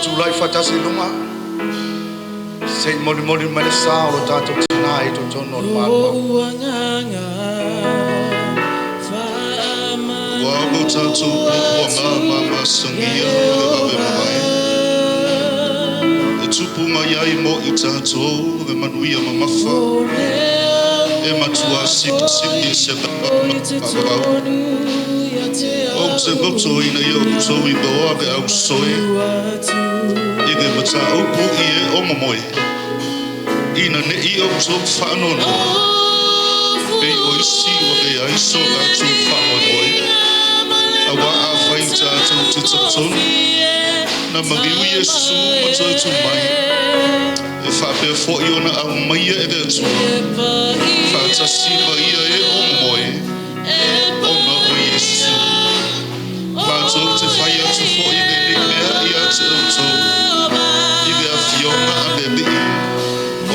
Tulai faatasi i luga se i molimoli mai le sa o lo tatou tinā i totonu o le malumalu. Lou agaga Ua o tatou puapuaga ma masagia le vave mavae. E tupu mai ai mo i tatou le manuia mamafa. E matua sipisipī se vavau. Ou te loto ina ia outou iloa le ausoe i le mataupu i e o momoe. Ina ne i outou faanoanoa, pei o isi ua leai so latou faamoemoe. Auā afai tatou te talitonu, na maliu Iesu ma toe tu mai, e faapea foi ona aumaia e le Atua, faatasi ma ia e o momoe, ona o Iesu. Matou te fai atu foi lenei mea ia te outou, i le afioga a le Alii,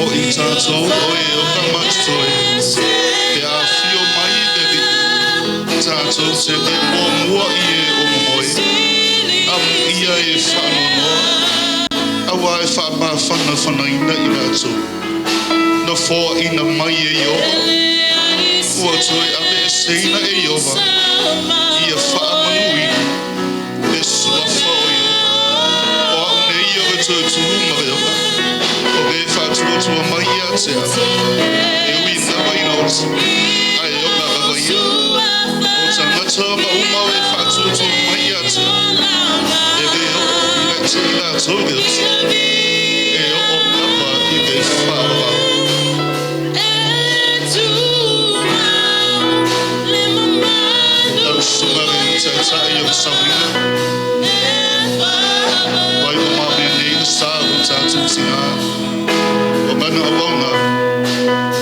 o i tatou o e ola ma totoe, pe afio mai le Alii, tatou te le muamua i e o momoe, amuia e faanoanoa, auā e faamafanafanaina i latou. Na foaina mai e Ieova, ua toe aveeseina e Ieova, ia faamanuina le suafa o Ieova. O au nei o le toe tū ma le ola, o le faatuatua mai ia te au, e ui lava ina oti, ae ola lava ia. O tagata ma uma o e faatuatua mai ia te au, e le oo i latou le oti, e oo lava i le faavavau. Lau susuga le taitai o le sauniga, ua i lumamea nei le sa o tatou tinā, o lana auauna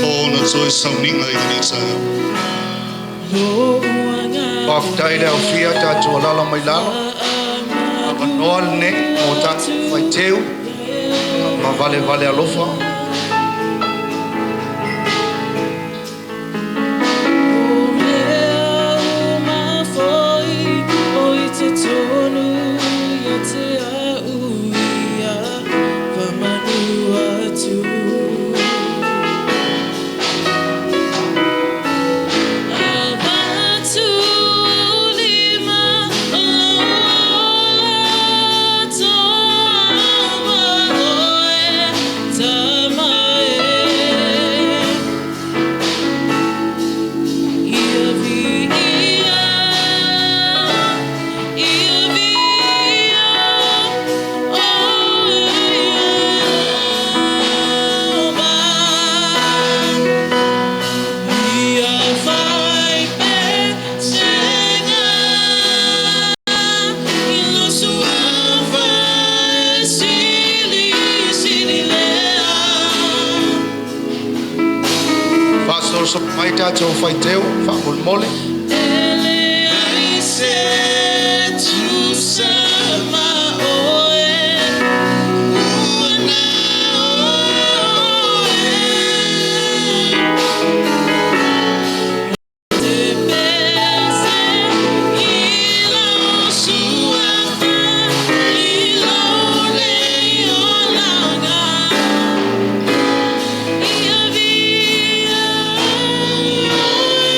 mo ona toe sauniga i lenei taeao. Faafetai le aufia tatou alala mai lalo. Avanoa lenei mo tatou faiteu ma valevale alofa. O mea uma foi o i te tonu ia te au ia faamanu atu. Avatu lima o lou ola toa ma oe tama e. Ia viia, ia viia, o Ieova. Ia fai pesega i lou suafa e silisili lea. Faasolosolo mai tatou faiteu faamolemole. E leai se tusa ma oe, ua na oe. Te pese i lou suafa i lou nei olaga. Ia viia oe,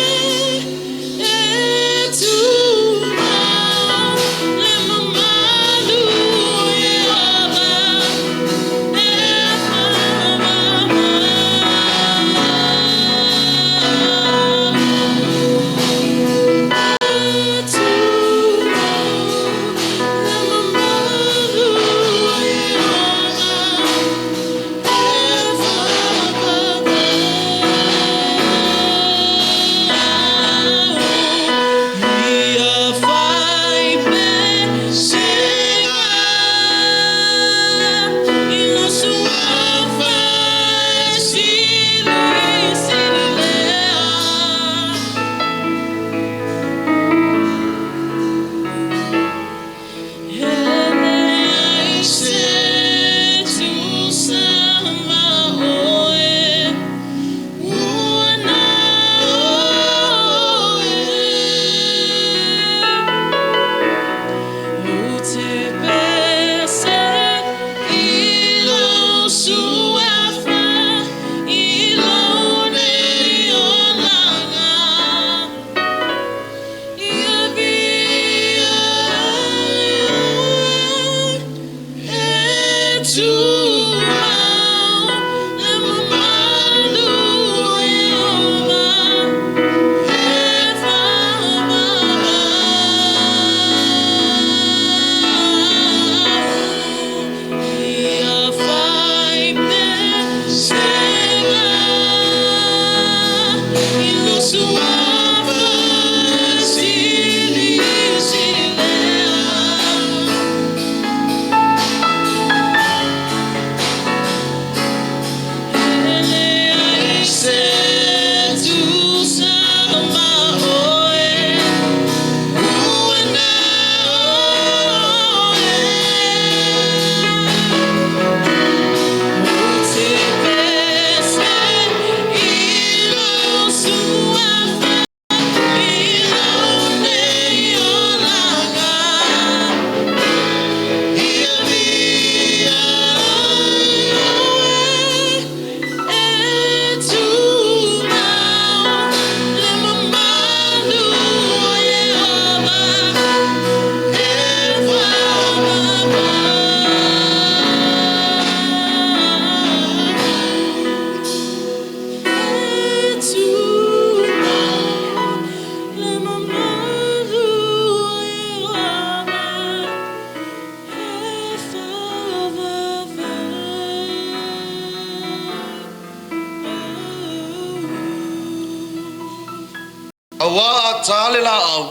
Auā a tā le lāau,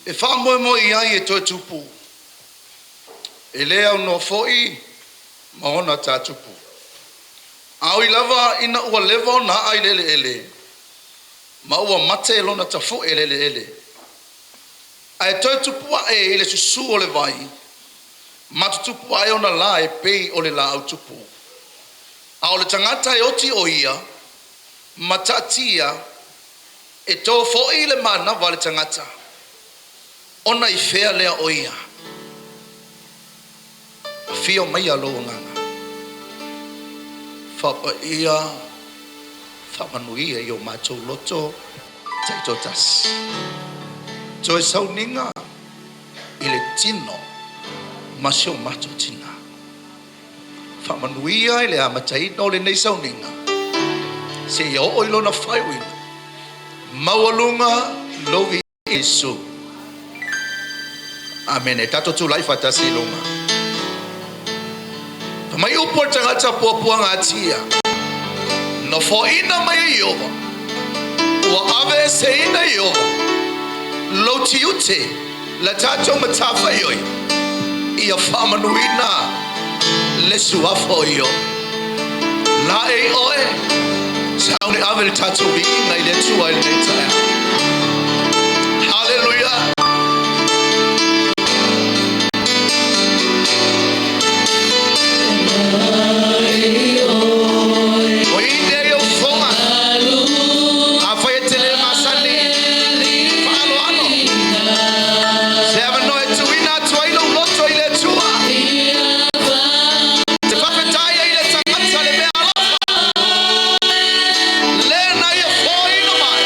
e faamoemoe i ai e toe tupu, e lē aunoa foi ma ona tātupu. A ui lava ina ua leva ona a'a i le eleele, ma ua mate lona tafu'e i le eleele, ae toe tupu a'e i le susū o le vai, ma tutupu ae ona la e pei o le laau tupu. A o le tagata e oti o ia ma taatia e to foi le manava a le tagata, ona i fea lea o ia. Afio maia lou agaga faapaia faamanuia i o matou loto taitoatasi. Toe sauniga i le tino ma si o matou tina. Faamanuia i le amataina o lenei sauniga seia oo i lona faaiuina. Maualuga lou viiga Iesu. Amene. Tatou tulai faatasi i luga. Fai mai upu a le tagata puapuagatia, Nofoaina mai e Ieova, ua aveeseina e Ieova lou tiute, le tatou matafaioi, ia faamanuina le suafa o Ieova. Laei oe, sauni ave le tatou viiga i le Atua i lenei taeao. Haleluia! O ine au foga, afai e te le masani, faaloalo. Se avanoa e tuuina atu ai lou loto i le Atua. Te faafetai ai le tagata le mea alofa. Le na ia foaina mai.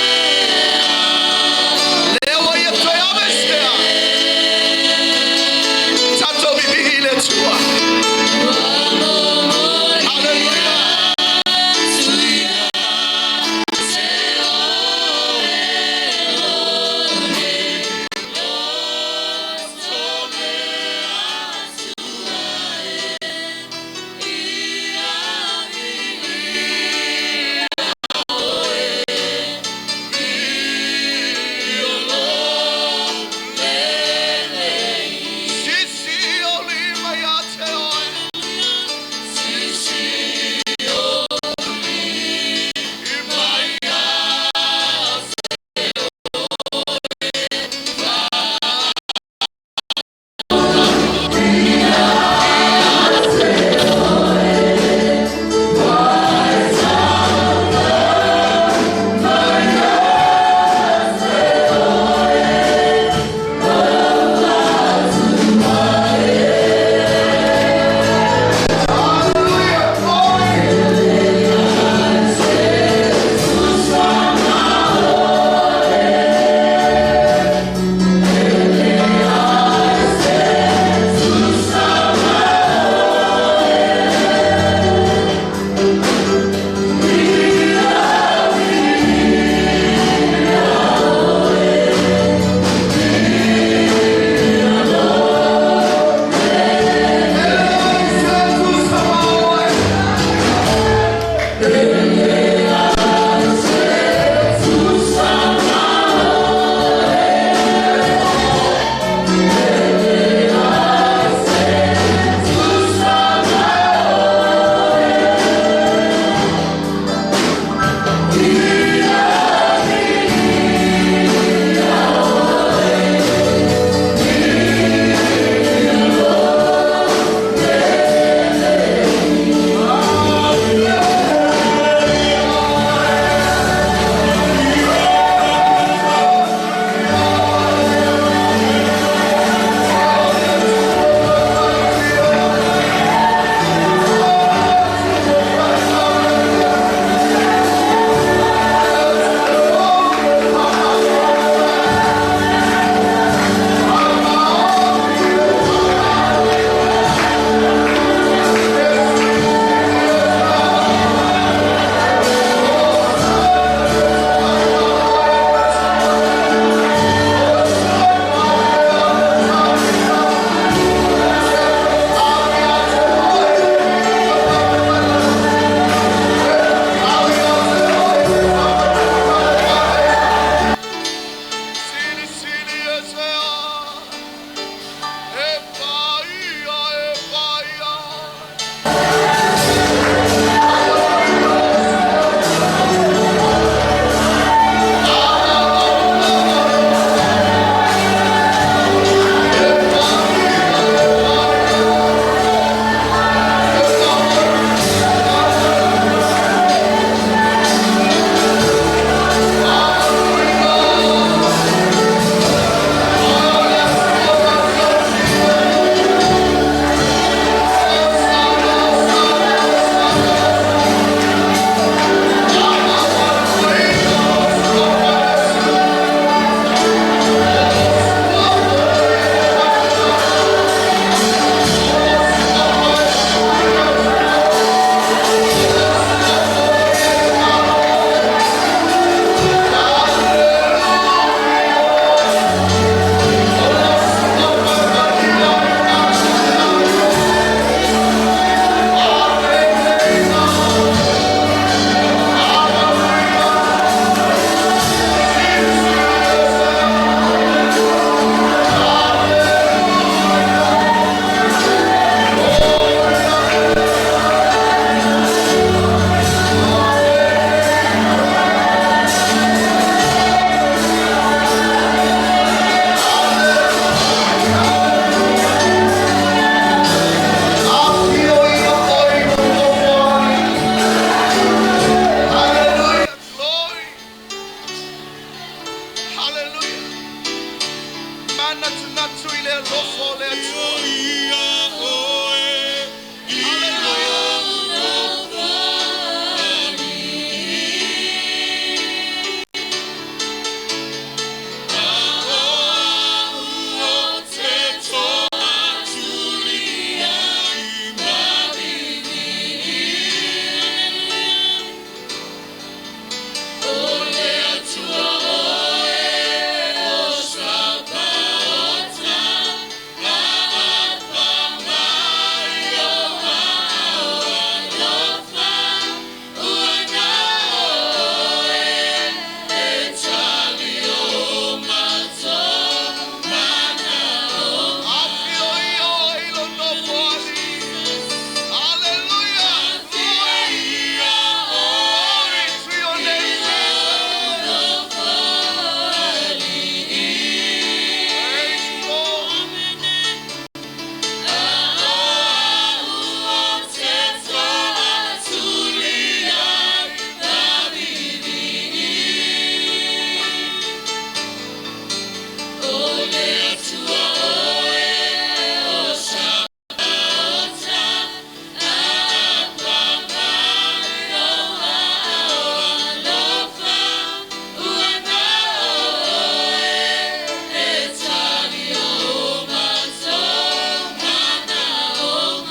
manatunatu i le alofa o le Atua. Hallelujah. Afio ia i lo nofo alii. Hallelujah. Glory. Glory to your name, Jesus. Praise the Lord.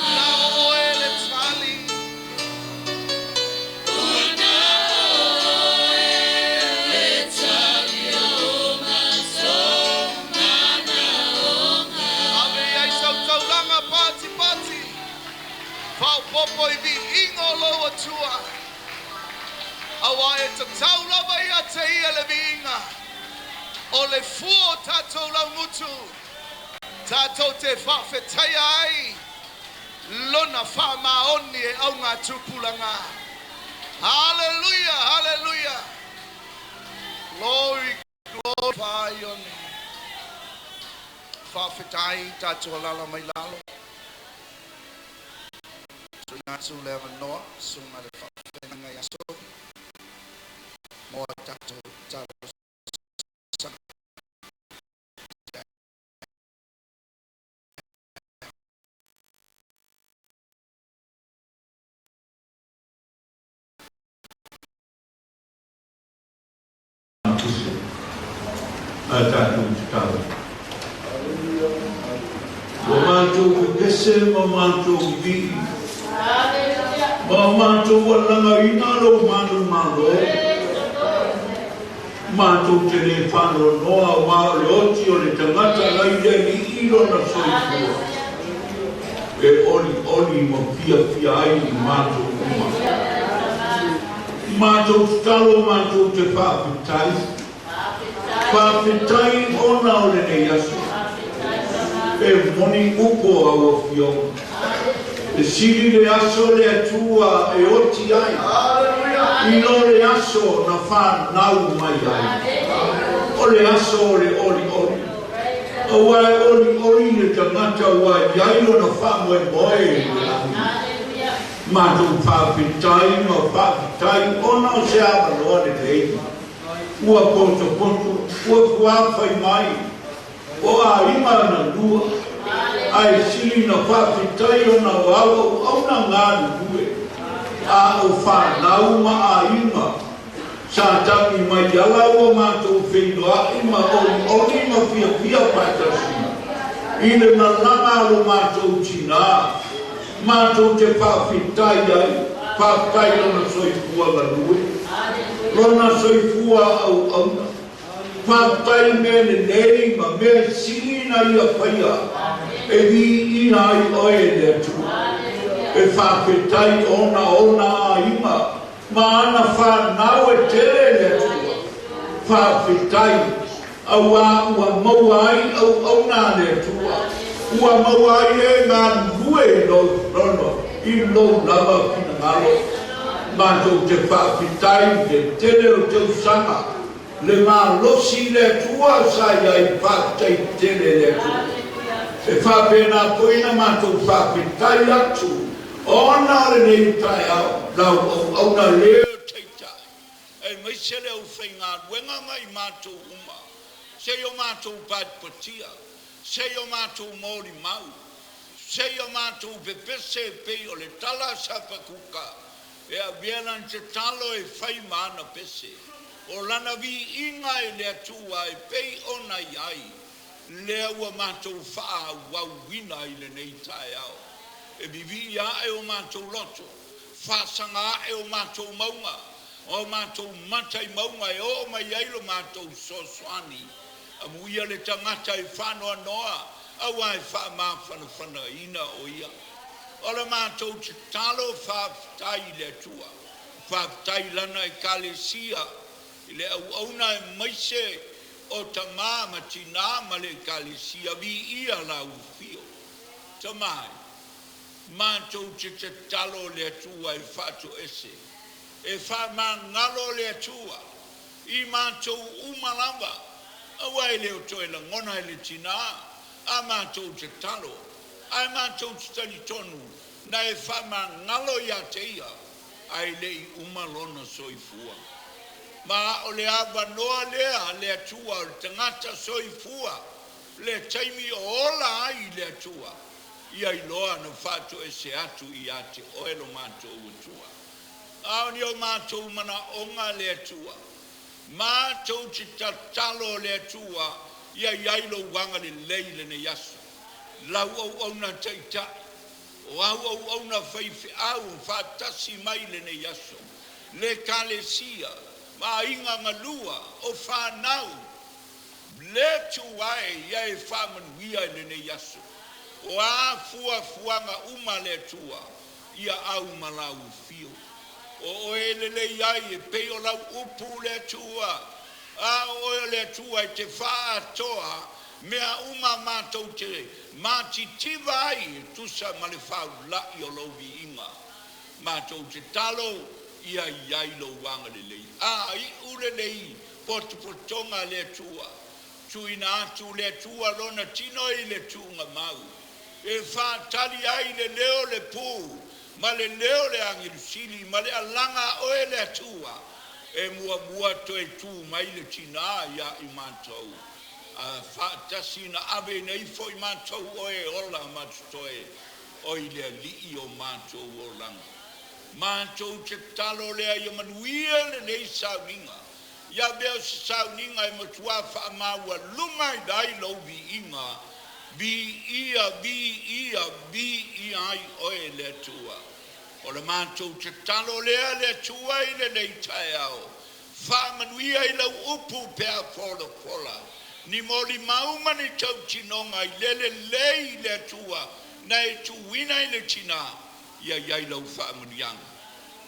Na oe le tali. Ave ai sau taulaga patipati. Faaopoopo i viiga o lou Atua. Auā e tatau lava ia te ia le viiga. O le fua o tatou laugutu. Tatou te faafetaia ai lona faamaoni e augatupulaga. Hallelujah, hallelujah. Glory, glorify your name. Faafetai tatou alala mai lalo. Tuuina atu le avanoa susuga le faafeagaiga ia Sofi mo a tatou talosaga. A tatou tatalo. Ua matou pepese ma matou vivii, ma matou alagaina lou manumalo. Matou te lē faanoanoa auā o le oti o le tagata lai le Alii lona soifua e olioli ma fiafia ai i matou uma. Matou tatalo matou te faafetai. Faafetai ona o lenei aso. E moni upu o au afioga. E sili le aso le Atua e oti ai. I lo le aso na whanau mai ai. O le aso o le olioli. Auā e olioli le tagata ua i ai lona faamoemoe i le lagi. Matou faafetai ma faafetai ona o se avanoa lelei. Ua potopoto, ua fuafai mai, o aiga na lua. Ae sili na faafetai ona o au auauna galulue. A o whanau ma aiga. Sa tagi mai ala ua matou feiloai ma olioli ma fiafia faatasi. I le malaga a lo matou tinā. Matou te faafetai ai, faafetai lona soifua galue. Lona soifua auauna. Faafetai mea lelei ma mea sili na ia faia. E viiina ai oe le Atua. E faafetai ona ona aiga. Ma ana whanau e tele le Atua. Faafetai. Auā ua maua ai auauna a le Atua. Ua maua ai e galulue i lou lono, i lou lava finagalo. Matou te faafetai i le tele o tausaga. Le malosi le Atua sa i ai faafetai tele le Atua. E faapena foi na matou faafetai atu ona o lenei taeao lau auauna le o taitai. Aemaise le aufaigaluega ma i matou uma. Se i o matou patipatia. Se i o matou molimau, se i o matou pepese e pei o le tala a Sapakuka, e avea lana tatalo e fai ma ana pese. O lana viiga i le Atua e pei ona i ai, lea ua matou faaauauina i lenei taeao. E vivii ae o matou loto, faasaga ae o matou mauga, o matou mata i mauga e oo mai ai lo matou fesoasoani. Amuia le tagata e faanoanoa, auā e faamafanafanaina o ia. O le matou tatalo faafetai i le Atua, faafetai i Lana Ekalesia i le auauna aemaise o tamā ma tinā ma le Ekalesia. Viia lau Afio. Tama e, matou te tatalo le Atua e faatoese, e faamagalo le Atua i matou uma lava, aua e le o toe lagona e le tinā a matou tatalo, ae matou te talitonu na e faamagalo ia te ia ae le'i uma lona soifua. Ma o le avanoa lea le Atua o le tagata soifua, le taimi o ola ai le Atua, ia iloa na faatoese atu ia te oe lo matou Atua. A o ni o matou manaoga le Atua, matou te tatalo le Atua ia i ai lou agalelei i lenei aso, lau auauna taitai, o au auauna faifeau faatasi mai i lenei aso, le Ekalesia ma aiga galua o fanau, le Atua e, ia e faamanuia i lenei aso. O a fuafuaga uma le Atua, ia au ma lau afio. O oe e lelei ai e pei o lau upu le Atua, a o oe o le Atua e te faaatoa mea uma matou te matitiva ai e tusa ma le faula'i o lou viiga. Matou tatalo ia i ai lou agalelei. A iu lenei potopotoga le Atua, tuuina atu le Atua lona tino i le tuugamau, e faatali ai le leo le pu ma le leo le agelu sili ma le alaga a oe le Atua, e muamua toe tu mai le tinā ia i matou, a faatasi na ave nei foi matou oe ola ma totoe, o i le alii o matou olaga. Matou tatalo lea ia manuia lenei sauniga, ia avea o se sauniga e matuā faamaualuga ai lou viiga, viia, viia, viia ai oe le Atua. O le matou tatalo lea le Atua i lenei taeao, faamanuia i lau upu pe a folafola, ni molimau ma ni tautinoga i le lelei i le Atua na e tuuina i le tinā, ia i ai lau faamanuiaga.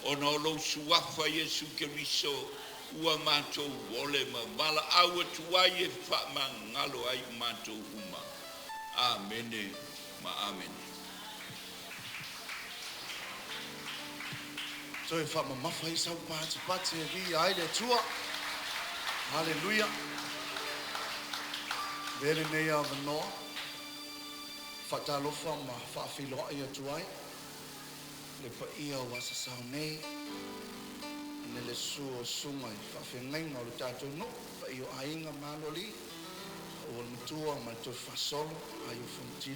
Ona o lou suafa Iesu Keriso ua matou ole ma valaau atu ai e faamagalo ai matou uma. Amene ma amene. Toe faamamafa i sau patipati e viia ai le Atua. Haleluia. Avea lenei avanoa faatalofa ma faafiloai atu ai le paia ua sasao nei i le susu o susuga i faafeagaiga o le tatou nuu, paia o aiga ma aloalii, ua le matua ma le tofi faasolo ai o Fonoti.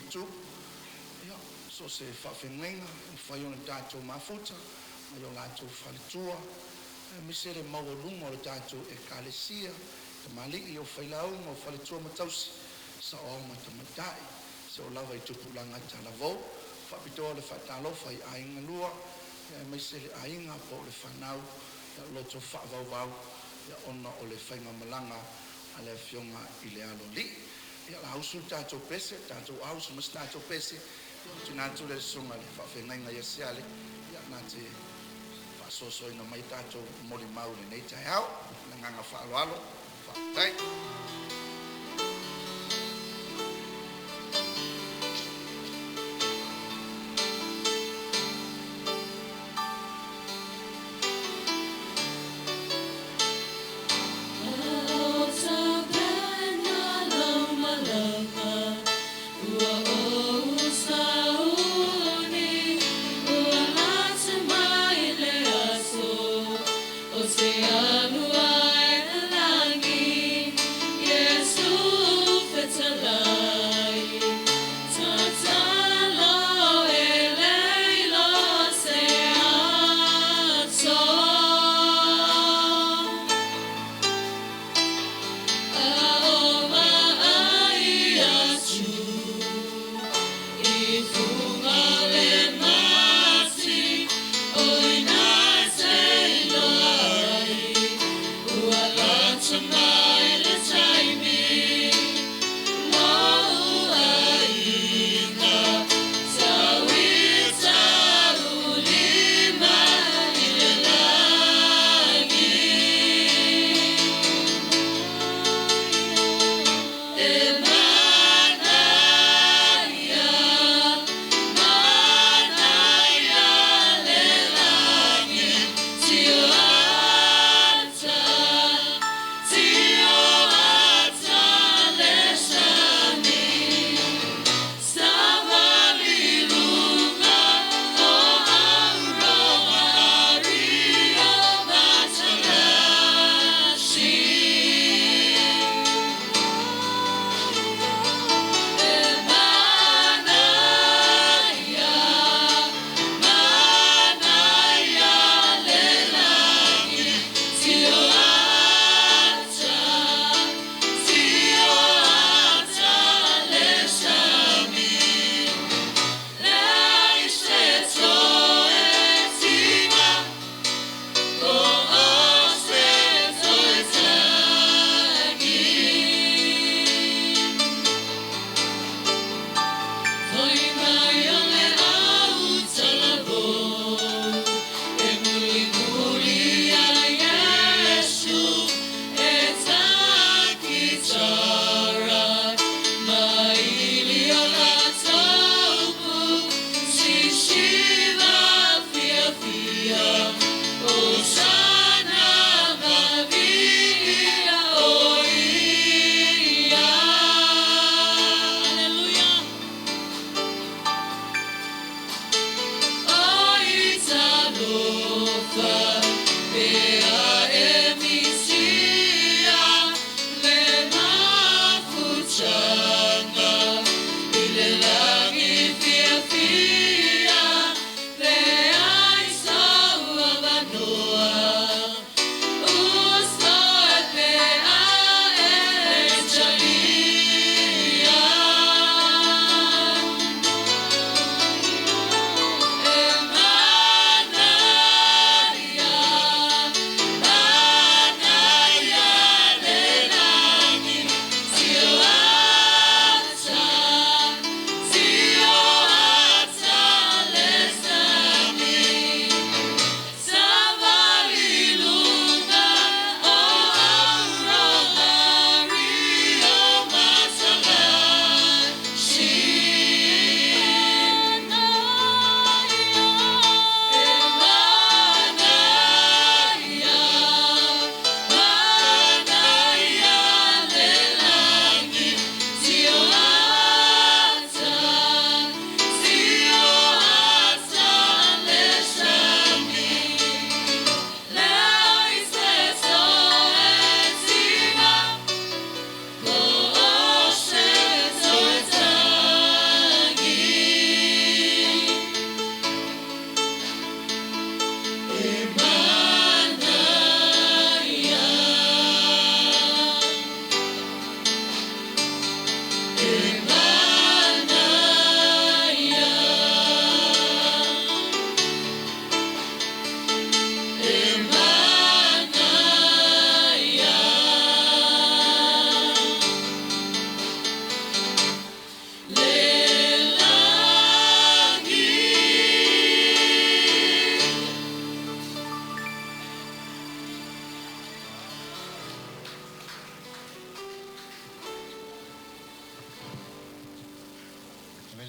Ia, so se faafeagaiga e mafai ona tatou mafuta mai o latou faletua, aemaise le maualuga o le tatou Ekalesia, tamalii o failauga o faletua ma tausi, saoao ma tamaitai, se o lava i tupulaga talavou. Faapitoa le faatalofa i aiga lua, aemaise le aiga po o le fanau, ia loto faavauvau, ia ona o le faigamalaga a le afioga i le aloalii. Ia la usu le tatou pese, tatou ausu ma se tatou pese, ia tuuina atu le susuga i le faafeagaiga ia Siale, ia na te faasoasoaina mai tatou molimau i lenei taeao. Le agaga faaaloalo, faafetai. O te alu ai langi.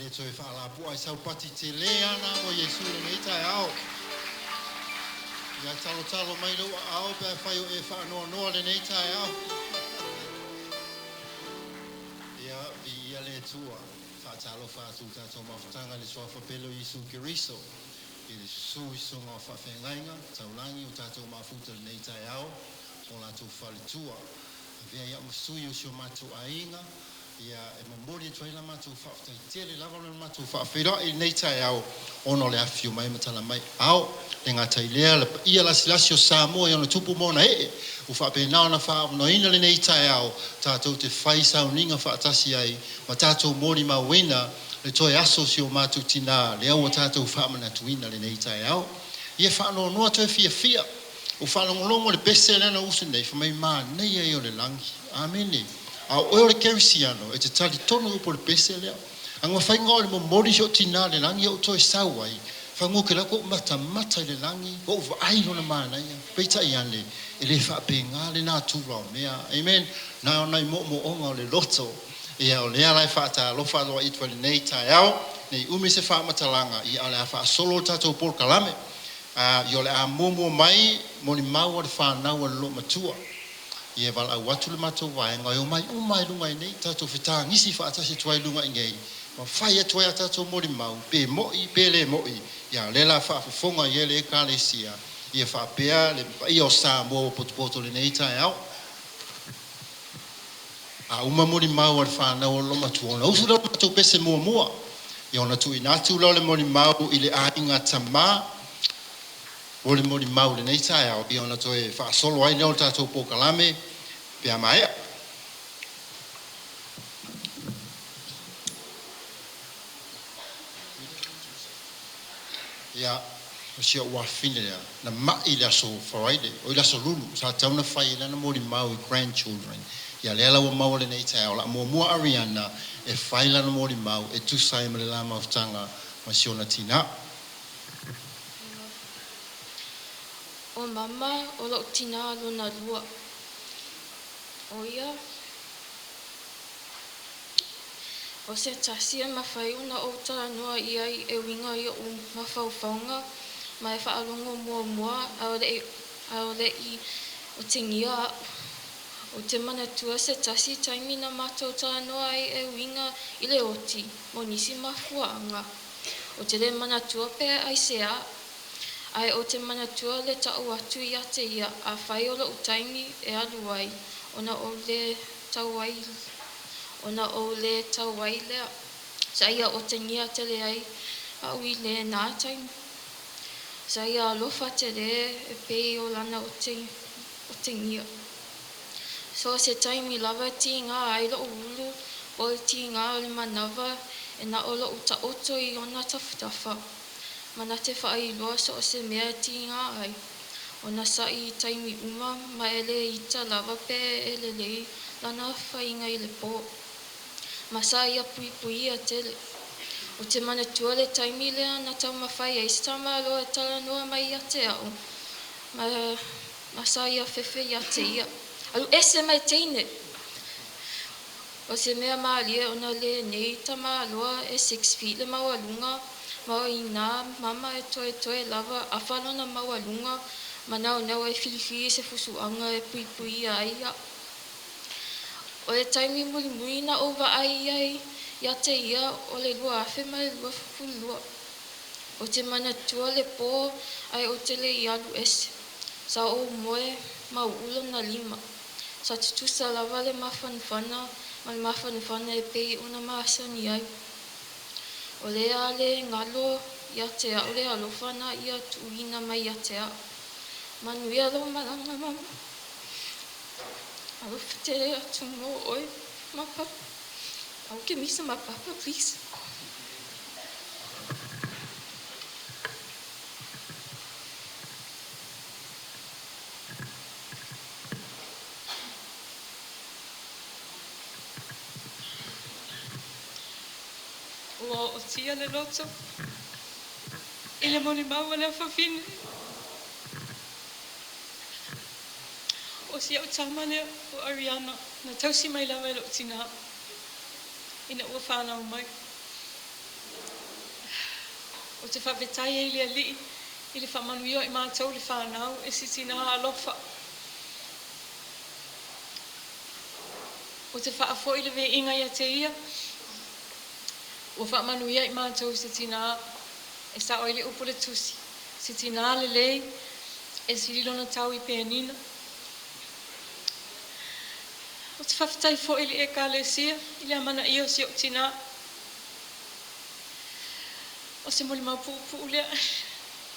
le toe faalapu'a ai saupati telē ana mo Iesu lenei taeao. Ia talotalo mai lou aao pe afai o e faanoanoa lenei taeao. Ia viia le Atua. Faatalofa atu i tatou mafutaga i le Suafa pele o Iesu Keriso i le susu i susuga o faafeagaiga taulagi o tatou mafuta i lenei taeao mo latou faletua. Avea ai au ma sui o si o matou aiga ia e momoli atu ai la matou faafetai tele lava ona o le matou faafeiloai i lenei taeao ona o le afifio mai ma tala mai ao le gata i lea le paia lasilasi o Samoa i ona tupu ma ona ee ua faapena ona faaavanoaina lenei taeao tatou te fai sauniga faatasi ai ma tatou molimauina le toe aso o si o matou tinā lea ua tatou faamanatuina lenei taeao. Ia faanoanoa toe fiafia. Ua faalogologo i le pese lea na usu nei, fai mai manaia ia o le lagi. Amene. A o oe o le kerisiano, e te talitonu i upu o le pese lea. Aga mafai ona oe momoli si ou tinā i le lagi ou toe sau ai, fagu ke lau koʻu matamata i le lagi, ou vaai i lona manaia. Peitai ane, e le faapena le natura o mea. Amen. Na ona i moomooga o le loto. Ia o lea la e faatalofa aloaia atu ai i lenei taeao, nei umi se faamatalaga, ia a o le a faasolo le tatou polokalame. Ia o le a muamua mai molimau a le fanau a le loomatua. Ia e valaau atu le matou vaega e omai uma i luga i nei, tatou fetagisi faatasi atu ai i luga i nei, ma fai atu ai a tatou molimau, pe mo'i pe le mo'i, ia o lea la faafofoga i ai le Ekalesia, ia faapea le paia o Samoa ua potopoto i lenei taeao. A uma molimau a le fanau a le loomatua, ona usu lea o le matou pese muamua, ia ona tuuina atu lea o le molimau i le aiga tamā mo le molimau i lenei taeao, ia ona toe faasolo ai lea o le tatou polokalame pe a maea. Ia, o si ou afafine lea, na mai i le aso Faraile, oi le aso Lulu, sa tatau ona fai ai lana molimau i grandchildren. Ia lea la ua maua lenei taeao, o le a muamua Ariana e fai lana molimau e tusa ai ma le la mafutaga ma si ona tinā. O mama o loʻu tinā lona lua. O ia, o se tasi e mafai ona ou talanoa i ai e uiga i oʻu mafaufauga ma e faalogo muamua a o leʻi otegia aʻu. Ou te manatua se tasi taimi na matou talanoa ai e uiga i le oti mo nisi mafuaaga. Ou te le manatua pe aisea, ae ou te manatua le tau atu ia te ia afai o loʻu taimi e alu ai ona ou lē tau ai ona ou lē tau ai lea. Sa ia otegia tele ai a'u i lēnā taimi. Sa ia alofa tele e pei o lana otegia. So o se taimi lava e tīgā ai loʻu ulu po o le tīgā o le manawa e na o loʻu taoto i ona tafatafa ma na te faailoa so o se mea e tīgā ai. O na saʻi i taimi uma ma e lē ita lava pe e lelei lana faiga i le pō. Ma sa ia puipuia tele. Ou te manatua le taimi lea na taumafai ai se tamaloa e talanoa mai ia te a'u ma ma sa ia fefe ia te ia. Alu ese mai teine! O se mea mālie ona lenei tamaloa e 6 feet le maualuga ma o inā mama e toetoe lava afa lona maualuga ma naunau e filifili se fusuaga e puipuia ai a'u. O le taimi mulimuli na ou vaai ai ia te ia o le 2022. Ou te manatua le pō ae ou te le i alu ese. Sa ou moe mauʻu lona lima. Sa tutusa lava le mafanafana ma le mafanafana e pei ona masani ai. O le a le galo ia te a'u le alofa na ia tuuina mai ia te a'u. Manuia lou malaga mama. Alofa tele atu mo oe ma papa. Au ke misa ma papa, please. Ua ootia le loto i le molimau a le afafine. O si au tama lea o Ariana na tausi mai lava e lou tinā ina ua fanau mai. Ou te faafetai ai i le Alii i le faamanuia o i matou le fanau e si tinā alofa. Ou te faafoi le viiga ia te Ia ua faamanuia i matou i se tinā e sao ai le upu a le Tusi, se tinā lelei e sili lona tau i penina. Ou te faafetai foi i le Ekalesia i le amanaia o si ou tinā. O se molimau puupuu lea.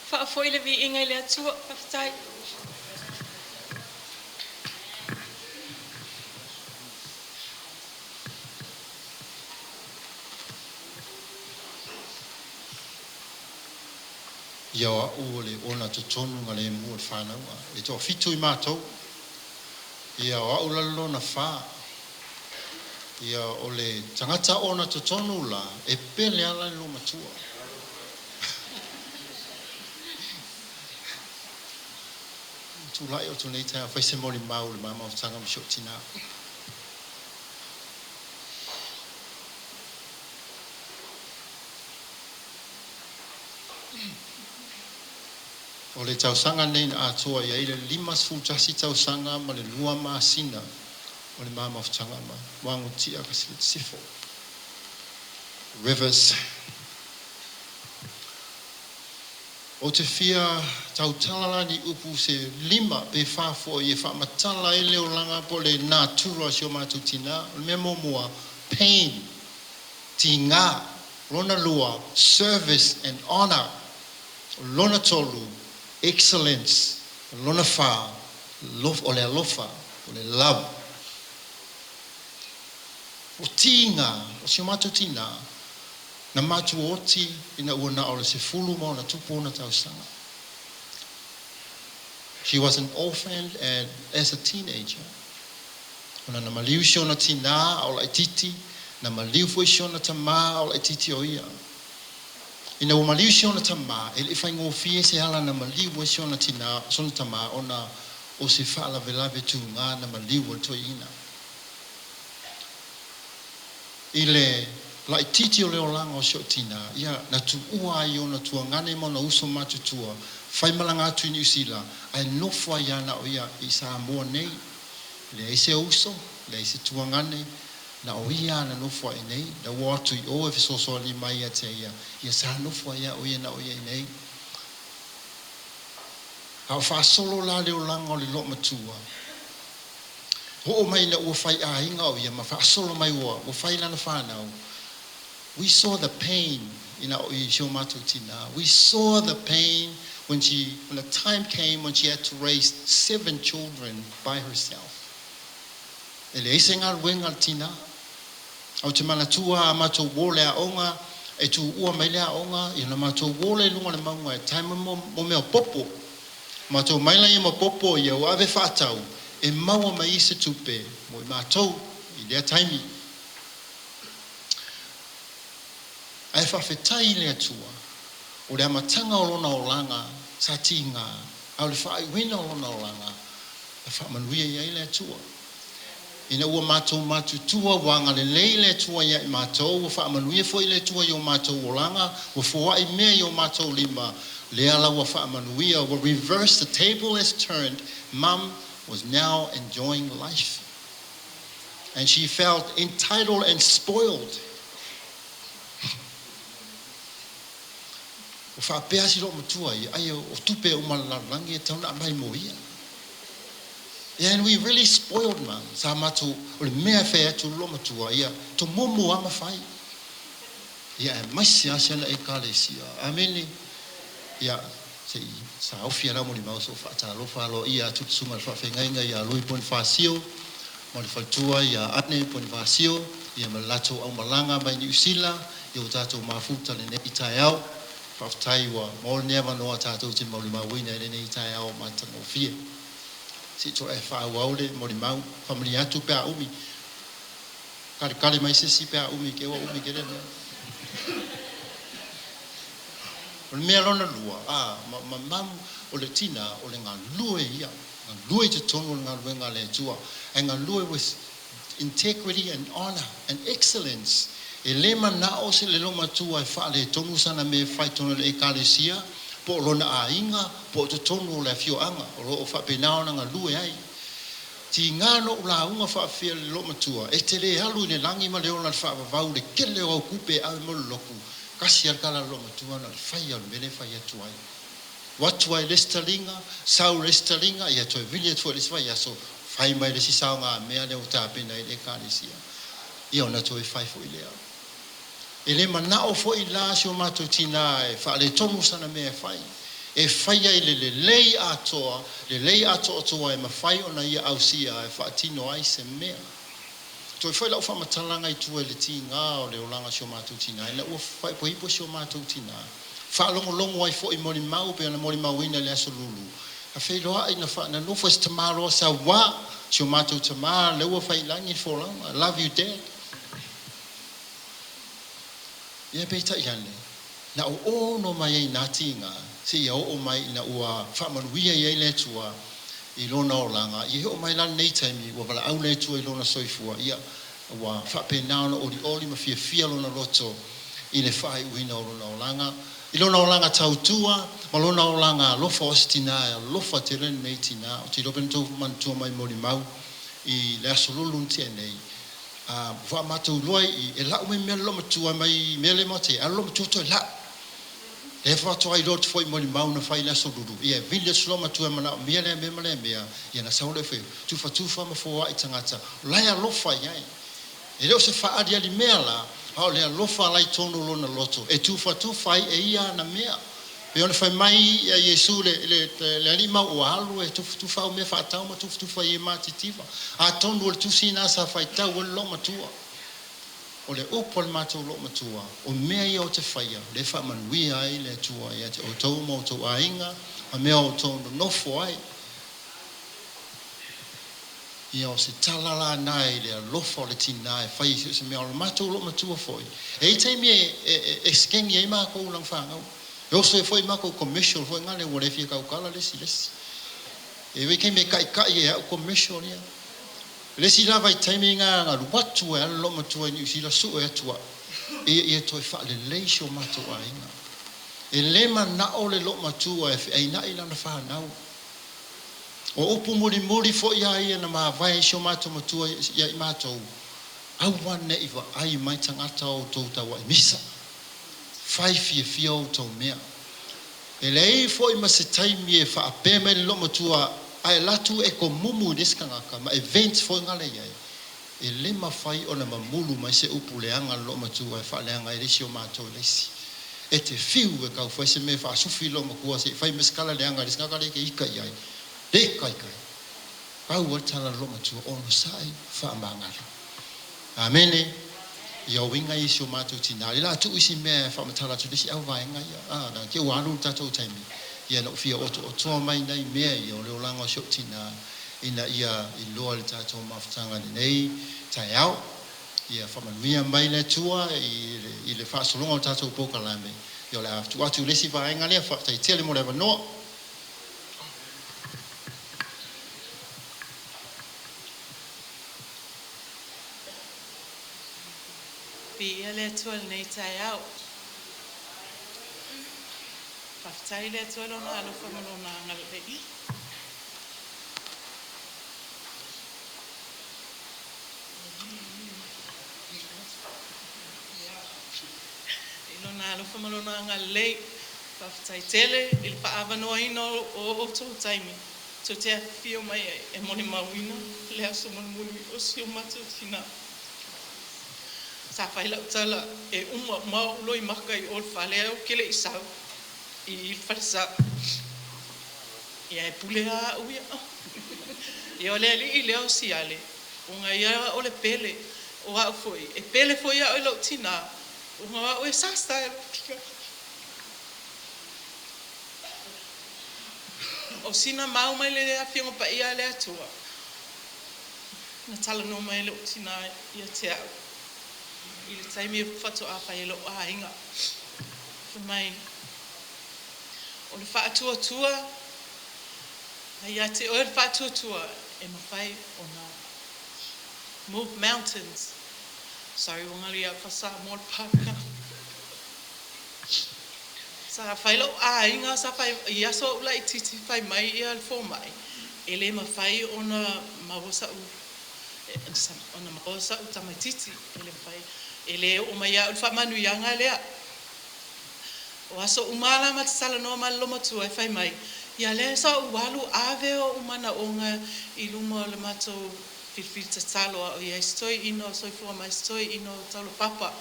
Faafoi le viiga i le Atua. Faafetai. Ia o a'u o le ona totonu ga lemu o le fanauga e toafitu i matou. Ia o a'u la le lona fa. Ia o le tagata ona totonu la e pele ala le loomatua. Tulai o nei taeao fai se molimau i le ma mafutaga ma si o'u tinā. O le tausaga nei na atoa i ai le 51 tausaga ma le 2 masina o le ma mafutaga ma Muagututia Sifo. Rivers. Ou te fia tautala la ni upu se 5 pe 4 fo'i e faamatala ai le olaga po o le natura o si o matou tinā. O le mea muamua, pain, tigā. Lona lua, service and honor. Lona tolu, excellence. Lona fā, o le alofa, o le love. O tiga o si o matou tinā, na matua oti ina ua na o le 10 ma ona tupu ona tausaga. She was an orphan and as a teenager. Ona na maliu si ona tinā a o laititi, na maliu foi si ona tamā a o laititi o ia. Ina ua maliu si ona tamā, e le'i faigofie se ala na maliu ai si ona tinā, si ona tamā, ona o se faalavelave tugā na maliu ai le toeaina. I le laititi o le olaga o si o'u tinā, ia na tuua ai ona tuagane ma ona uso matutua, faimalaga atu i Niu Sila, ae nofo ai ana o ia i Samoa nei. Leai se uso, leai se tuagane, na o ia na nofo ai nei, na ua atu i o e fesoasoani mai ia te ia, ia sa nofo ai o ia na o ia i nei. A o faasolo la le olaga o le loomatua, ho'o mai ina ua faiaiga o ia ma faasolo mai ua fai lana fanau. We saw the pain ina o i si o matou tinā. We saw the pain when the time came when she had to raise 7 children by herself. E leai se galuega le tinā. Ou te manatua a matou uō le aoga, e tuua mai le aoga, ia na matou uō le luga o le mauga e tae mai mo mea o popo. Matou mai laia ma popo ia ua ave faatau, e maua mai i se tupe mo i matou i lea taimi. Ae faafetai i le Atua, o le amataga o lona olaga sa tigā, a o le faaiuina o lona olaga, na faamanuia i ai le Atua. Ina ua matou matutua ua agalelei le Atua ia i matou, ua faamanuia foi le Atua i o matou olaga, ua foai mea i o matou lima, lea la ua faamanuia, ua reverse, the table has turned. Mum was now enjoying life. And she felt entitled and spoiled. Ua faapea si loomatua ia, ai o tupe uma le lalolagi e tau na mai mo ia. Yeah, and we really spoiled mum. Sa matou, o le mea e fai atu le loomatua, ia, tomomo a mafai. Ia, e maise a se ana ekalesia. Amene. Ia, se i saofi ala molimau so faatalofa aloaia atu le susuga i le faafeagaiga ia Lui Ponifasio ma le faletua ia Ane Ponifasio, ia ma le latou aumalaga mai Niu Sila, ia ua tatou mafuta lenei taeao. Faafetai ua maua lenei avanoa tatou te molimauina i lenei taeao matagofie. Se i toe faaauau le molimau, faamalie atu pe a umi. Kalikali mai se isi pe a umi ke ua umi tele mea. O le mea lona lua, a, ma mamu o le tinā, o le galue ia. Galue i totonu o le galuega a le Atua. Ae galue with integrity and honor and excellence. E lē mana'o se le loomatua e faaletonu sana mea e fai totonu o le Ekalesia po o lona aiga po o totonu o le afioaga o lo o faapena ona galue ai. Tiga na ou lauga faafia i le loomatua, e te lē alu i le lagi ma le ola i le faavavau i le tele o au tupe e ave mo le lotu. Tasi lava le tala a le loomatua na o le fai lava o le mea lea e fai atu ai. O atu ai le isi taliga, sau le isi taliga, ia toe vili atu foi i le isi vaiaso, fai mai le isi saogamea lea ua tapena i le Ekalesia. Ia ona toe fai foi lea. E le manao foi la si o matou tinā e faaletonu sana mea e fai. E faia i le lelei atoa, lelei atoatoa e mafai ona ia ausia e faatino ai se mea. Toe foi lau faamatalaga i tua i le tiga o le olaga o si o matou tinā ina ua faaipoipo si o matou tinā. Faalogologo ai foi molimau pei ona molimauina i le Aso Lulu, na feiloai na fa na nofo ai si tamaloa sauā si o matou tamā lea ua fai i lagi le folauga, I love you dad. Ia peitai ane, na o ono mai ai nā tiga seia oo mai ina ua faamanuia i ai le Atua i lona olaga. Ia e oo mai la lenei taimi ua valaau le Atua i lona soifua, ia ua faapena ona olioli ma fiafia lona loto i le faaiuina o lona olaga, i lona olaga tautua ma lona olaga alofa. O se tinā e alofa tele lenei tinā. Ou te iloa pe na outou manatua mai molimau i le Aso Lulu na tea nei. A ua matou iloa i e lau mai mea le loomatua mai mea le maota e alu loomatua toe lau. Lea faatoa iloa atu foi molimau na fai i le Aso Lulu, ia e vili atu loomatua e manaomia lea mea ma lea mea, ia na sau lea fai tufatufa ma foai tagata o la e alofa i ai. E le o se faaaliali mea la, a o le alofa la i totonu o lona loto e tufatufa ai e ia ana mea. Pei ona fai mai ia Iesu le, le, le alii mau ua alu e tufatufa au mea faatau ma tufatufa i e matitiva. Atonu o le tusi lena sa faitau ai le loomatua. O le upu a le matou loomatua, o mea ia ou te faia, lea e faamanuia ai le Atua ia te outou ma outou aiga ma mea o outou nonofo ai. Ia, o se tala la na i le alofa o le tinā e fai i se mea. O le matou loomatua foi, e i ai taimi e, e, e, e skengi ai makou lana fanau. E oso ai foi makou commercial foi ngale ua le fia tautala le isi i le isi. E i ai taimi e kaikai ai au commercial ia. Le isi la vaitaimi na na alu atu ai lava le loomatua i Niu Sila sue atu au ia ia toe faalelei si o matou aiga. E le manao le loomatua e feaina'i lana fanau. O upu mulimuli foi a ia na mavae ai si o matou matua ia i matou, Aua ne i vaai mai tagata o outou tauai misa. Fai fiafia outou mea. E leai foi ma se taimi e faapea mai le loomatua ae alu atu e komumu i le isi tagata ma events foi na le i ai. E le mafai ona mamulu mai se upu leaga a le loomatua e faaleaga ai le isi o matou i le isi. E te fiu e tau fai se mea e faasufi i le loomatua se i fai mai se tala leaga i le isi tagata lea e te ita i ai. Le kaikai. Pau lava le tala a le loomatua, onosai, faamagalo. Amene. Ia uiga ia i si o matou tinā. Lea o le a tuu isi mea e faamatala atu i le isi au vaega ia. A, na te ua alu le tatou taimi, ia na ou fia otootoa mai nai mea ia o le olaga o si ou tinā ina ia iloa i le tatou mafutaga i lenei taeao. Ia faamanuia mai le Atua i le, i le faasologa o le tatou polokalame. Ia o le a tuu atu i le isi vaega lea. Faafetai tele mo le avanoa. Viia le Atua i lenei taeao. Faafetai i le Atua i Lona alofa ma Lona agalelei. I Lona alofa ma Lona agalelei. Faafetai tele i le faaavanoaina o outou taimi tou te afifio mai ai e molimauina le aso mulimuli o si o matou tinā. Sa fai lau tala e uma uma ou loimaka i o i le fale ae ou te le i sau i i le falesa. Ia e pule lava au ia. Ia o le alii lea o Siale, ona ia o le pele, o au foi, e pele foi au i lou tinā, ona o au e sasa e lou tinā. O sina mau mai le Afioga Paia a le Atua, na talanoa mai ai lou tinā ia te au i le taimi e faatoa fai ai lou aiga. Fai mai, o le faatuatua, a ia te oe le faatuatua e mafai ona move mountains. Sorry ua galo ia au faa-Samoa le Pākehā. Sa fai lou aiga sa fai i aso ou laitiiti fai mai ia le fomai e le mafai ona maua sa'u ona maua sa'u tamaitiiti e le mafai e le oo mai ia au le faamanuiaga lea. O aso uma lava ma te talanoa ma le olomatua e fai mai, ia lea sa ou alu ave oʻu manaoga i luma o le matou filifili tatalo a o i ai se toeaina o soifua mai se toeaina o taulapapa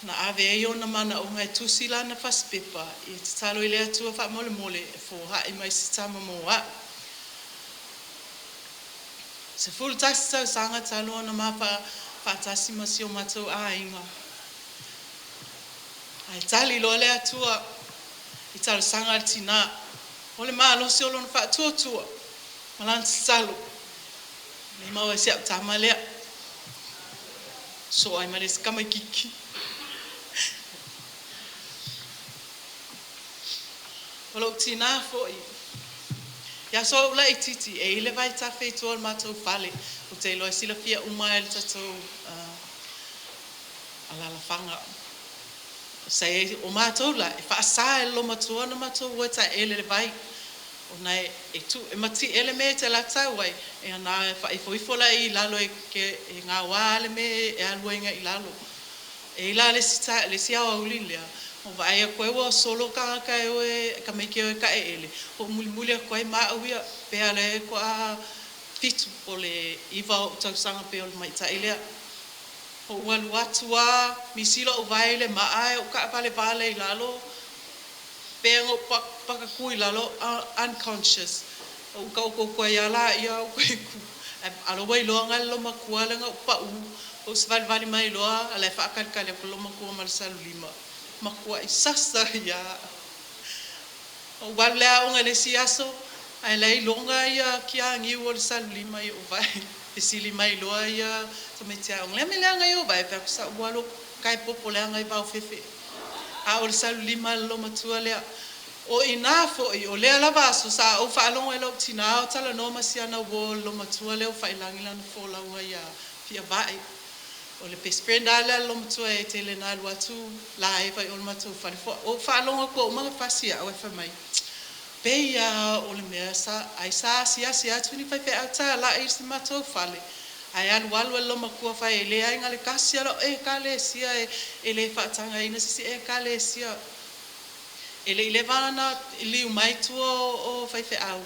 na ave ai ona manaoga e tusi lana fasipepa e tatalo i le Atua faamolemole e foai mai se tama mo a'u. 11 tausaga talu ona ma faatasi ma si o matou aiga. Ae tali loa le Atua i talosaga a le tinā. O le malosi o lona faatuatua ma lana tatalo, le maua ai si au tama lea. Sosoo ai ma le isi tamaitiiti. O lou tinā foi, i aso ou laitiiti, e i ai le vaitafe i tua o le matou fale. Ou te iloa e silafia uma e le tatou alaalafaga. Sa i ai, o matou la, e faasa e le olomatua ona matou o e taeele i le vai, ona e tu, e mati'e le mea e te alu atu sau ai, e ana e faaifoifo la i lalo e, e gaoa le mea e alu ai agai i lalo. E i ai la le isi, le isi aoauli lea, ua vaai atu ai ua solo tagata e o e tamaiti e o e taeele, ou mulimuli atu ai ma au ia, pe a le toa 7 po o le 9 o tausaga pe o le maitai lea. Ou alu atu a, misi lou vae i le maa e ou taavalevale i lalo, pe na ou pakaku i lalo, unconscious. Ou taoto ai lava ia au ku. Alo ua iloa le olomatua lea na ou pau, ou savalivali mai loa, ala e faatalitali atu le olomatua ma le salulima. Matuai sasa ia. Ou alu le aoga i le isi aso, ae le iloga ia kia niu o le salulima i ou vae. Fesili mai loa ia tamaiti aoga. Le mea leaga i ou vae, pe aku sa ou alu kai popo leaga i vaofefe. A o le salulima le olomatua lea. O ina foi, o lea lava aso sa ou faalogo i lou tinā o talanoa ma si ana uo le olomatua lea o failagi lana folauga ia fia vae. O le best friend a lea le olomatua e tele na alu atu la e vai o le matou fale. Ou faalogo atu uma na fasi au e fai mai. Pe ia o le mea sa, ai sa asiasi atu ni faifeau tāla'i i si matou fale. Ae alu alu e le olomatua fai e le aiga le kasi ala o ekalesia e le faatagaina se isi ekalesia. E le i leva ona liu mai tua o faifeau,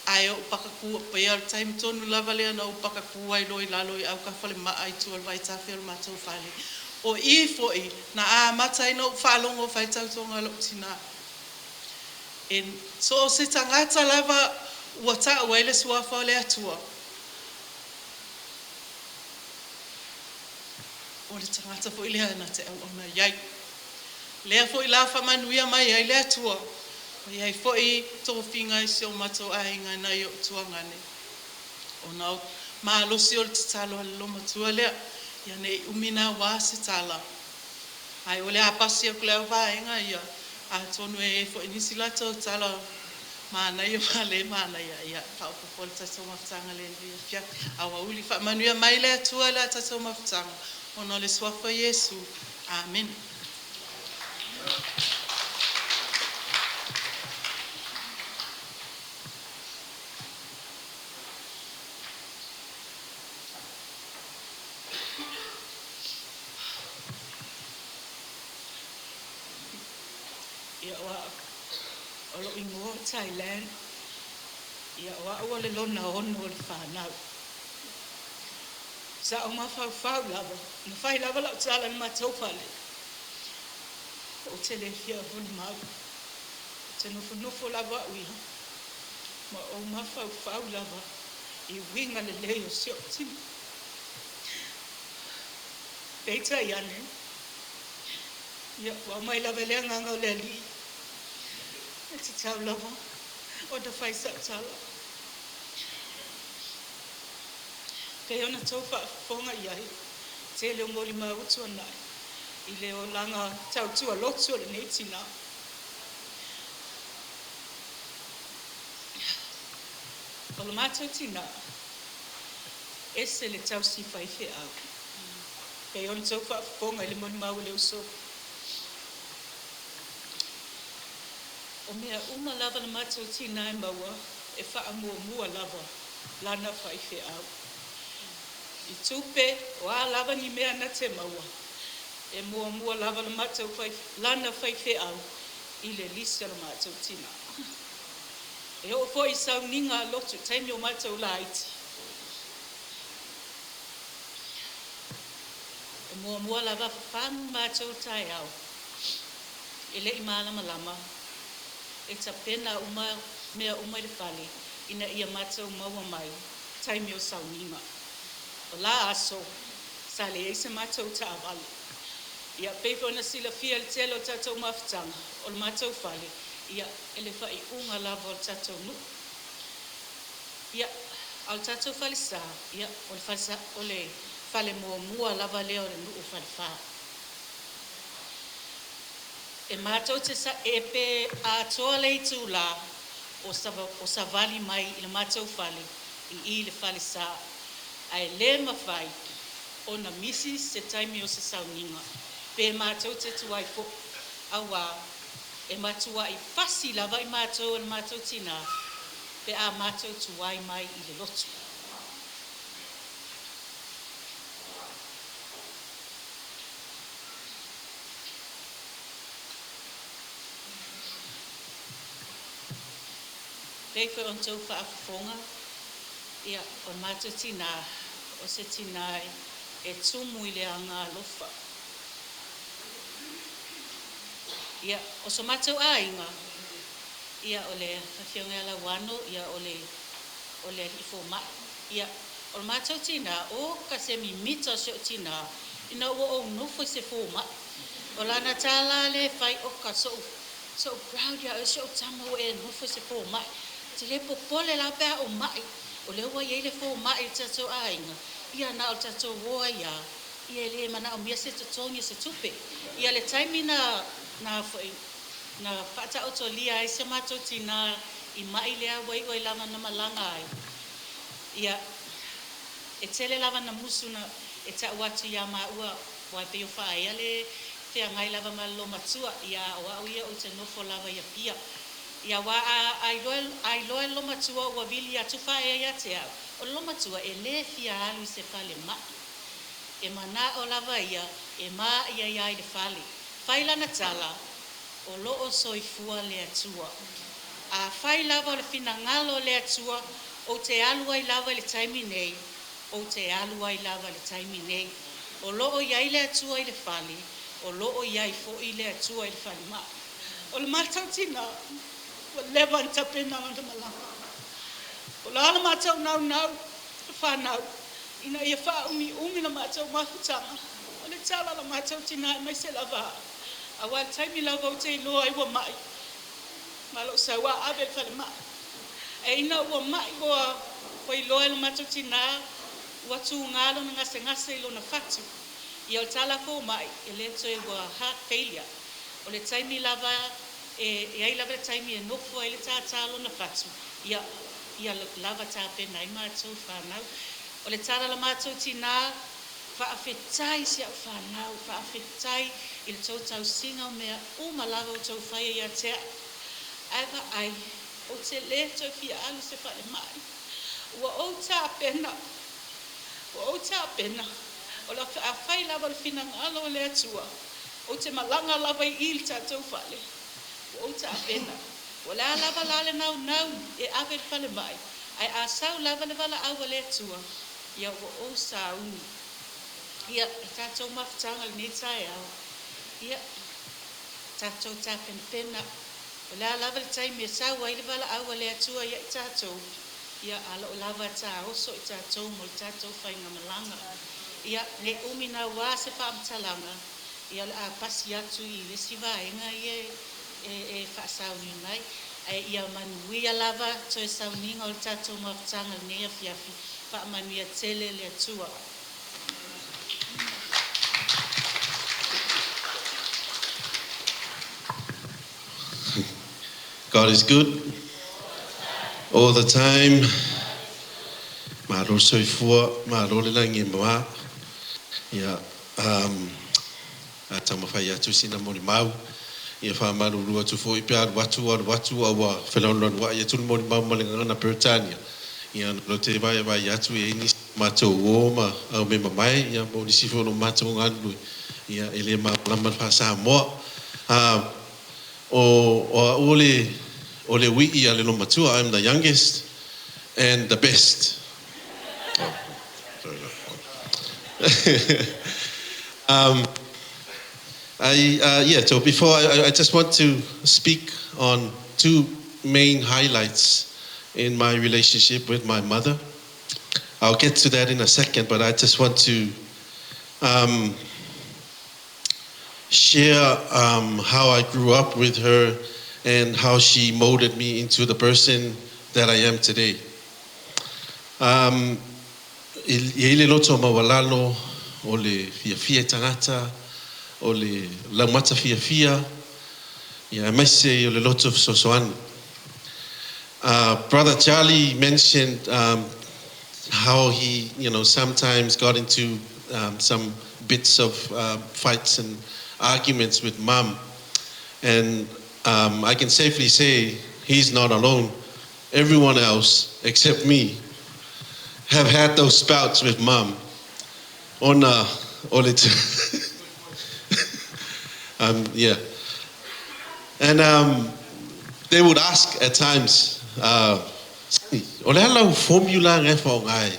ae ou pakaku pei o le taimi tonu lava lea na ou pakaku ai loa i lalo i autafa o le maa i tua o le vaitafe o le matou fale. O i foi na amata ai ona ou faalogo o fai tautoga a lou tinā. E so o se tagata lava ua ta'u ai le suafa o le Atua. O le tagata foi lea na te auauna i ai. Lea foi la faamanuia mai ai le Atua. O i ai foi tofiga i si o matou aiga nai o'u tuagane. Ona o malosi o le tatalo a le olomatua lea. Ia nei umi na wā se tala. Ae o le a pasi atu le au vaega ia, atonu e i ai foi nisi latou tala manaia ma le manaia, ia faaopoopo le tatou mafutaga lenei afiafi. Aoauli faamanuia mai le Atua i le tatou mafutaga, ona o le suafa o Iesu. Amene. Ia o a'u o lo'u igoa o Thailand. Ia o a'u o le lona ono o le fanau. Sa ou mafaufau lava, na fai lava la'u tala i le matou fale. Ou te le fia molimau. Ou te nofonofo lava a'u ia. Ma ou mafaufau lava i uiga lelei o si o'u tino. Peitai ane, ia ua aumai lava e le agaga o le Alii. E tatau lava ona fai sa'u tala. Pei ona tou faafofoga i ai, tele o molimau ua tuanai i le olaga tautua lotu o lenei tinā. O le matou tinā, ese le tausi faifeau. Pei ona tou faafofoga i le molimau a le uso. O mea uma lava na matou tinā e maua, e faamuamua lava lana faifeau. I tupe, o a lava ni mea na te maua, e muamua lava le matou lana faifeau i le lisi a le matou tinā. E oo foi i sauniga a lotu i taimi o matou laiti, e muamua lava fafagu matou taeao e le i malamalama, e tapena uma mea uma i le fale ina ia matou maua mai taimi o sauniga. O la aso, sa leai se matou taavale. Ia pei foi ona silafia e le tele o tatou mafutaga, o le matou fale, ia, e le faaiuga lava o le tatou nuu. Ia, a o le tatou falesa, ia, o le falesa, o le fale muamua lava lea o le nuu o Falefa. E matou te sa, e pe atoa le itulā o, o savali mai i le matou fale i i le falesa, ae le mafai ona misi se taimi o se sauniga pe matou te tuai foi, auā e matuai fasi lava i matou e le matou tinā pe a matou tuai mai i le lotu. Pei foi ona tou faafofoga, ia, o le matou tinā, o se tinā e tumu i le agaalofa. Ia, o so matou aiga, ia, o le afioga ia Lauano, ia, o le o le alii fomai. Ia, o le matou tinā, o ka se mimita o si ou tinā, ina ua ou nofo i se fomai. O lana tala lea e fai, oka, so so proud ia oe si ou tama ua e nofo i se fomai. Te le popole la pe a ou mai, o lea ua i ai le fomai i le tatou aiga, ia na o le tatou o ai lava, ia e le manaomia se totogi o se tupe. Ia le taimi na na foi na faataotolia ai si a matou tinā i mai lea ua iu ai lava na malaga ai, ia e tele lava na musu na e ta'u atu iā maua, aua e pei o Faaea le feagai lava ma le olomatua, ia a o a'u ia ou te nofo lava i Apia. Ia aua a a iloa a iloa e le olomatua ua vili atu Faaea ia te a'u, o le olomatua e lē fia alu i se fale ma'i. E mana'o lava ia e ma'i ai lava i le fale. Fai lana tala, o lo o soifua le Atua. Afai lava o le finagalo o le Atua ou te alu ai lava i le taimi nei, ou te alu ai lava i le taimi nei. O lo o i ai le Atua i le fale, o lo o i ai foi le Atua i le falemai. O le matou tinā, ua leva ona tapena lana malaga. O le a le matou naunau, le fanau, ina ia faaumiumi le matou mafutaga. O le tala a le matou tinā aemaise lava a'u, auā le taimi lava ou te iloa ai ua ma'i, ma lou sau a ave i le falemai. Ae ina ua ma'i ua ua iloa e le matou tinā ua tugā lona gasegase i lona fatu, ia o le tala a fomai e le toe ua heart failure. O le taimi lava e i ai lava le taimi e nofo ai le tātā lona fatu, ia ia lava tapena ai matou fanau. O le tala a le matou tinā, faafetai si a'u fanau, faafetai i le tou tausiga o mea uma lava ua tou faia ia te a'u. Ae vaai, ou te lē toe fia alu i se falemai. Ua ou tapena, ua ou tapena. O le afai lava o le finagalo o le Atua, ou te malaga lava i i le tatou fale. Ua ou tapena. Po o le a lava la le naunau e ave i le falemai, ae a sau lava le valaau a le Atua, ia ua ou sauni. Ia, le tatou mafutaga i lenei taeao, ia, tatou tapenapena. O le a lava le taimi e sau ai le valaau a le Atua ia i tatou, ia, a o lo o lava taoso i tatou mo le tatou faigamalaga. Ia, ne i umi naua se faamatalaga, ia o le a pasi atu i le isi vaega ia e, e faasauni mai. Ae ia manuia lava toe sauniga o le tatou mafutaga i lenei afiafi. Faamanuia tele le Atua. God is good all the time. Malo le soifua, malo le lagi e mama. Ia, A taumafai atu sina molimau. Ia faamalulu atu foi pe alu atu alu atu a ua feloaloaloa'i atu le molimau ma le gagana Peretania. Ia ona o te vaevae atu e i ai nisi o matou uō ma aumema mai ia mo nisi foi o lo matou galulue ia e le malamalama i le faa-Samoa. O o a'u o le o le ui'i a le olomatua, I'm the youngest and the best. Oh, sorry. Yeah, so before I just want to speak on two main highlights in my relationship with my mother. I'll get to that in a second, but I just want to share how I grew up with her and how she molded me into the person that I am today. E i ai le loto maualalo o le fiafia i tagata, o le laumata fiafia, ia aemaise o le loto fesoasoani. Brother Charlie mentioned how he sometimes got into some bits of fights and arguments with Mum. And I can safely say he's not alone. Everyone else, except me, have had those spouts with Mum. Ona o le yeah. And they would ask at times, "O le a lau formula e faaaoga ai?"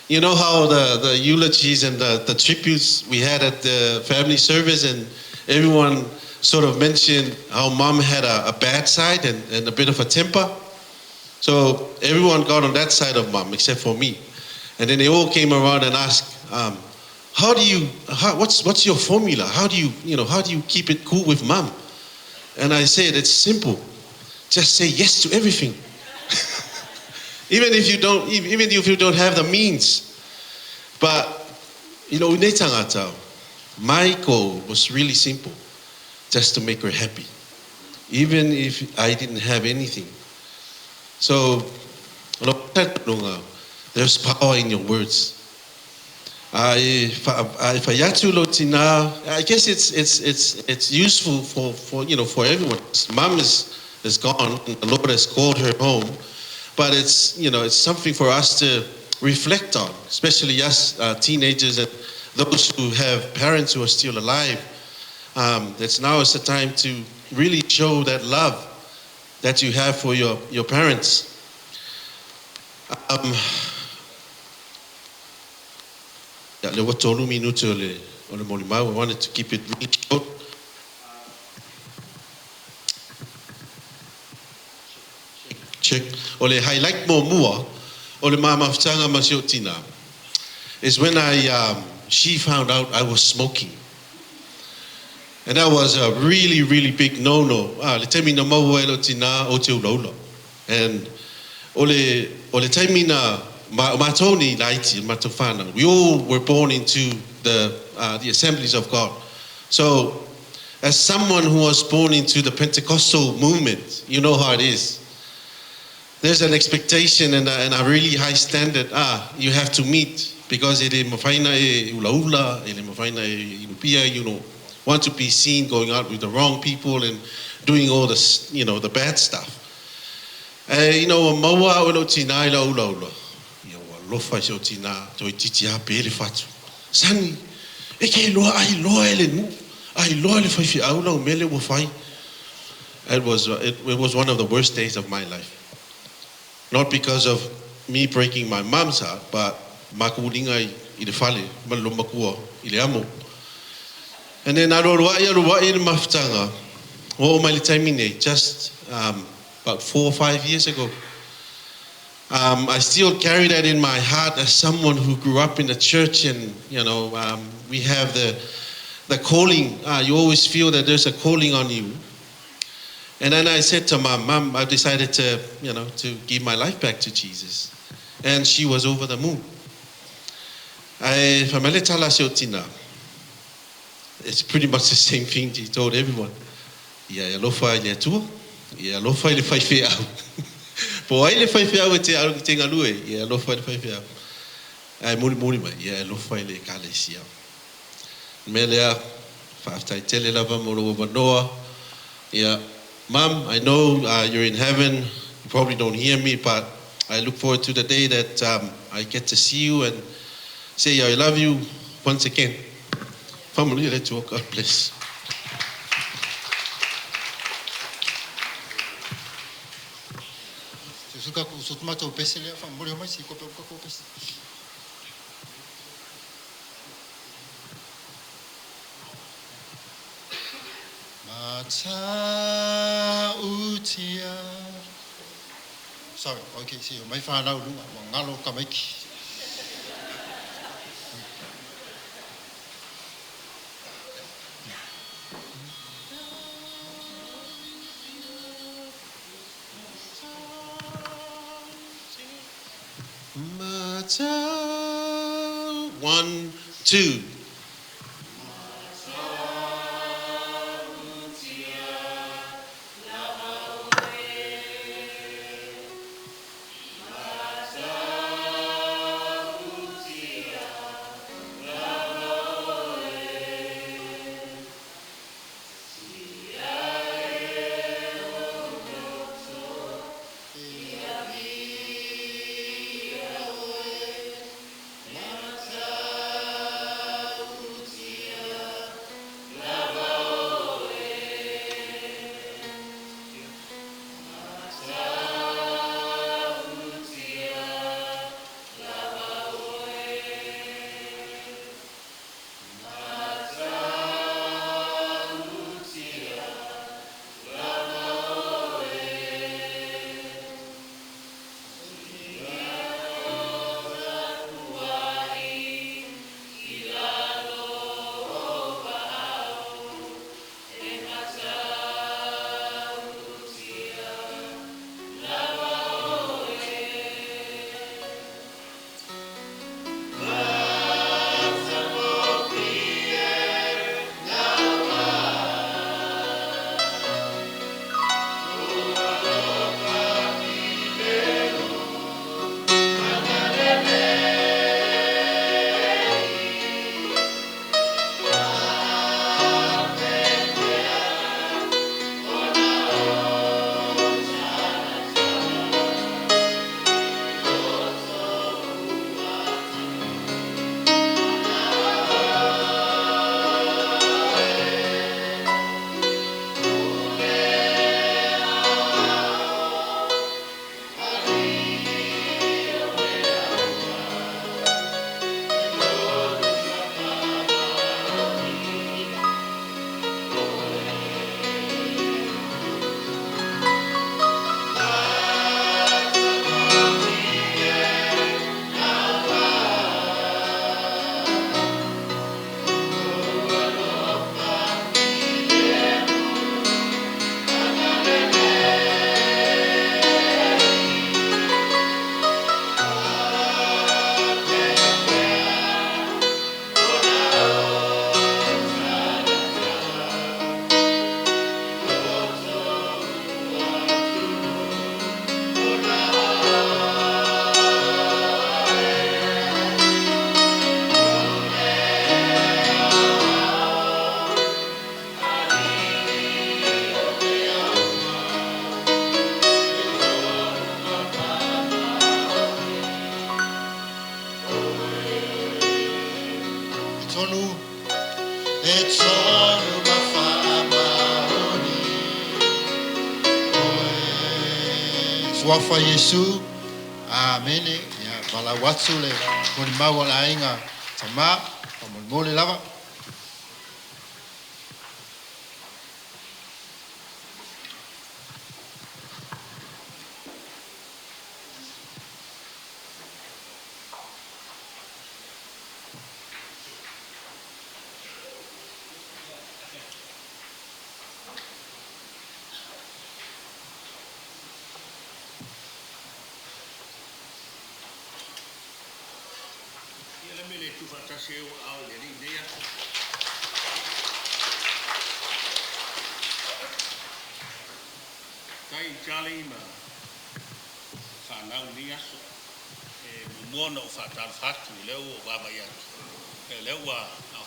You know how the eulogies and the tributes we had at the family service, and everyone sort of mentioned how Mom had a bad side and a bit of a temper. So everyone got on that side of Mom except for me. And then they all came around and asked, how do you, how, what's your formula? How do you keep it cool with Mom? And I said, "It's simple. Just say yes to everything. Even if you don't have the means." But, i lou nei tagata, my goal was really simple, just to make her happy, even if I didn't have anything. So, there's power in your words. If I guess it's useful for everyone. Mom is gone, and the Lord has called her home, but it's something for us to reflect on, especially us teenagers and those who have parents who are still alive. It's now is the time to really show that love that you have for your parents. Le ua tolu minute o le molimau. I wanted to keep it really short. Check. O le highlight muamua o le ma mafutaga ma si ou tinā is when she found out I was smoking. And that was a really, really big no-no. Ah, le taimi na maua e lou tinā ou te ulaula. And o le taimi na ma matou nei laiti, matou whānau. We all were born into the Assemblies of God. So, as someone who was born into the Pentecostal movement, you know how it is. There's an expectation and a really high standard. Ah, you have to meet because e le mafai ona e ulaula, e le mafai ona e inu pia, want to be seen going out with the wrong people and doing all the bad stuff. Maua au e lou tinā i lau ulaula. Ia ua alofa i si ou tinā, toeitiiti lava pe le fatu. "Sani, e ke iloa a iloa e le nuu, a iloa e le faifeau lau mele ua fai." It was one of the worst days of my life. Not because of me breaking my mom's heart, but makulinga i le fale, ma le lomatua, i le amo. And then alu alua'i le mafutaga, o mai le taimi nei, just about 4 or 5 years ago. I still carry that in my heart as someone who grew up in the church, and we have the calling. You always feel that there's a calling on you. And then I said to Mom, "Mom, I've decided to give my life back to Jesus." And she was over the moon. Ae fai mai le tala a si ou tinā. It's pretty much the same thing she told everyone. Ia e alofa i le Atua, ia e alofa i le faifeau. Po o ai le faifeau e te alu ki te galue, ia e alofa i le faifeau. Ae mulimuli mai, ia e alofa i le ekalesia. Mea lea, faafetai tele lava mo lou avanoa. Yeah, Mum, I know you're in heaven. You probably don't hear me, but I look forward to the day that I get to see you and say I love you once again. Family, let you God bless. Suka ku so tomato pese lea fa mole mai si ko pe ko pese. Matautia. Sorry, okay, see, mai whanau lunga, wa ngalo ka maiki. Mata. 1, 2. Suafa Yesu, amene, ia vala watu le moni maua la ainga tama, pa mole lava.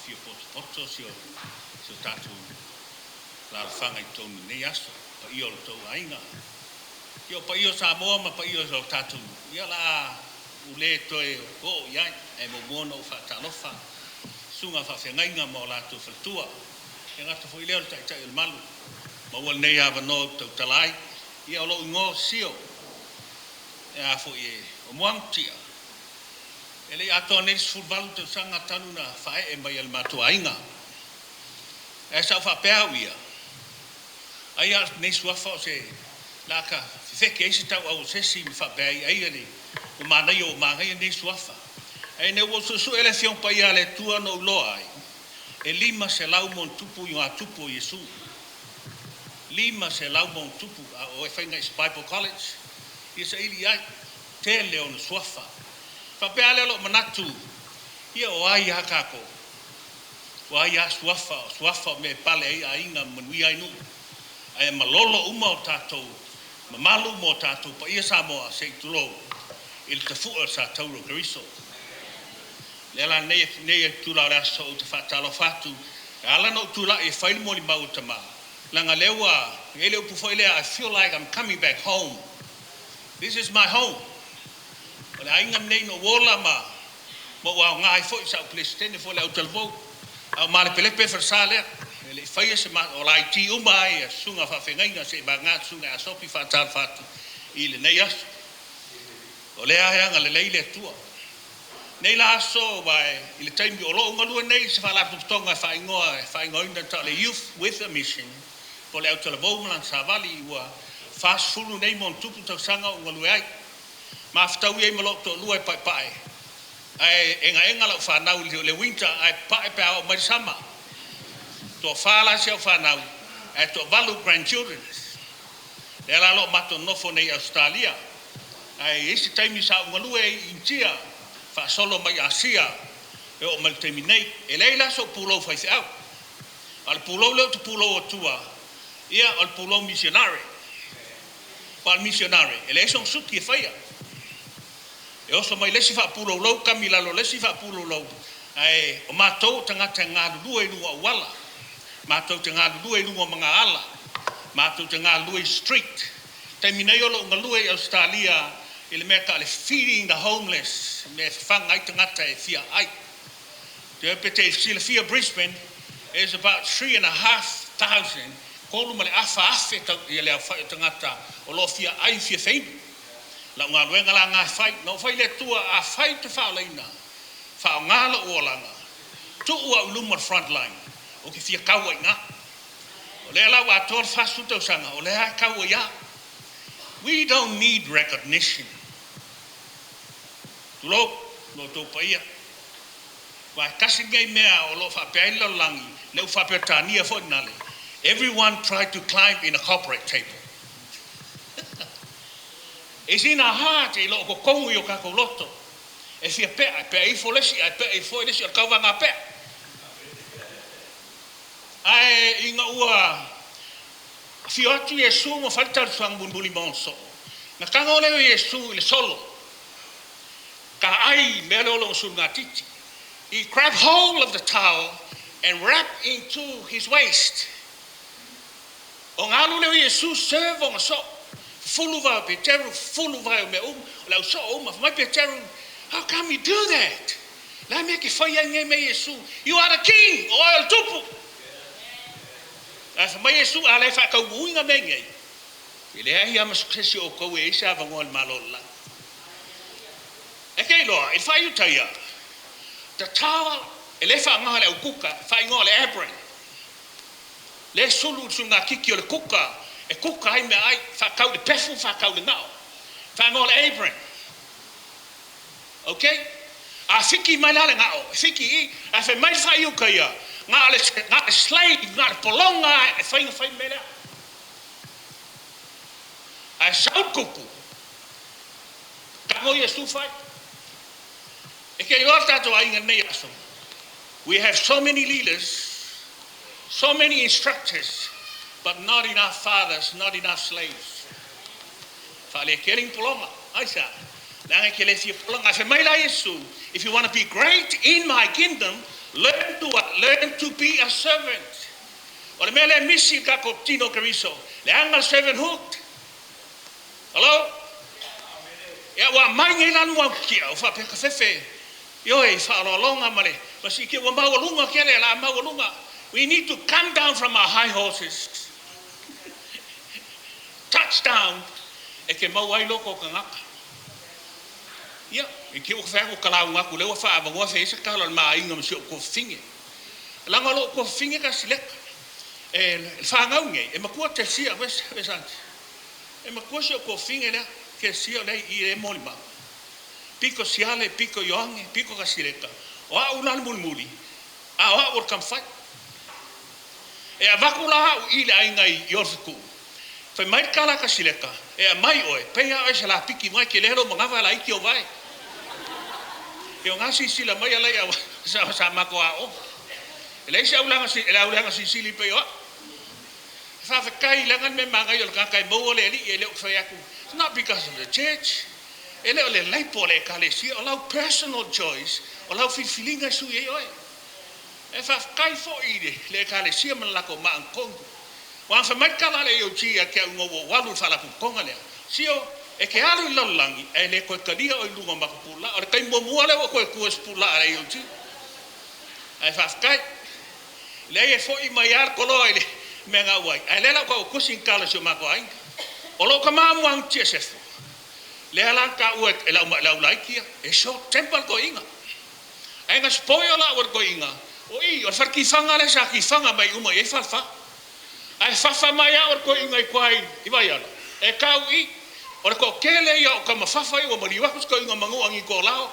fia potopoto si o si o tatou alaalafaga i totonu i lenei aso, paia o lo outou aiga. Ia o paia o Samoa ma paia o lo tatou nuu, ia o le a ou le toe oo i ai, ae muamua ona ou faatalofa i susuga i faafeagaiga ma o latou faletua. E le gata foi i lea o le Taitai o le Malu, maua lenei avanoa ou te tautala ai. Ia o lou igoa o Sio, e a foi e, o Muagututia. E le i atoa nei le 18 tausaga talu na faaee mai e le matou aiga. Ae sa ou faapea au ia, ai lava o lenei suafa o se la ta fefeke ai se tauau o se isi ma faapea ai, ai le ua manaia ua manaia lenei suafa. Ae ina ua ou suesue le Afioga Paia a le Atua na ou iloa ai, e 500+ iogatupu o Iesu. 500+, a o oe e fai i se Bible College, ia saili i ai, tele ona suafa. Faapea lea o lou manatu, ia o ai a tatou? O ai a suafa? O suafa o mea e pale ai aiga ma manuia ai nuu. Ae malolo uma o tatou mamalu ma o tatou paia Samoa se i tulou i le tafue o le satauro o Keriso. Lea la nei nei itula o le aso ou te faatalofa atu e ala ona ou tulai e fai le molimau a tama leaga lea ua i ai le upu foi lea, I feel like I'm coming back home. This is my home. O le aiga lenei na ou ola ma ma ou aoga ai foi sa ou Peresetene foi i le autalavou a o malepelepe le falesa lea. E le i faia se ma o laiti uma ai susuga faafeagaiga seivagana le susuga ia Sopi. Faatalofa atu i lenei aso. O lea e agalelei le Atua. Nei la aso aua i le taimi o lo o galue nei i se faalapotopotoga e faaigoa e faaigoaina e tau o le Youth with a Mission po o le autalavou ma lana savali ua 40 nei ma ona tupu tausaga o ou galue ai. Mafutaui ai ma lou toalua e paepae ae egaega lau fanau i le winter ae papae pe a oo mai le sama. Toafa la si au fanau ae toavalu grandchildren. Lea la o lo o matou nonofo nei i Ausetalia. Ae i ai se taimi sa ou galue ai i Initia, faasolo mai Asia e oo mai i le taimi nei. E leai la sou pulou faifeau. A o le pulou lea ou te pulou atua, ia o le pulou misionare. Aua o le misionare, e leai sona suki e faia. E oso mai le isi faapuloulou, kami i lalo o le isi faapuloulou, ae o matou o tagata e galulue i luga o auala, matou te galulue i luga o magaala, matou te galulue i street. Taimi nei o lou galue i Ausetalia i le mea e tau o le feeding the homeless, mea e fafaga ai tagata e fia ai. Te pe te silafia Brisbane is about 3,500, 3,250 tau ia le aofai o tagata o lo o fia ai fia feinu. Lau galuega la na e fai, na ou fai i le Atua, afai ou te faaolaina, faaaoga lou olaga, tuu au i luma o le front line, ou te fia tau ai i ina. O lea la ua atoa le 40 tausaga, o lea e tau ai lava. We don't need recognition. Tulou, lo outou paia. Aua e tasi lenei mea o lo o faapea ai le lalolagi, le upu faa-Peretania foi lena le, everyone try to climb in a corporate table. E sina heart i loo totonu i o tatou loto e fia pea, e pea ifo le isi ae pea ifo foi le isi, o le tauvaga pea. Ae ina ua afio atu Iesu ma fai le talosaga mulimuli ma ona soo, na tago lea o Iesu i le solo, ka ai mea lea o lona sulugatiti. He grabbed hold of the towel and wrapped into his waist. Ona alu lea o Iesu serve ona soo, fufulu vae o Peteru, fufulu vae o mea uma, o le au soo uma. Fai mai Peteru, "How come you do that? Le a mea e te fai ai nei mea Iesu? You are the king, o oe o le tupu." Ae fai mai Iesu, a le faataunuuina mea nei, e leai lava ma se isi o outou e i ai se avanoa i le Malo o le lagi. E te iloa, i le faaiutaia, tatao e le faaaoga le aukuka, e faaigoa le apron. Le sulu i le sulugatiti o le kuka e kuka ai meaai, faatau i le pefu, faatau i le gao. Faaigoa le apron. Ok? A fiki mai la le gao, e fiki i i, ae fai mai le faaiuga ia, na o le, na o le slave, na o le pologa e fai na fai le mea lea. Ae sau le kupu, tago Iesu fai. E te iloa le tatou aiga i lenei aso, we have so many leaders, so many instructors, but not enough fathers, not enough slaves. Faaletele ni pologa. Aisea? Leaga e te le fia pologa. Ae fai mai la Iesu, if you want to be great in my kingdom, Learn to what? Learn to be a servant. O le mea lea e misi i le tatou tino o Keriso, leaga le servanthood. Hello? Ia, ua aumai nei la luga o tia, o faapea ka fefe, ioe, i faaaloaloga ma le ma siitia, ua maualuga tele, la maualuga. We need to come down from our high horses. Touch down, e te maua ai loko o tagata. Ia, i te i ua fai atu ka lauga atu lea ua faaavanoa fai ai se tala o le ma aiga ma si ou tuafafine. Leaga o lou tuafafine tasi leka. E, le fanau nei, e matua Tesia, where's, where's auntie? E matua si ou tuafafine lea, Tesia o lea i i e molimau. Pito Siale, pito Ioane, pito Kasileka. O au la le mulimuli, a o au o le tamafai. E avatu la au i le aiga i Olefetuu. Fai mai le tala a Kasileka, e aumai oe, pei lava oe se lapiki mai, ke lea lou manava laiti o vae. E o ngā silasila mai ala ia sa, sa matou aoga. E leai se aulaga, le aulaga silisili pei o au. E faafetai leaga le mea manaia o le tagata e maua le Alii e le o fai atu, it's not because of the church. E le o le laipo o le Ekalesia, o lau personal choice, o lau filifiliga e sui ai oe. E faafetai foi i le Ekalesia ma le latou maa tonu. Ua fai mai le tala a le AOG ia te au ina ua ou alu i le Faalapotopotoga lea, Sio, e te alu i le lalolagi ae le toe talia oe i luga o matou pulaa. O le taimi muamua lea ua toe tu ai se pulaa a le AOG. Ae faafetai. Leai e foi mai lava le toloa i le mea na auai, ae lea la ua tau tusi ni tala i si o matou aiga. O lou tama muaga Tiasefo, lea la na taua e lau le au laiti ia, e short temper le toeaina. Ae na spoil la au e le toeaina, o i, o le fale tifaga lea sa tifaga mai uma i ai falefa. Ae fafa mai au e le toeaina i tua i Vaiala, e tau i, o le toatele ia o tama fafa ia ua maliu atu si toeaina Manua Nikolao.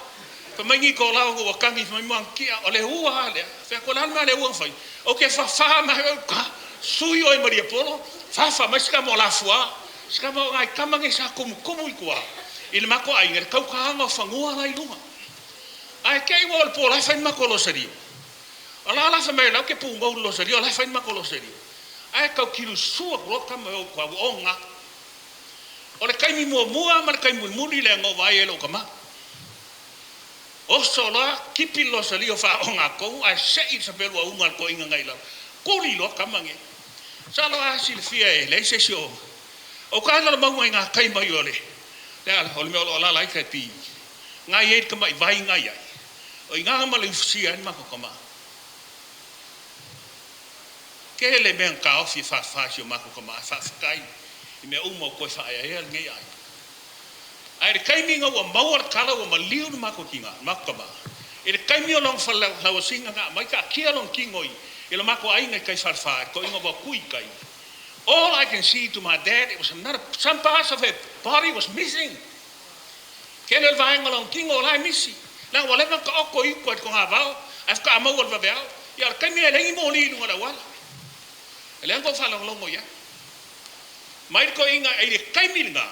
Fai mai Nikolao ina ua tagi fai mai Moangia, o le ua a lea. Fai atu, o le a le mea a le ua na fai? Ou te fafa mai au ka, sui oe ma Liapolo, fafa mai si tama o Lafua, si tama o nai tama nei sa tumutumu i tua i le matou aiga i le taukaaga o fanua la i luga. Ae te i ua o le po o la e fai le matou losario. O la la fai mai o la ou te pugou i le losario, o la e fai le matou losario. Ae tau kilusu atu loa tama e o i tua, ua oga. O le taimi muamua ma le taimi mulimuli lea na ou vaai ai i lou tama. Oso loa, tipi le losario faaogatonu ae sei le sapeluauga a le toeaina nai lalo. Tuli loa tama nei. Masalo a silafia e leai se isi o o ka ala mauga i ngā kai mai o le le ala o le mea o lo o alaala ai kai pi. Ngai ai le tama'i vai ngai ai. O i ngā ma le ufusia ai le matou tama. Tele mea na taofi e fāfā i si o matou tama e faafetai i mea uma o toe faaeaea lenei aiga. Ae i le taimi ina ua maua le tala ua maliu le matou tina, le matou tama, i le taimi o lona falelauasiga na aumai taatia lona tino i i lo matou aiga i tai falefa i le toeaina ua tui i tai. All I can see to my dad it was another some parts of her body was missing. Tele o le vaega o lona tino o la e misi. Leaga ua leva ona taoto i uta i le togavao ae faatoa maua i le vaveao. Ia o le taimi e leai ni moli i luga o le auala. E leai na tou faalogologo i ai. Mai le toeaina i le taimi lena,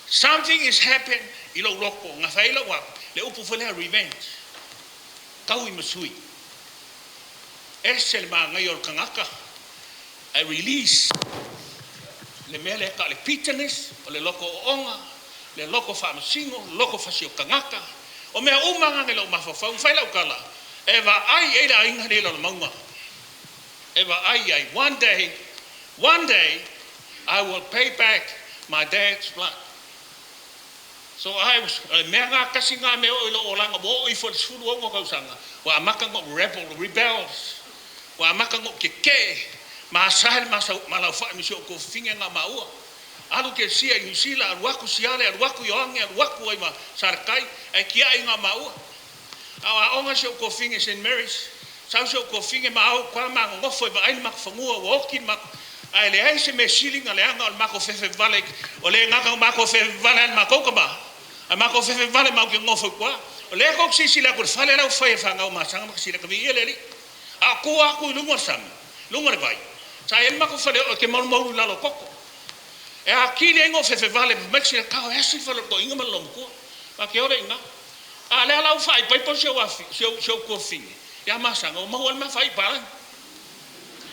something is happen i lou loto, na fai ai lau apu, le upu foi lea revenge, taui ma sui. Ese le manaia o le tagata ae release le mea lea e tau o le bitterness, o le loto oona, le loto faamasino, le loto fasi o tagata. O mea uma na i lou mafaufau, na fai lau tala, e vaai i ai le aiga lenei i Lalomauga. E vaai i ai, one day, one day I will pay back my dad's blood. So I was, o le mea na tasi na mea oo i lou olaga, ua oo ifo i le 16 tausaga, ua amata ona ou rebel, rebels, ua amata ona ou tetee, ma asae le masau, ma laufai ma si ou tuafafine na maua. Alu Kesia i Niu Sila, alu atu Siale, alu atu Ioane, alu atu ai ma Saletai, ae tiai na maua. A o aoga si ou tuafafine i Saint Mary's, sau si ou tuafafine ma au kwa ma nonofo e vaai le matou fanua ua oti le matou, ae leai se mea sili na leaga o le matou fefe vale o le gata o matou fefe vale a le matou tama, ae matou fefe vale matou te nonofo i tua. O lea tou te silasila atu i le fale la ua fai e fanau Masaga ma Kasileka, viia le Alii. A o tua atu i luga o le sami, luga o le vai, sa i ai le matou faleoo e te malumalu i lalo o koko. E atili ai ona ou fefe vale fai mai le tao e asi le fale o le toeaina ma le loomatua. Ma te ola i ina. A o lea la ua faaipaaipa si ou afi, si ou, si ou tuafafine ia Masaga, ua maua ai le ma faaiu palagi.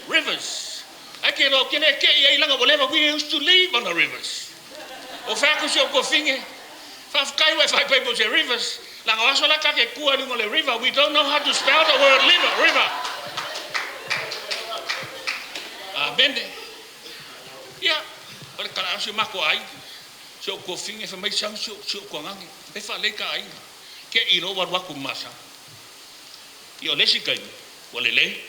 Rivers. Ae ke loa, ou te le tei ai leaga ua leva, we used to live on the rivers. Ua fai atu si ou tuafafine, faafetai ua e faaipaaipa i se rivers, Leaga o aso la ta te tua i luga o le river, we don't know how to spell the word liver, river. Amene. Ia, o le tala o si o matou aiga, si ou tuafine fai mai sau si ou tuagage, e faalelei ta aiga. Te i loa ua alu atu ma masaga. Ia o le isi taimi ua lelei,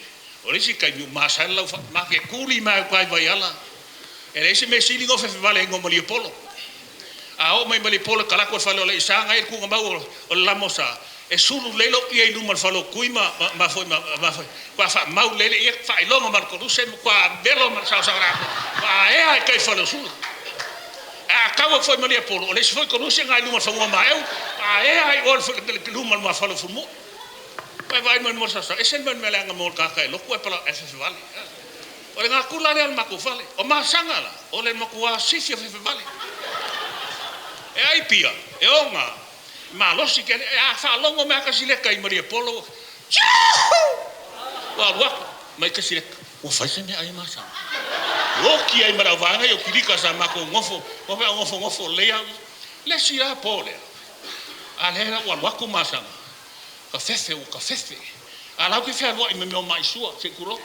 o le isi taimi ua masae le laufai. Ma te tuli mai uta i Vaiala. E leai se mea sili ona ofefevale ai Maliepolo. A oo mai Maliepolo e talaatu i le fale o Alaiasa na e i ai le tuugamau o le lamosa, e sulu lelei lou ie i luma o le fale o Tui ma ma foi ma ma foi faatoa faamau lelei le ie, faailoga ma le koluse ma matua velo ma le saosaoa ua aea i tai fale o Sula. Ae a tau atu foi i Maliepolo, o le isi foi koluse na i luma o le fanua maeu, aea ai oe i luma o le fale o Fumuo. Ua e vaai mai mo le saosaoa, ese le mea leaga mo le tagata e lotu ae pala ae fefevale. O le natura lea o le matou fale. O masaga la, o le matua sifi o fefevale. E ai pia, e oga, e malosi tele. E a faalogo mai lava Kasileka i Maliepolo, Tjuuhuu! Ua alu atu mai Kasileka, ua fai se meaai a masaga. Oti ai ma le auvaega ia o Kilika sa matou nofo, nofo nofo lelei au. Le isi la po lea, a lea la ua alu atu masaga, ka fefe ua ka fefe. A la ou te fealuai ma mea o maisua, se i tulou.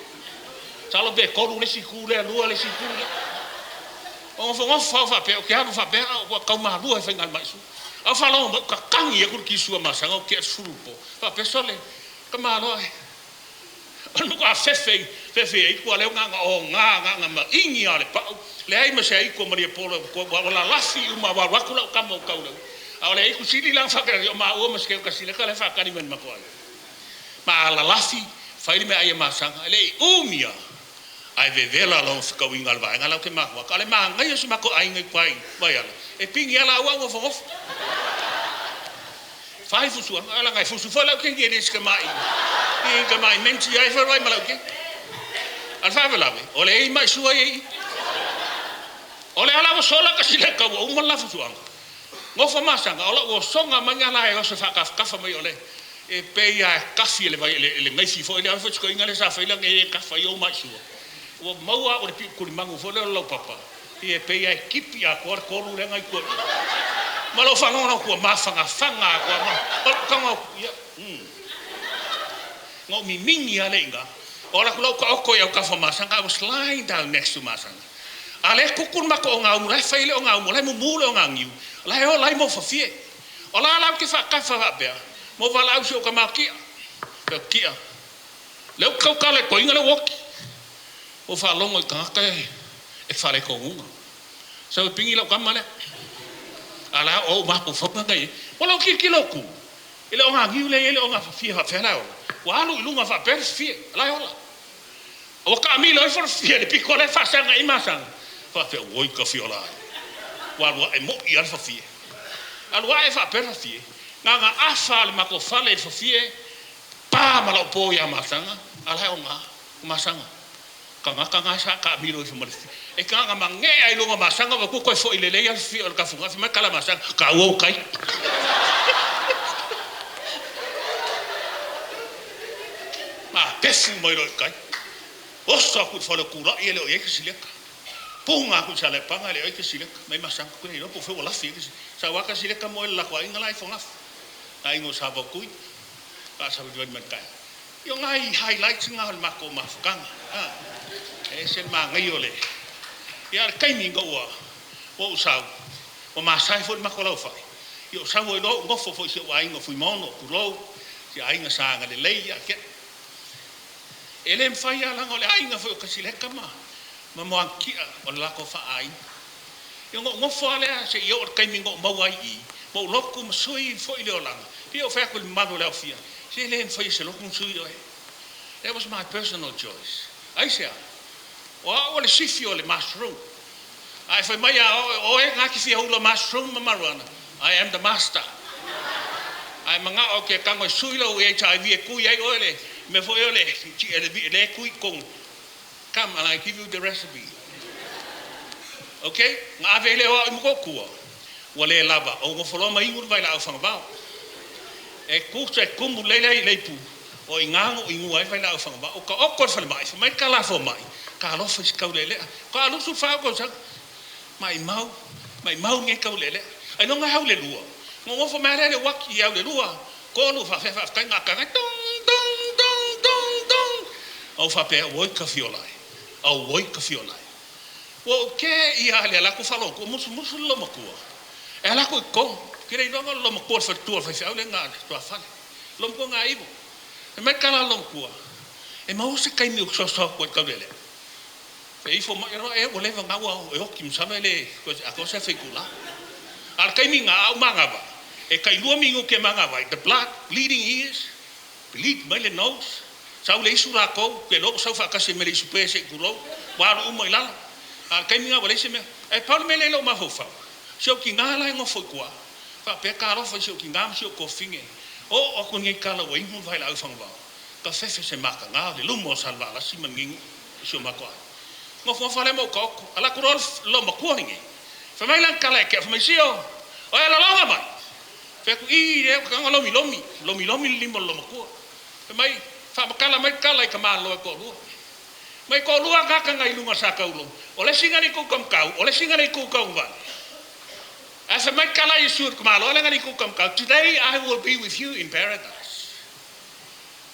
Masalo pe tolu le isi itu lea, lua le isi itu lea. O nofonofo au faapea, ou te alu faapea, a ua tau malua e faiga le maisua. A ou faalogo mai ua tatagi atu le kisua masaga ua tea le 10 i le po. Faapea, sole, tamaloa e. O le matua fefe, fefe ai tua lea na ona oga, na ona maini lava o le pau. Leai ma se aitu o Maliepolo ua lalafi uma, ua alu atu lau tama ua tau A o le aitu sili la ona faatali, o maua ma si Kasileka la e faatali mai i le matou aiga. Ma lalafi, fai le meaai a masaga, e le i umi lava, ae vevela lona fetauiga a le vaega la ou te mafua atu. A o le manaia o si matou aiga i uta i Vaiala, e pigi lava laua au nofonofo. Fai fusuaga, a leaga e fusu foi lau keiki e le o se tamai, i tamai menti ai foi ma lau keiki. A o le faalavelave, o le ai maisua ia i i. O le ala ua sola Kasileka ua uma le la fusuaga. Nofo masaga, o lou osoga mai la e oso faatafatafa mai o le e pei lava e tafi e le vai le gaifi foi lea foi sikoiga lea sa fai lana e tafa ai ou maisua. Ua maua au le piu tulimagu foi lea o le laupapa, e pei lava e tipi atoa le tolu lea na i tua. Ma lou faalogo atu ua mafagafaga atoa ma lou tago atu, ia, Na ou mimini lava le iga. O ala atu la ou taoto i autafa o masaga, I was lying down next to masaga. A lea e tutu le matou ogaumu, la e fai le ogaumu, la e mumu le oganiu, la e ola ai mofafie. O la la ou te faatafa faapea, mo valaau si ou tama o Kia. Fai atu, Kia, lea ou te tautala i toeaina lea ua oti. Ua ou faalogo i tagata e faaletonuga. Sau e pigi lau tama lea. A la o ou mafaufauga na i ai. Ua lou tilotilo atu i le oganiu lea e i ai le ogafafie faapea la e ola. Ua alu i luga faapea le fafie, la e ola. Ua taamilo ifo le fafie i le pito lea e faasaga i ai masaga. Faapea, oi ka fiola ai. Ua alu ae moi lava le fafie. Alu ae faapea le fafie, na ona afa lava le matou fale i le fafie, pa ma lau po ia masaga, a la e oga masaga. Tagata na sa taamilo ifo ma le fafie. E tagata magee ai luga o masaga, ua toe foi lelei lava le fafie o le tafuga, fai mai tala masaga, taua o tai. Ma pefu mai loa i tai. Oso atu i le fale o Tulai e le o i ai Kasileka. Puga atu i Saleapaga e le o i ai Kasileka. Mai masaga, koe le iloa po o fea ua lafi ai Kasileka. Sau lava Kasileka moe i le latou aiga la i Fogafa. Le aiga o Savaotui. Faasavalivali mai le taeao. Ia o nai highlights na o le matou mafutaga. E ese le manaia o le... Ia a o le taimi ina ua ou sau, ua masae foi le matou laufai, ia ou sau ai loa ou nofo foi i si ou aiga o Fuimaono, tulou, si aiga sa agalelei ia te au. E le mafai lava leaga o le aiga foi o Kasileka ma Moankia o le latou faaaiga. Ia ona ou nofo lava lea seia oo i le taimi na ou maua ai i i, ma ou lotu ma sui foi le olaga. Pei ou fai atu i le mamalu o le aofia, se le mafai e se lotu ona sui oe. That was my personal choice. Aisea? O au o le sifi o le mushroom. A e fai mai a oe na te fia hula mushroom ma marijuana, I am the master. A e manao ou te tago e sui lau HIV e tui ai oe le mea foi o le le tui i totonu. Come and I give you the recipe. Ok? Na ave ai lea o au i Motootua, ua le lava, ou nofo loa ma inu le vailaau fagavao. E tusa e tumu lelei le ai ipu, o i ina na ou inua ai le vailaau fagavao. Ou taoto i le falemai, fai mai le tala fomai, talofa i se taulealea. Faatoa 24 ou tausaga, maimau, maimau lenei taulealea. Ailoga e au i le lua, Gogofo mai lea le uaki i au le lua, tolu, faafea faafetai gataga, tung, tung, tung, tung, tung. Ou faapea, oi ka fiola e, auoi ka fiola e. Ua ou kē ia le ala atu faalogo, musumusu le loomatua. E ala atu i totonu, ke le iloa na o le loomatua o le faletua o le faifeau lea na tuafale. Loomatua gaivo. Fai mai le tala a le loomatua, e maua se taimi ou te soasoa atu ai i le taulelea. E ifo mai loa ea ua leva na ua e oti masalo e le toe atoa se afa itula. A o le taimi lena a ou manava, e tailua minute e manava ai, the blood bleeding ears, bleed mai le nose, sau le isu latou, ke iloa ua sau faatasi ai ma le isu pe se i tulou, ua alu uma i lalo. A o le taimi lena ua leai se mea. Ae pau le mea lea i lou mafaufau, si ou tina la e nofo i tua, faapea talofa i si ou tina ma si ou tuafafine, oo atu lenei tala ua inu le vailaau i Fagavao, ta fefe se mataga o le luma o Salevalasi ma Niu i si o matou aiga. Nofonofo lea ma ou taoto, alu atu loa le loomatua lenei, fai mai lana tala ia te au, fai mai, Sio, o e lologa mai? Fai atu, Ii, lea ou te tago lomilomi, lomilomi le lima o le loomatua. Fai mai, Faamatala mai le tala i tamaloa e toalua. Mai toalua tagata na i luga o le sa taulo, o le isi na le i tuutaumatau, o le isi na le i tuutaugavale. Ae fai mai le tala a Iesu i le tamaloa lea na le i tuutamatalu, Today I will be with you in paradise.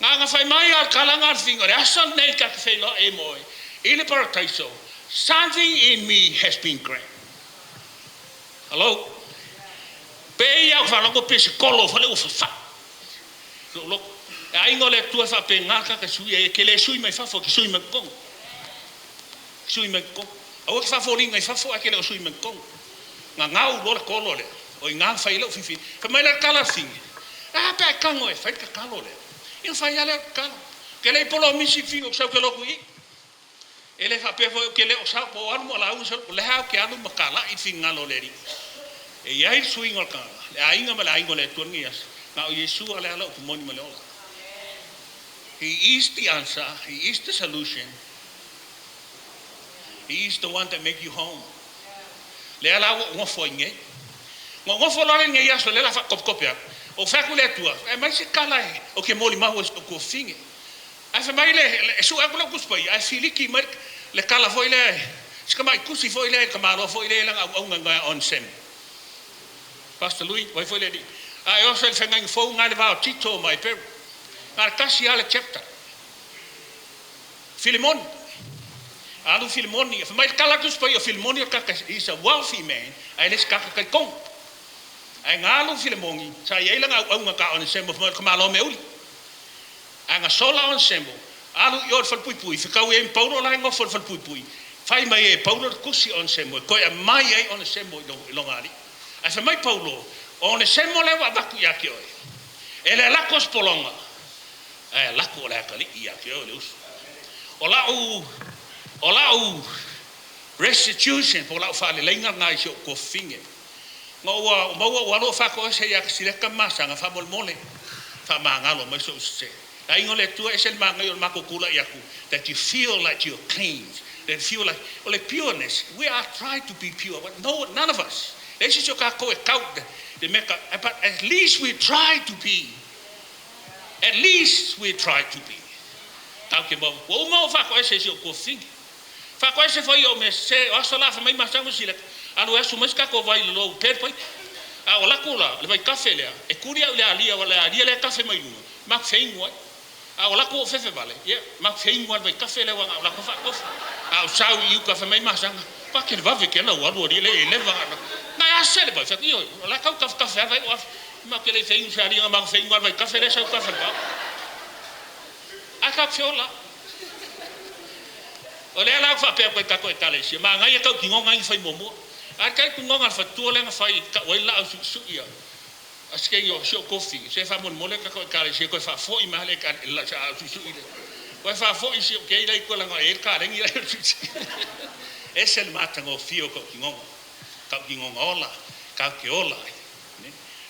Na ona fai mai lava o le tala na o le figa, o le aso lenei ta te feiloai ai ma oe i le parataiso, something in me has been grabbed. Hello? Pei lava o faalogo pe se kolo o fale ua fafai. Lou loto. E aiga o le Atua e faapena tagata e sui ai, e te le sui mai fafo, e te sui mai totonu. Sui mai totonu. Aua e te faafoliga i fafo ae te le o sui mai totonu. Gagau loa le kolo lea, o i ina na fai ai lau filifili. Fai mai la le tala a le fine, e a pe a e tago e fai le tatalo lea? Ia ona fai lava lea o le tatalo. Ou te le i polomisi le fine ou te sau ou te lotu i i. E le faapea foi ou te le o sau, po o alu ma lauga sau, o lea ou te alu ma talai le finagalo o le Alii. E i ai le suiga o le tagata, le aiga ma le aiga o le Atua i lenei aso, na o Iesu lava le ala o upu moni ma le ola. He is the answer, He is the solution, He is the one that make you home. Lea la ua ou nofo ai nei. Na ou nofo loa lea i lenei aso, lea o le a faatopetope atu. Ou fai atu i le Atua, aumai se tala ou te molimau ai i si ou tuafafine. Ae fai mai le, e sue atu lau Tusi Paia, ae filiki mai le tala foi lea, si tamai tusi foi lea i le tamaloa foi lea i lana auauna i gae on Sem. Pastor Louis, o ai foi le alii? A e oso i le feagaiga fou gae le va o Tito ma Eperu. Na o le tasi lava le chapter. Filemoni. Alu Filemoni, fai mai le tala a le Tusi Paia o Filemoni o le tagata, he is a wealthy man, ae le se tagata talitonu. Ae na alu Filemoni, sa i ai lana auauna ta Onesemo, fai mai o le tamaloa meauli. Ae na sola Onesemo, alu i o i le falepuipui, fetaui ai ma Paulo la e nofo i le falepuipui, fai mai ai e Paulo le tusi i Onesemo e toe aumai ai Onesemo i lona alii. Ae fai mai Paulo, O Onesemo lea ua avatu ia te oe, e le alu atu o se pologa, ae alu atu o le atalii ia te oe le uso. O lau, o lau restitution po o lau faaleleiga lena i si ou tuafafine. Na ua maua ua alu o faatoese ia Kasileka ma Masaga, faamolemole, faamagalo mai sou sese. Le aiga o le Atua, e ese le manaia o le matou tulai atu, that you feel like you're clean, that you feel like, o le pureness, we are try to be pure, but no, none of us, leai se isi o tatou e tau i le mea ta, but at least we try to be, at least we try to be. Tatou te maua, ua uma ou faatoese i si ou tuafafine. Faatoese foi i ou mea sese, o aso la fai mai Masaga ma Sileka, alu e asu mai se tatou vai i lalo, pe le paipa. A o latou la, le vaitafe lea, e tuli au i le alia, aua o le alia lea e tafe mai luga, matou feinu ai. A o latou o fefe vale, ia, matou feinu lava i le vaitafe lea aua na o latou faatofu. A o sau i uka fai mai Masaga, pa ke le vave ke lau alu alii le e leva na. Na e ase le vai, fai atu, ioe, o la e tau tafetafe lava vai o afe. Matou te le i feinu i se alia, na matou feinu lava i le vaitafe lea e sau tafe i le vao. Ae tatou te ola. O lea la ua faapea atu ai tatou Ekalesia, manaia tautinoga ia na fai muamua. A o le tautinoga a le faletua lea na fai e tau ai le laau suisui a si o si ou tofi, se faamolemole le tatou Ekalesia toe faafoi mai le laau suisui lea. Toe faafoi si ou kei lea i tua leaga e i ai le kalegi la i suisui. Ese le matagofie o tautinoga. Tautinoga ola, tatou te ola ai.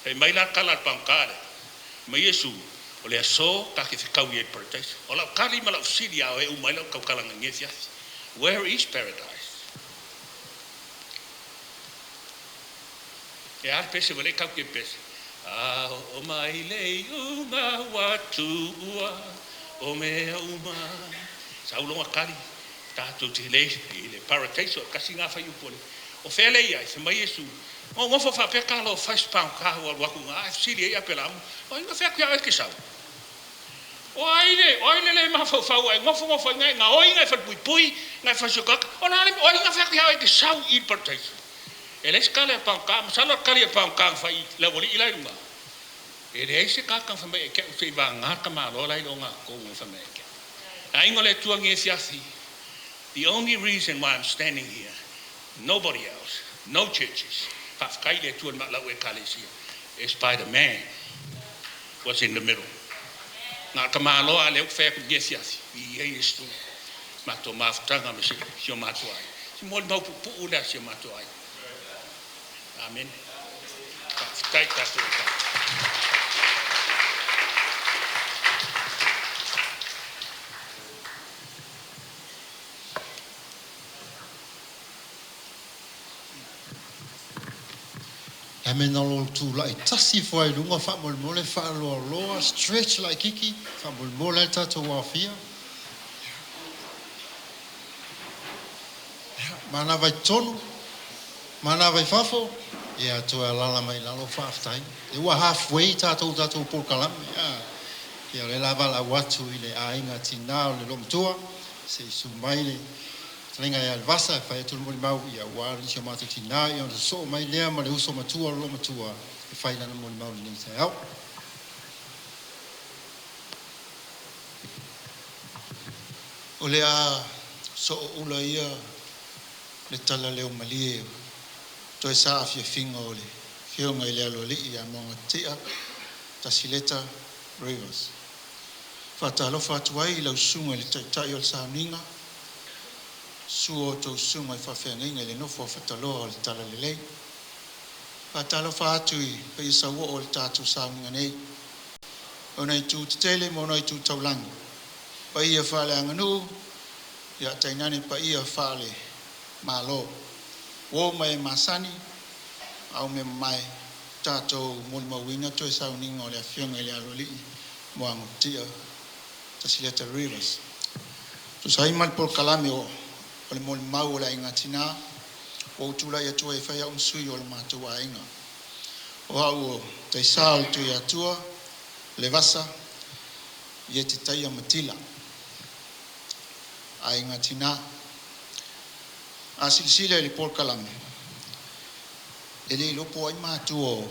Fai mai la le tala a le pagota lea, mai Iesu, o le aso ta te fetaui ai i le paradise. O lau tali ma lau fesili a o e uma ai lau tautalaga i lenei afiafi, Where is paradise? E a le pese ua le i tau ke pese. A oo mai le iuga ua tuua o mea uma. Sau loga tali, tatou te le i le paradise o tasi na faiupu o le. O fea lea e i ai? Fai mai Iesu, Gogofo faapea tala o fai se pagota ua alu atu i ina ae fesili ai Aperaamo, O ai na fai atu ia oe e te sau? O ai le, o ai le le mafaufau ua e nofonofo ai i ina e gaoi na e falepuipui, na e fasiotata? O le a le mea, o ai na fai atu ia oe e te sau i i le parataiso? E leai se tala a pagota, masalo o le tali a le pagota na fai i le aualii la i luga, E leai se tagata na fai mai ia te au seiavagana le tamaloa la e i le ogatotonu na fai mai ia te au. Aiga o le Atua i lenei afiafi, the only reason why I'm standing here, nobody else, no churches, faafetai i le Atua i le lau Ekalesia, is by the man was in the middle. Na o le tamaloa lava lea ou te fai atu i lenei afiafi, viia Iesu, matou mafutaga ma si o matou aiga. Si molimau puupuu lea a si o matou aiga. Amene. Faafetai tatou e Le a mea na o lou tulai tasi ifo ai i luga faamolemole faaloaloa stretch laititi faamolemole ai le tatou aofia. Ia, manava i totonu, manava i fafo, ia toe alala mai i lalo, faafetai. Ia ua half way tatou i tatou polokalame, a. Ia o lea la valaau atu i le aiga tina o le loomatua, se i susu mai le fetalaiga ia Levasa e fai atu le molimau, ia aua nisi o matou tina, ia ona sosoo mai lea ma le uso matua o le loomatua e fai lana molimau i lenei taeao. O le a sooula ia le tala leo malie o toe saafiafiga o le Afioga i le Aloalii ia Moagatia Tasileta Rivers. E faatalofa atu ai i lau Susuga i le Taitai o le Sauniga, susu o a outou susuga i faafeagaiga i le nofo a Fataloa o le Talalelei. E faatalofa atu i paia sauoo o le tatou sauniga nei, ona i itu tetele ma ona itu taulagi, paia faaleaganuu ia tainane paia faale-Malo. Uo ma e masani a o mea mamae, tatou molimauina toe sauniga o le Afioga i le Aloalii Muagututia Tasileta Rivers. Tusa ai ma le polokalame o le molimau o le Aiga Tina, ua ou tulai atu ai e fai a'u ma sui o le matou aiga. O a'u o Taisa o le Tuiatua Levasa Ieti Taia Matila, Aiga Tina. A silasila i le polokalame, e le iloa po o ai matua o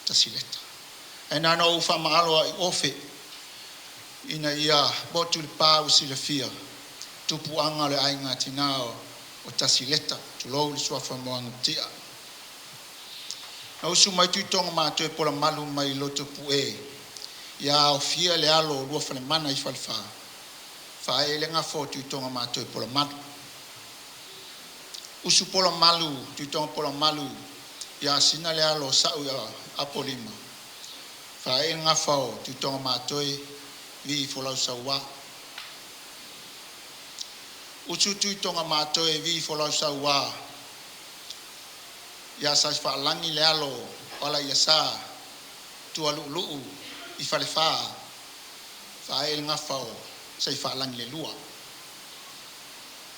Tasileta. Ae na ona ou faamaalo lava i ofe ina ia motu i le pa ua silafia tupuaga o le aiga tina o Tasileta, tulou le suafa Muagututia. Na usu mai Tuitoga Polamalu mai Lotopue ia aofia le alo o Luafalemana i Falefa, faaee le gafa o Tuitoga Polamalu. Usu Tuitoga Polamalu ia sina le alo o Sa'u ia Apolima, faaee le gafa o Tuitogamatoe Vii Folau. Usu Tuitogamatoe Vii Folau ia Saifaalagi le alo o Alaiasa Tualuuluu i Falefa, faaee le gafa o Saiafaalagi le Lua.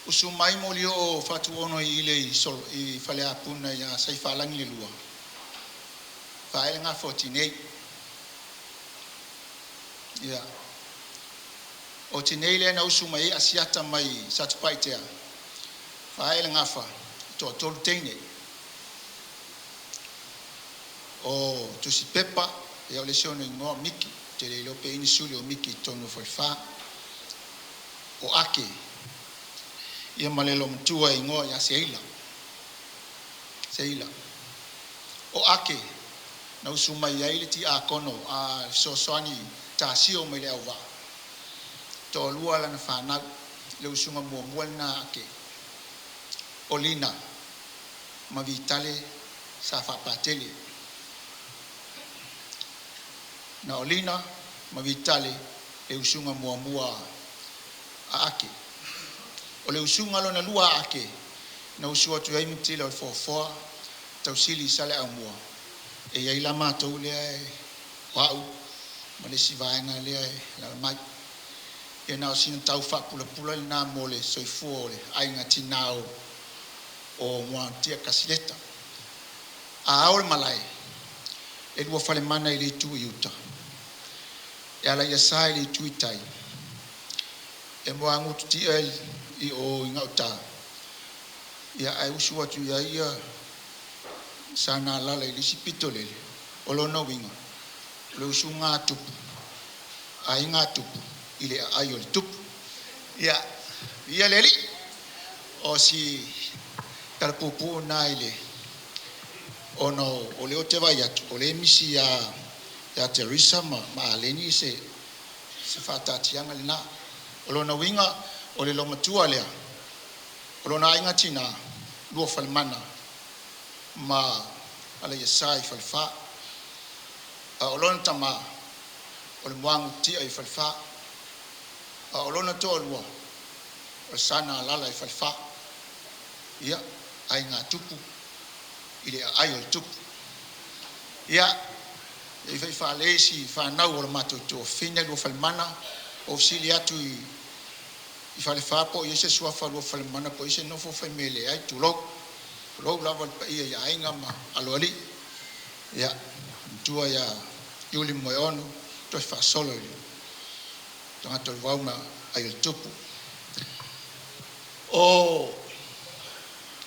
Usu mai Molioo Faatuuono i ile i Faleapuna ia Saiafaalagi le Lua, faaee le gafa o Tinei. Ia, o Tinei lea na usu mai ai Asiata mai Satupaitea, faaee le gafa, toatolu teine. O Tusipepa, ia o le isi ona igoa o Miki, ou te le iloa pe i ai ni suli o Miki i totonu o Falefa. O Ake, ia ma le loomatua e igoa ia Seila. Seila. O Ake, na usu mai ai le tiakono a fesoasoani tasio mai le auvaa, toalua lana fanau, le usuga muamua lena a Ake, o Lina ma Vitale sa faapatele. Na o Lina ma Vitale le usuga muamua a Ake. O le usuga lona lua a Ake, na usu atu ai Matila o le Foafoa tausili i Saleaaumua, e i ai la matou lea e o au ma le isi vaega lea e alaala mai. Ia na o sina tau faapulapula lena mo le soifua o le aiga tina o Muagututia Tasileta. A ao le malae, e lua falemana i le itu i uta. E ala ia sa i le itu i tai. E moa ngututia i o i gauta. Ia ai usu atu ia ia sa na lala i le isi pito lele. O lona uiga, o le usuga a tupu, aiga a tupu, i le aai o le tupu. Ia, ia le alii, o si talapuupuu na i le ona o le o te vai atu, o le misi ia Teresa ma Aleni se faataatiaga lena. O lona uiga, o le lomatua lea, o lona aiga tina, lua falemana ma ala ia sa i falefa. A o lona tama, o le moagu tia i falefa. A o lona toalua, o le sana alala i falefa. Ia, aiga tupu, i le aai o le tupu. Ia, e fai faalesi whanau o le mātou tōfine lua falemana, o sili atu i falefa po i ese suafa lua falemana po i se nofo fai mele ai tulou. Tulou lava le paia i aiga ma aloali. Ia, matua ia Iuli Moeono, toe faasolo i le tagata o le vau ma ai o le tupu. O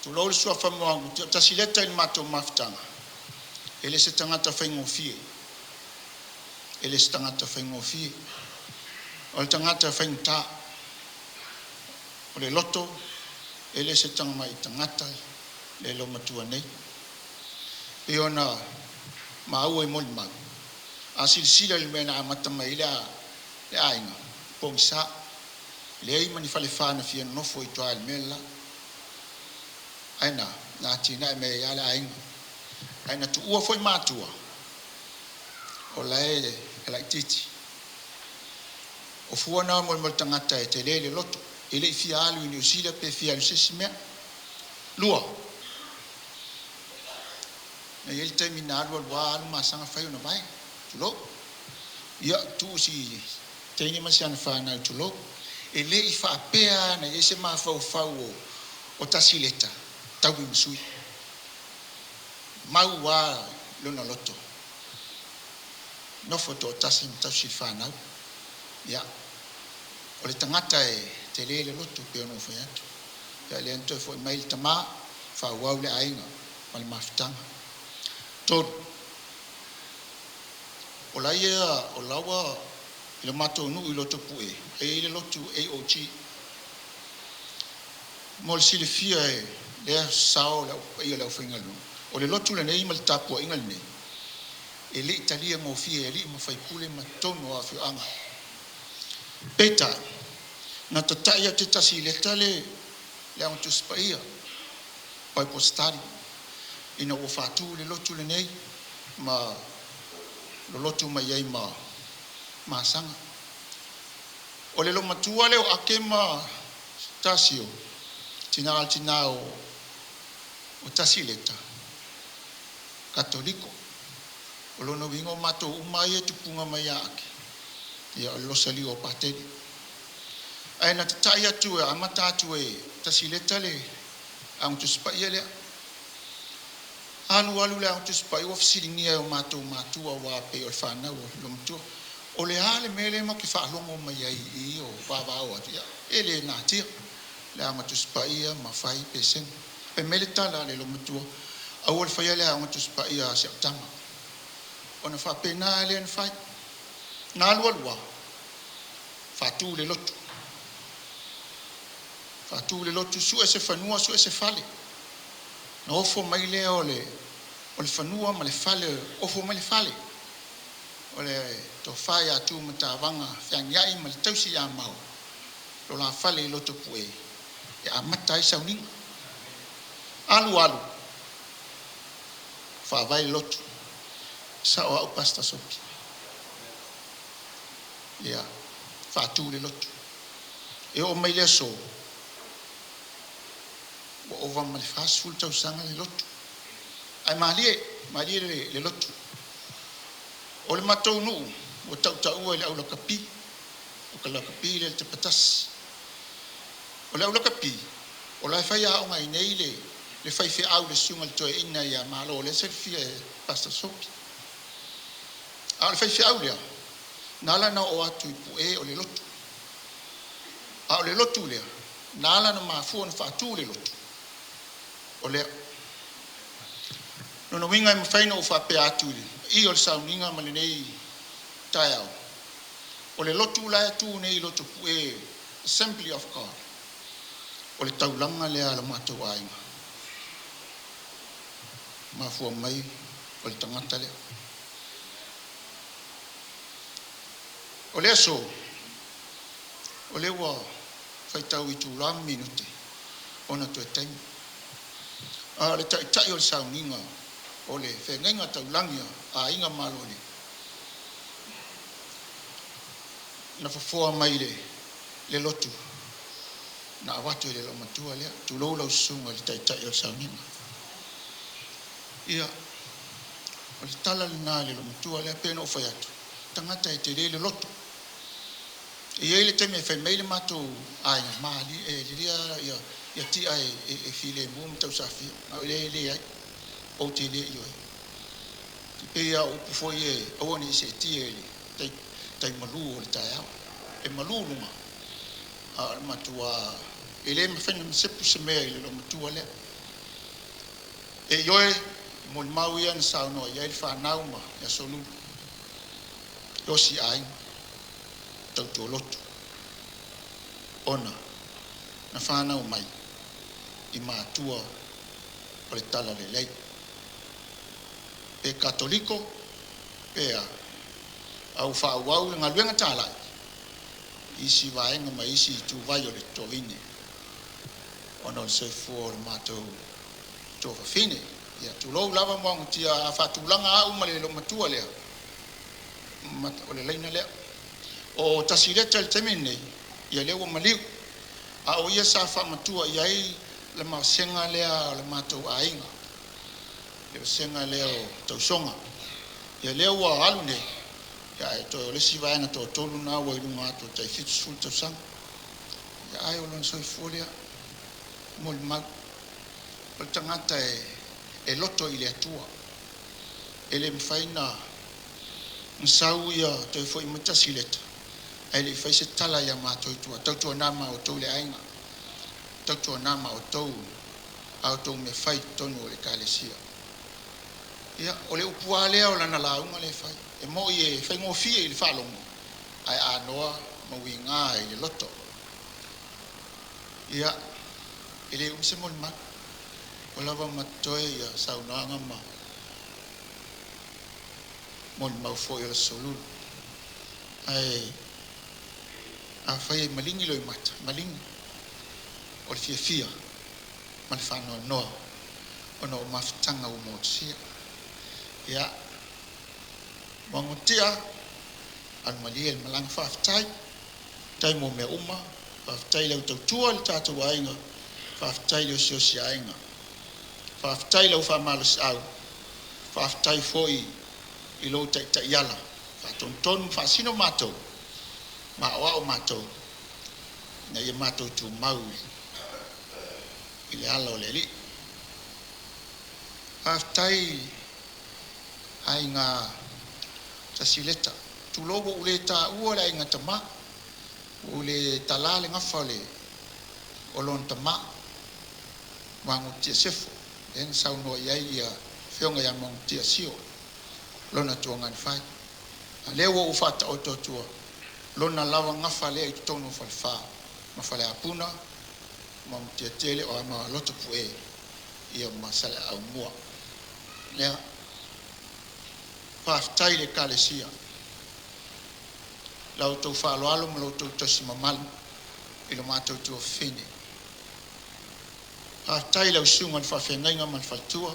tulou le suafa moagu, te o tasileta i le mātou mafutaga, e le se tagata faigofie. E le se tagata faigofie. O le tagata faigata. O le loto, e le se tagama i tagata le lo matua nei. E ona maua i moli mau. A silisila i le mea na amata mai le aiga, pogisa. Le ai mani whalewhana fia nofo i toa le mea la. Ai na tina e mea ia le aiga. Ai na tuua foi mātua. O lae e lai titi. O fua na mo le tangata e te lele loto. E le i fia alu i Niu Sila pe fia alu se mea. Lua. Na iai le taimi na alu alu alu masanga fai ona vai. Tulou. Ia tuu si teine ma si ana whanau tulou. E le i whaapea na iai se mafaufau o tasileta. Taui masui. Mau wā lona loto. Nofo tō tasi ma tausi whanau. Ia. O le tangata e te lele loto pe ono whai atu. Ia le antoe fo i mai le tama, wha le aiga ma le mafutaga. Tolu. O la ia, o lawa i le mātou nuu i loto pue, e i le lotu AOG. Mo le silifia e lea sao le au ia le au whainga luna. O le lotu le nei ma le tapua inga le nei. E le italia ngofia e li ma whaipule ma tono a whioanga. Peta, na tatai a te tasi le tale le anga tuspaia, Bible study. Ina ua whātū le lotu le nei, ma lo lotu mai ai ma masanga. O le lo matua leo ake ma tasio, tina al tina o tasi leta, katoliko. O lona wingo mātou umai e tupunga mai a ake. Ia o le losali o pateli. Ai na tatai atu e amata atu e tasi leta le anga tuspaia lea. Alu alu le anga tuspaia ua fisilingia e o mātou mātua wā pe o le whanau o lo matua. O le a le mele mo ki whaalongo mai ai i o wāwāo atu. Ia, e le nā tia. Le anga tuspaia ma whai pe senga. Pe mele tala le lo matua. Au o le whaia le anga tuspaia a se autama. Ona whapena le ana whai. Nā lua lua. Whātū le lotu. Whātū le lotu su e se whanua, su e se fale. Na ofo mai lea o le whanua ma le fale, ofo mai le fale. O le tō whai atu ma tāwanga whiangiai ma le tausi ia mau. Lo la fale i loto pue. E a mata ai sauninga. Alu alu. Whaawai lotu. Sa o au pasta sopi. Ia, whaatū le lotu. E o mai lea so, ua ova ma le 40 tausaga le lotu. Ai malie le lotu. O le matou nuu, ua tautaua i le aulakapi. O ka lakapi le te patasi. O le aulakapi, o la e whai aonga i nei le Le faifeau le susuga i le toeaina ia Malo o lea e silafia e Pastor Sopi. A o le faifeau lea, na ala ona oo atu i Pue o le lotu. A o le lotu lea, na ala ona mafua ona faatu le lotu, o lea. Lona uiga e mafai ona ou faapea atu i le paia o le sauniga ma lenei taeao, o le lotu la e tu nei i Lotopue, Assembly of God, o le taulaga lea a lo matou aiga, mafua mai o le tagata lea. O le aso, o lea ua faitau itula ma minute ona toe taimi. A o le taitai o le sauniga o le feagaiga taulagi a Aiga Malole, na fofoa mai le lotu na avatu e le loomatua lea. Tulou lau susuga i le taitai o le sauniga. Ia, o le tala lena i le loomatua lea pei ona ou fai atu, tagata e tele le loto. E i ai le taimi e fai mai le matou aiga, mali e lilia ia tia e filemu ma tausafia. A o le leai, ou te le i oe. Te pei a upu foi e aua ne i seetia i le tai malu o le taeao. E malu luga, a o le matua, e le mafai ona sepu se mea i le loomatua lea. E i oe, molimau ia na saunoa i ai le whanau ma ia solulu. Osi aiga, tautua lotu. Ona, na whanau mai i mātua o le tala lelei. Pe katoliko, pe a, au whaauau le ngaluenga tālai, isi vaenga ma isi tūvai o le tovine. Ona o le soifua o le mātou tōfafine. Ia tulou lava moagutia a whātulanga au ma le loomatua lea. O le laina lea. O tasileta le taimi nei, ia lea ua maliu. A o ia sa whaamatua i ai le masenga lea o le mātou aiga. Le masenga lea o tausoga. Ia lea ua alu nei, ia e toe o le si vaenga tō tolu nā ua i lunga atu tai 70 tausaga. Ia ai o lona soifua lea, mo le mau. O le tagata e loto i le Atua. E le mafai na sau ia toe foi mai tasileta, ae le i fai se tala ia mātou i tua. Tautua nā ma o tou le aiga. Tautua nā ma o tou, a o tou me fai tonu o le ekalesia. Ia, o le upua lea o lana launga le fai. E mo i e whai ngōfia i le whaalongo. Ai anoa ma uiga i le loto. Ia, e le umse mo le mau. O lava matoe ia saunoaga ma mo le mau foi o le solulu. Ai, a fai e malingi loi mata, malingi. O le fiafia ma le whanoanoa ona o mafutanga o motusia. Ia, moagotia, alumalie le malaga faafetai, tai mo mea uma, faafetai le tautua le tatou aiga, faafetai le osiosi aiga, faafetai lau whaamalosi au, faafetai foi i lou taitaiala, faatontonu faasino matou, ma o ao matou, ina ia matou tumau i le ala o le Alii. Faafetai aiga tasileta, tulou ua ou le taua le aiga tamā, ua ou le talā le gafa o le o lona tamā, Magotia Sefo, lea na saunoa i ai ia afioga ia Magotia Sio, lona tuagani fai. A lea ua ou faataoto atua, lona lava gafa lea i totonu o Falefa, ma Faleapuna, Magotia tele o ama loto pue, ia ma Saleaaumua. Lea, faafetai le ekalesia, lau tou faaaloalo ma lo outou tausi mamalu i lo matou tuafafine. Faafetai lau susuga i le faafeagaiga ma le faletua,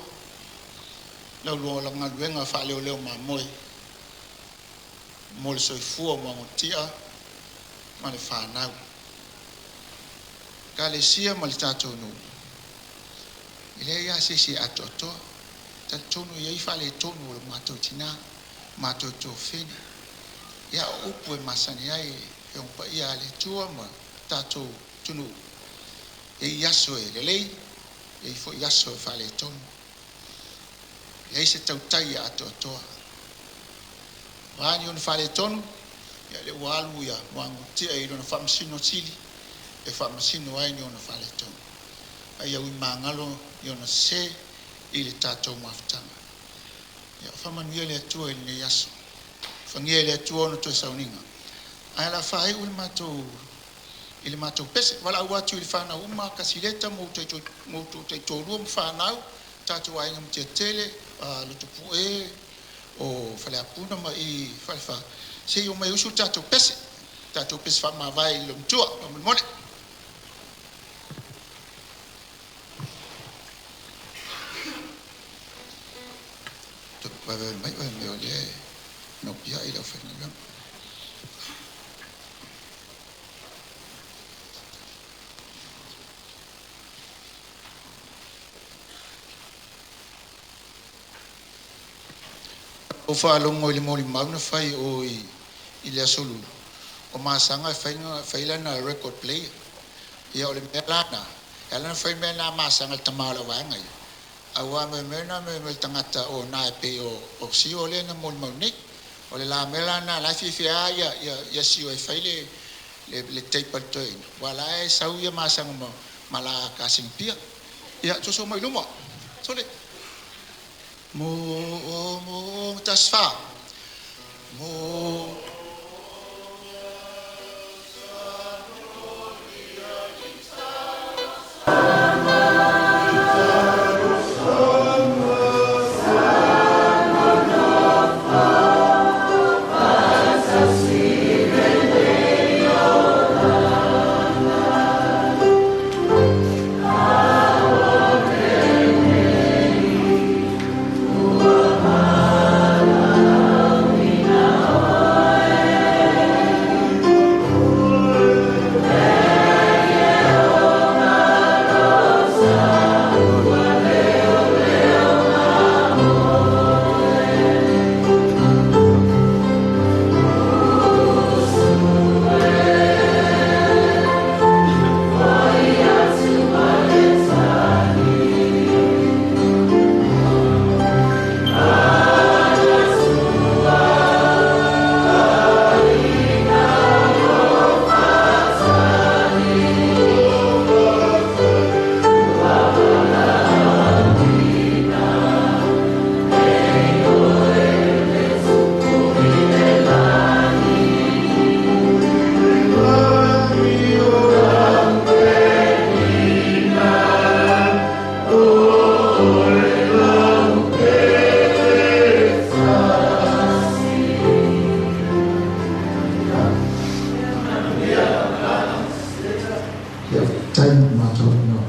lau lua galuega faaleoleo mamoe mo le soifua o Muagututia ma le fanau. Ekalesia ma le tatou nuu, e leai lava se isi e atoatoa. Talitonu e i ai faaletonu o le matou tina, matou tuafafine. Ia o upu e masani ai e paia a le Atua ma tatou atunuu, e i aso e lelei, E i fo'i aso e faaletonu. E leai se tautai e atoatoa. O a ni ona faaletonu, ia lea ua alu ia Muagututia i lona faamasino sili e faamasino ai ni ona faaletonu. A ia uimagalo i ona sesē i le tatou mafutaga. Ia faamanuia le Atua i lenei aso. Alofagia e le Atua ona toe sauniga. Ae o le a faaiu le matou i le matou pese. Valaau atu i le fanau uma Kasileta ma outou taitoalua ma fanau, tatou aiga Matiatele, Lotopue, o Faleapuna ma i Falefa, se i omai e usu le tatou pese, tatou pese faamavae i le loomatua. Faamolemole. Vaevave mai oe mea o lea e nopiai le aufaigaluega. Ou faalogo i le molimau na fai o i le Aso Lulu, o Masaga e fai lana record player. Ia o le mea lana, e ala ona fai mea na a Masaga le tama o le vaega ia, aua mea na me le tagata o na e pei o Sio lea na molimau nei. O le la mea lana la e fiafia ia ia Sio e fai le tape a le toeaina, ua la e sau ia Masaga ma la kasingapia. Ia, soso mai luma. Sole. Mo o mo tasfa. Mo Ia tai matou no.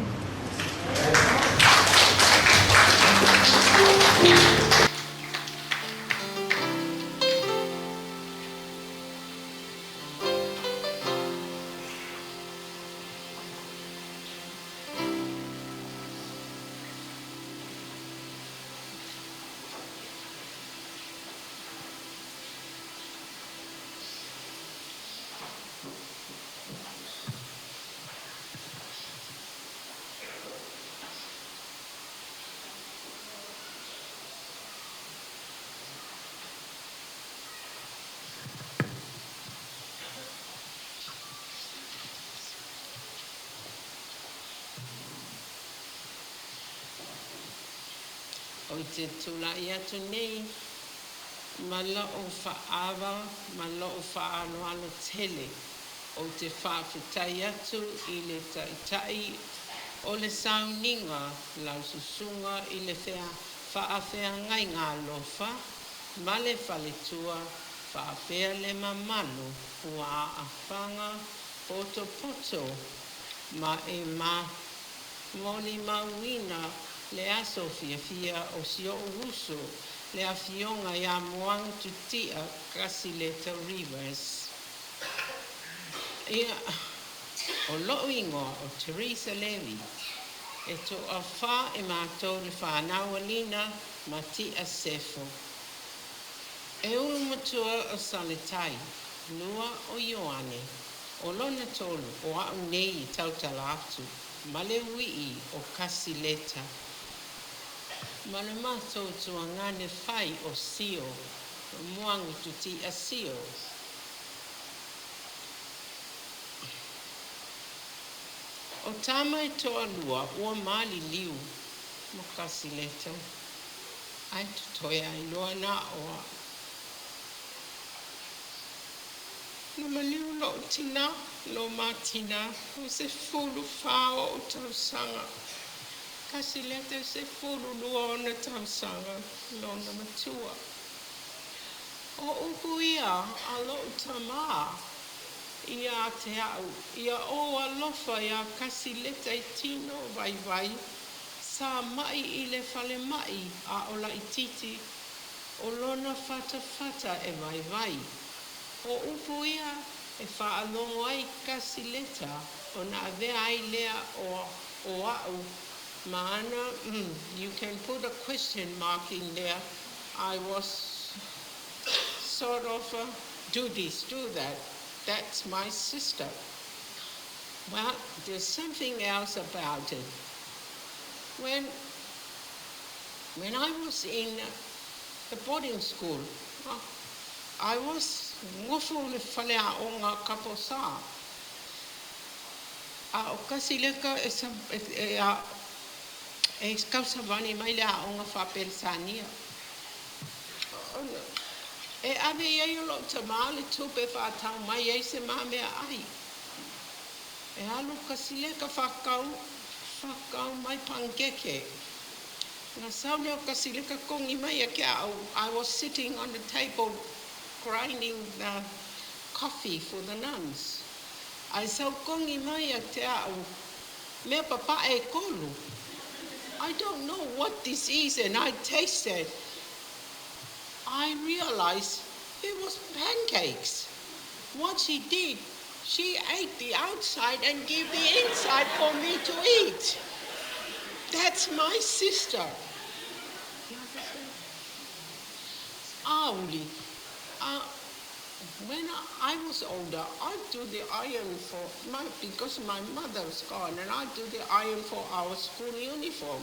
O te tula'i atu nei ma lo'u fa'aava ma lo'u fa'aaloalo tele ou te fa'afetai atu i le Ta'ita'i o le sauniga lau susuga i le Fa'afeagaiga Alofa ma le faletua fa'apea le mamalu ua a'afaga potopoto ma e molimauina le aso fiafia o si o'u uso le Afioga iā Muagututia Kasileta Rivas. Ia, o lo'u igoa o Teresa Levi, e to'afā e matou le fanau a Lina ma Ti'a Sefo. E ulu matua o Saletai, lua o Ioane, o lona tolu o a'u nei e tautala atu ma le ui'i o Kasileta ma le matou tuagane fai o Sio Moagu Tuti'a Sio. O tama e to'alua ua maliliu ma Kasileta ae totoe ai loa na o a'u. Na maliu lo'u tinā lo ma tinā o 14 o'u tausaga. Kasileta e 12 ona tausaga lona matua. O upu ia a lo'u tamā iā te a'u, ia ou alofa iā Kasileta e tino vaivai sa ma'i i le falema'i a o la'itiiti o lona fatafata e vaivai. O upu ia e faalogo ai Kasileta ona avea ai lea o o a'u ma ana you can put a question mark in there I was sort of a do this do that that's my sister. Well, there's something else about it. When when I was in the boarding school, I was gofo i le faleaoga Kaposā. A o Kasileka e e a e tausavali mai le aoga faa-Peretania. E ave i ai o lo'u tamā le tupe e fa'atau mai ai se ma mea'ai. E alu Kasileka fa'akau fa'akau mai pankeke. Na sau lea o Kasileka kogi mai ia te a'u. I was sitting on the table grinding the coffee for the nuns. Ae sau kogi mai ia te a'u mea papa'e e tolu. I don't know what this is and I tasted. I realized it was pancakes. What she did, she ate the outside and gave the inside for me to eat. That's my sister. Auli, when I was older, I'd do the iron for my, because my mother's gone, and I'd do the iron for our school uniform.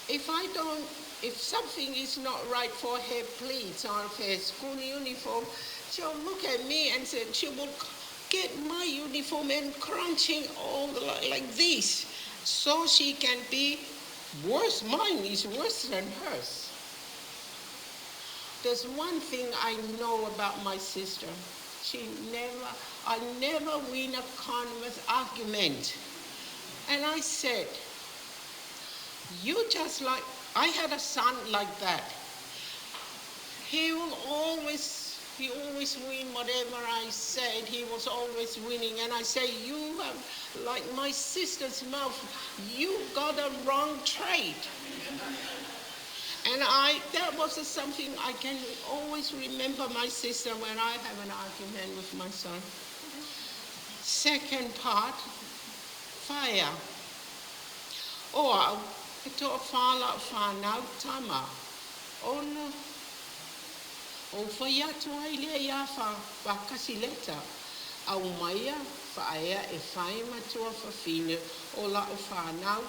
If I don't, if something is not right for her pleats or her school uniform, she'll look at me and say, she will get my uniform and crunching all the, like this, so she can be worse. Mine is worse than hers. There's one thing I know about my sister. She never, I never win a converse argument. And I said, you just like, I had a son like that. He will always, he always win whatever I said. He was always winning. And I say, you have, like my sister's mouth, you got a wrong trait. And I, that was something I can always remember my sister when I have an argument with my son. Second part, fire. O a'u, e to'awhā la'u fanau tama, ona ou fai atu ai lea iā Kasileta, aumaia Faaea e fai matuafafine o la'u fanau.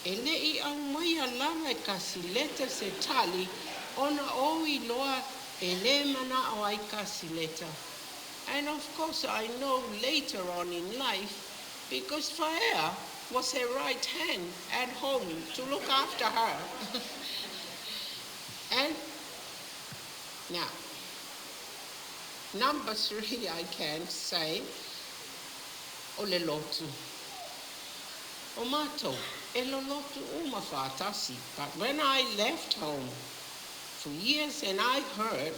E le'i aumaia lava e Kasileta se tali ona ou iloa e lē mana'o ai Kasileta. And of course I know later on in life because Faaea was her right hand at home to look after her. And now, number 3 I can say, o le lotu. O matou, e lolotu uma fa'atasi. But when I left home for years and I heard,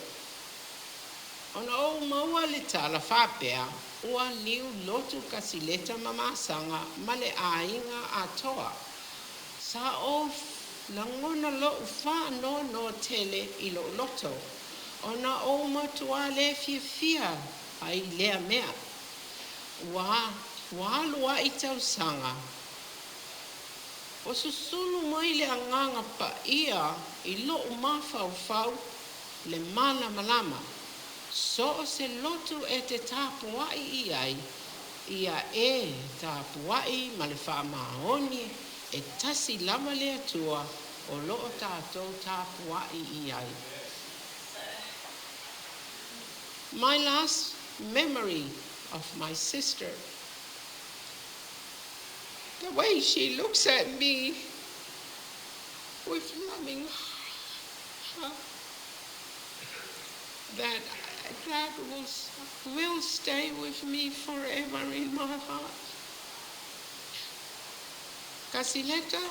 ona ou maua le tala faapea, ua liu lotu Kasileta ma Masaga ma le aiga atoa. Sa ou lagona lo'u faanoanoa tele i lo'u loto, ona ou matuā lē fiafia ai i lea mea. Ua ua alu a'i tausaga, ua susulu mai le Agaga Paia i lo'u mafaufau le malamalama, so o se lotu e te tapua'i i ai, Ia e tapua'i ma le faamaoni, e tasi lava le Atua o loo tatou tapua'i i ai. My last memory of my sister, the way she looks at me with loving heart, that will stay with me forever in my heart. Kasileta,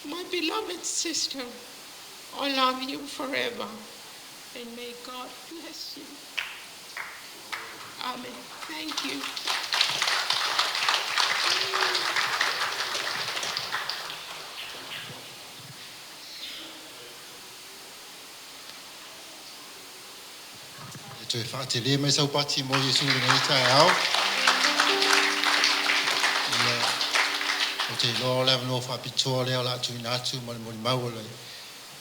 my beloved sister, I love you forever, and may God bless you. Amen. Thank you. E toe faatele mai sau pati mo Iesu i lenei taeao. Ia, ou te iloa o le avanoa faapitoa lea o le a tuuina atu ma le molimau o le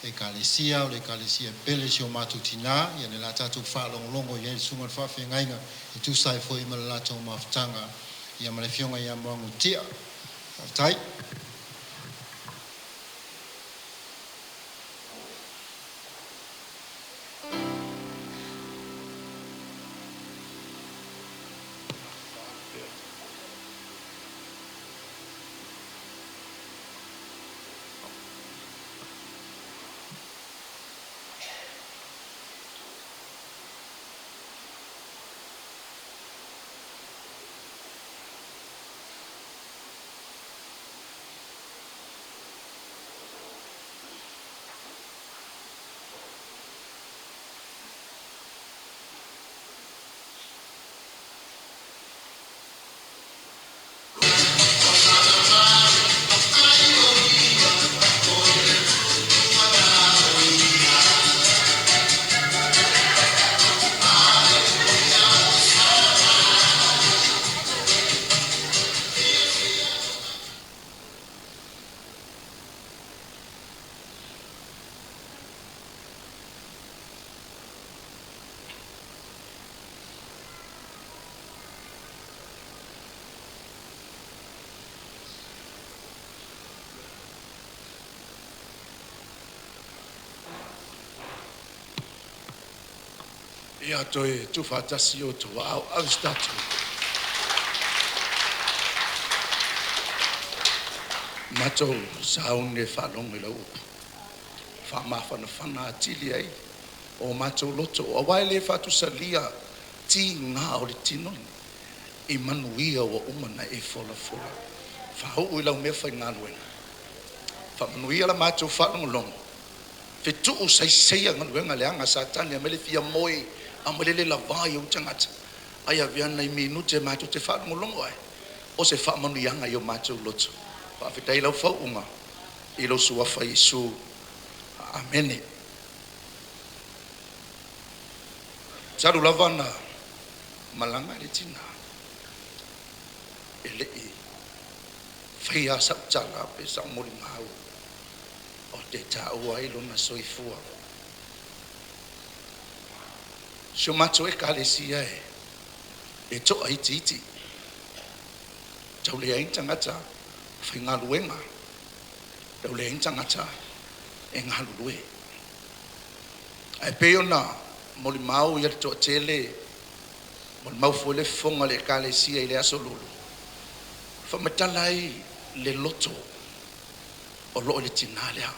Ekalesia, o le Ekalesia pele si o matou tinā, ia ne la tatou faalogologo i ai le susuga i le faafeagaiga e tusa ai foi ma le latou mafutaga ia ma le afioga ia Moagutia. Faafetai. Ia toe tuufaatasi outou aao ave se tatou. Matou sauni e faalogo i lau upu. Faamafanafana atili ai o matou loto. Aua e le faatusalia tiga o le tino i manuia ua uma na e folafola. Faauu i lau mea faigaluega. Faamanuia la matou faalogologo. Fetuu saiseia galuega leaga Satani aemaise le fia moe aemaise le lavā i ou tagata. Ai avea nai minute matou te faalogologo ai o se faamanuiaga i o matou loto. Faafetai lau fauuga i lou suafa Iesu. Amene. Talu lava na malaga le tina e lei faia sau tala pe sau molimau o te taua ai lona soifua. Si o matou ekalesia e toa itiiti. Tau leai ni tagata faigaluega, tau leai ni tagata e galulue. Ae pei ona molimau ia le toatele, molimau foi le fofoga o le ekalesia i le aso Lulu, faamatala ai le loto o loo i le tinā lea.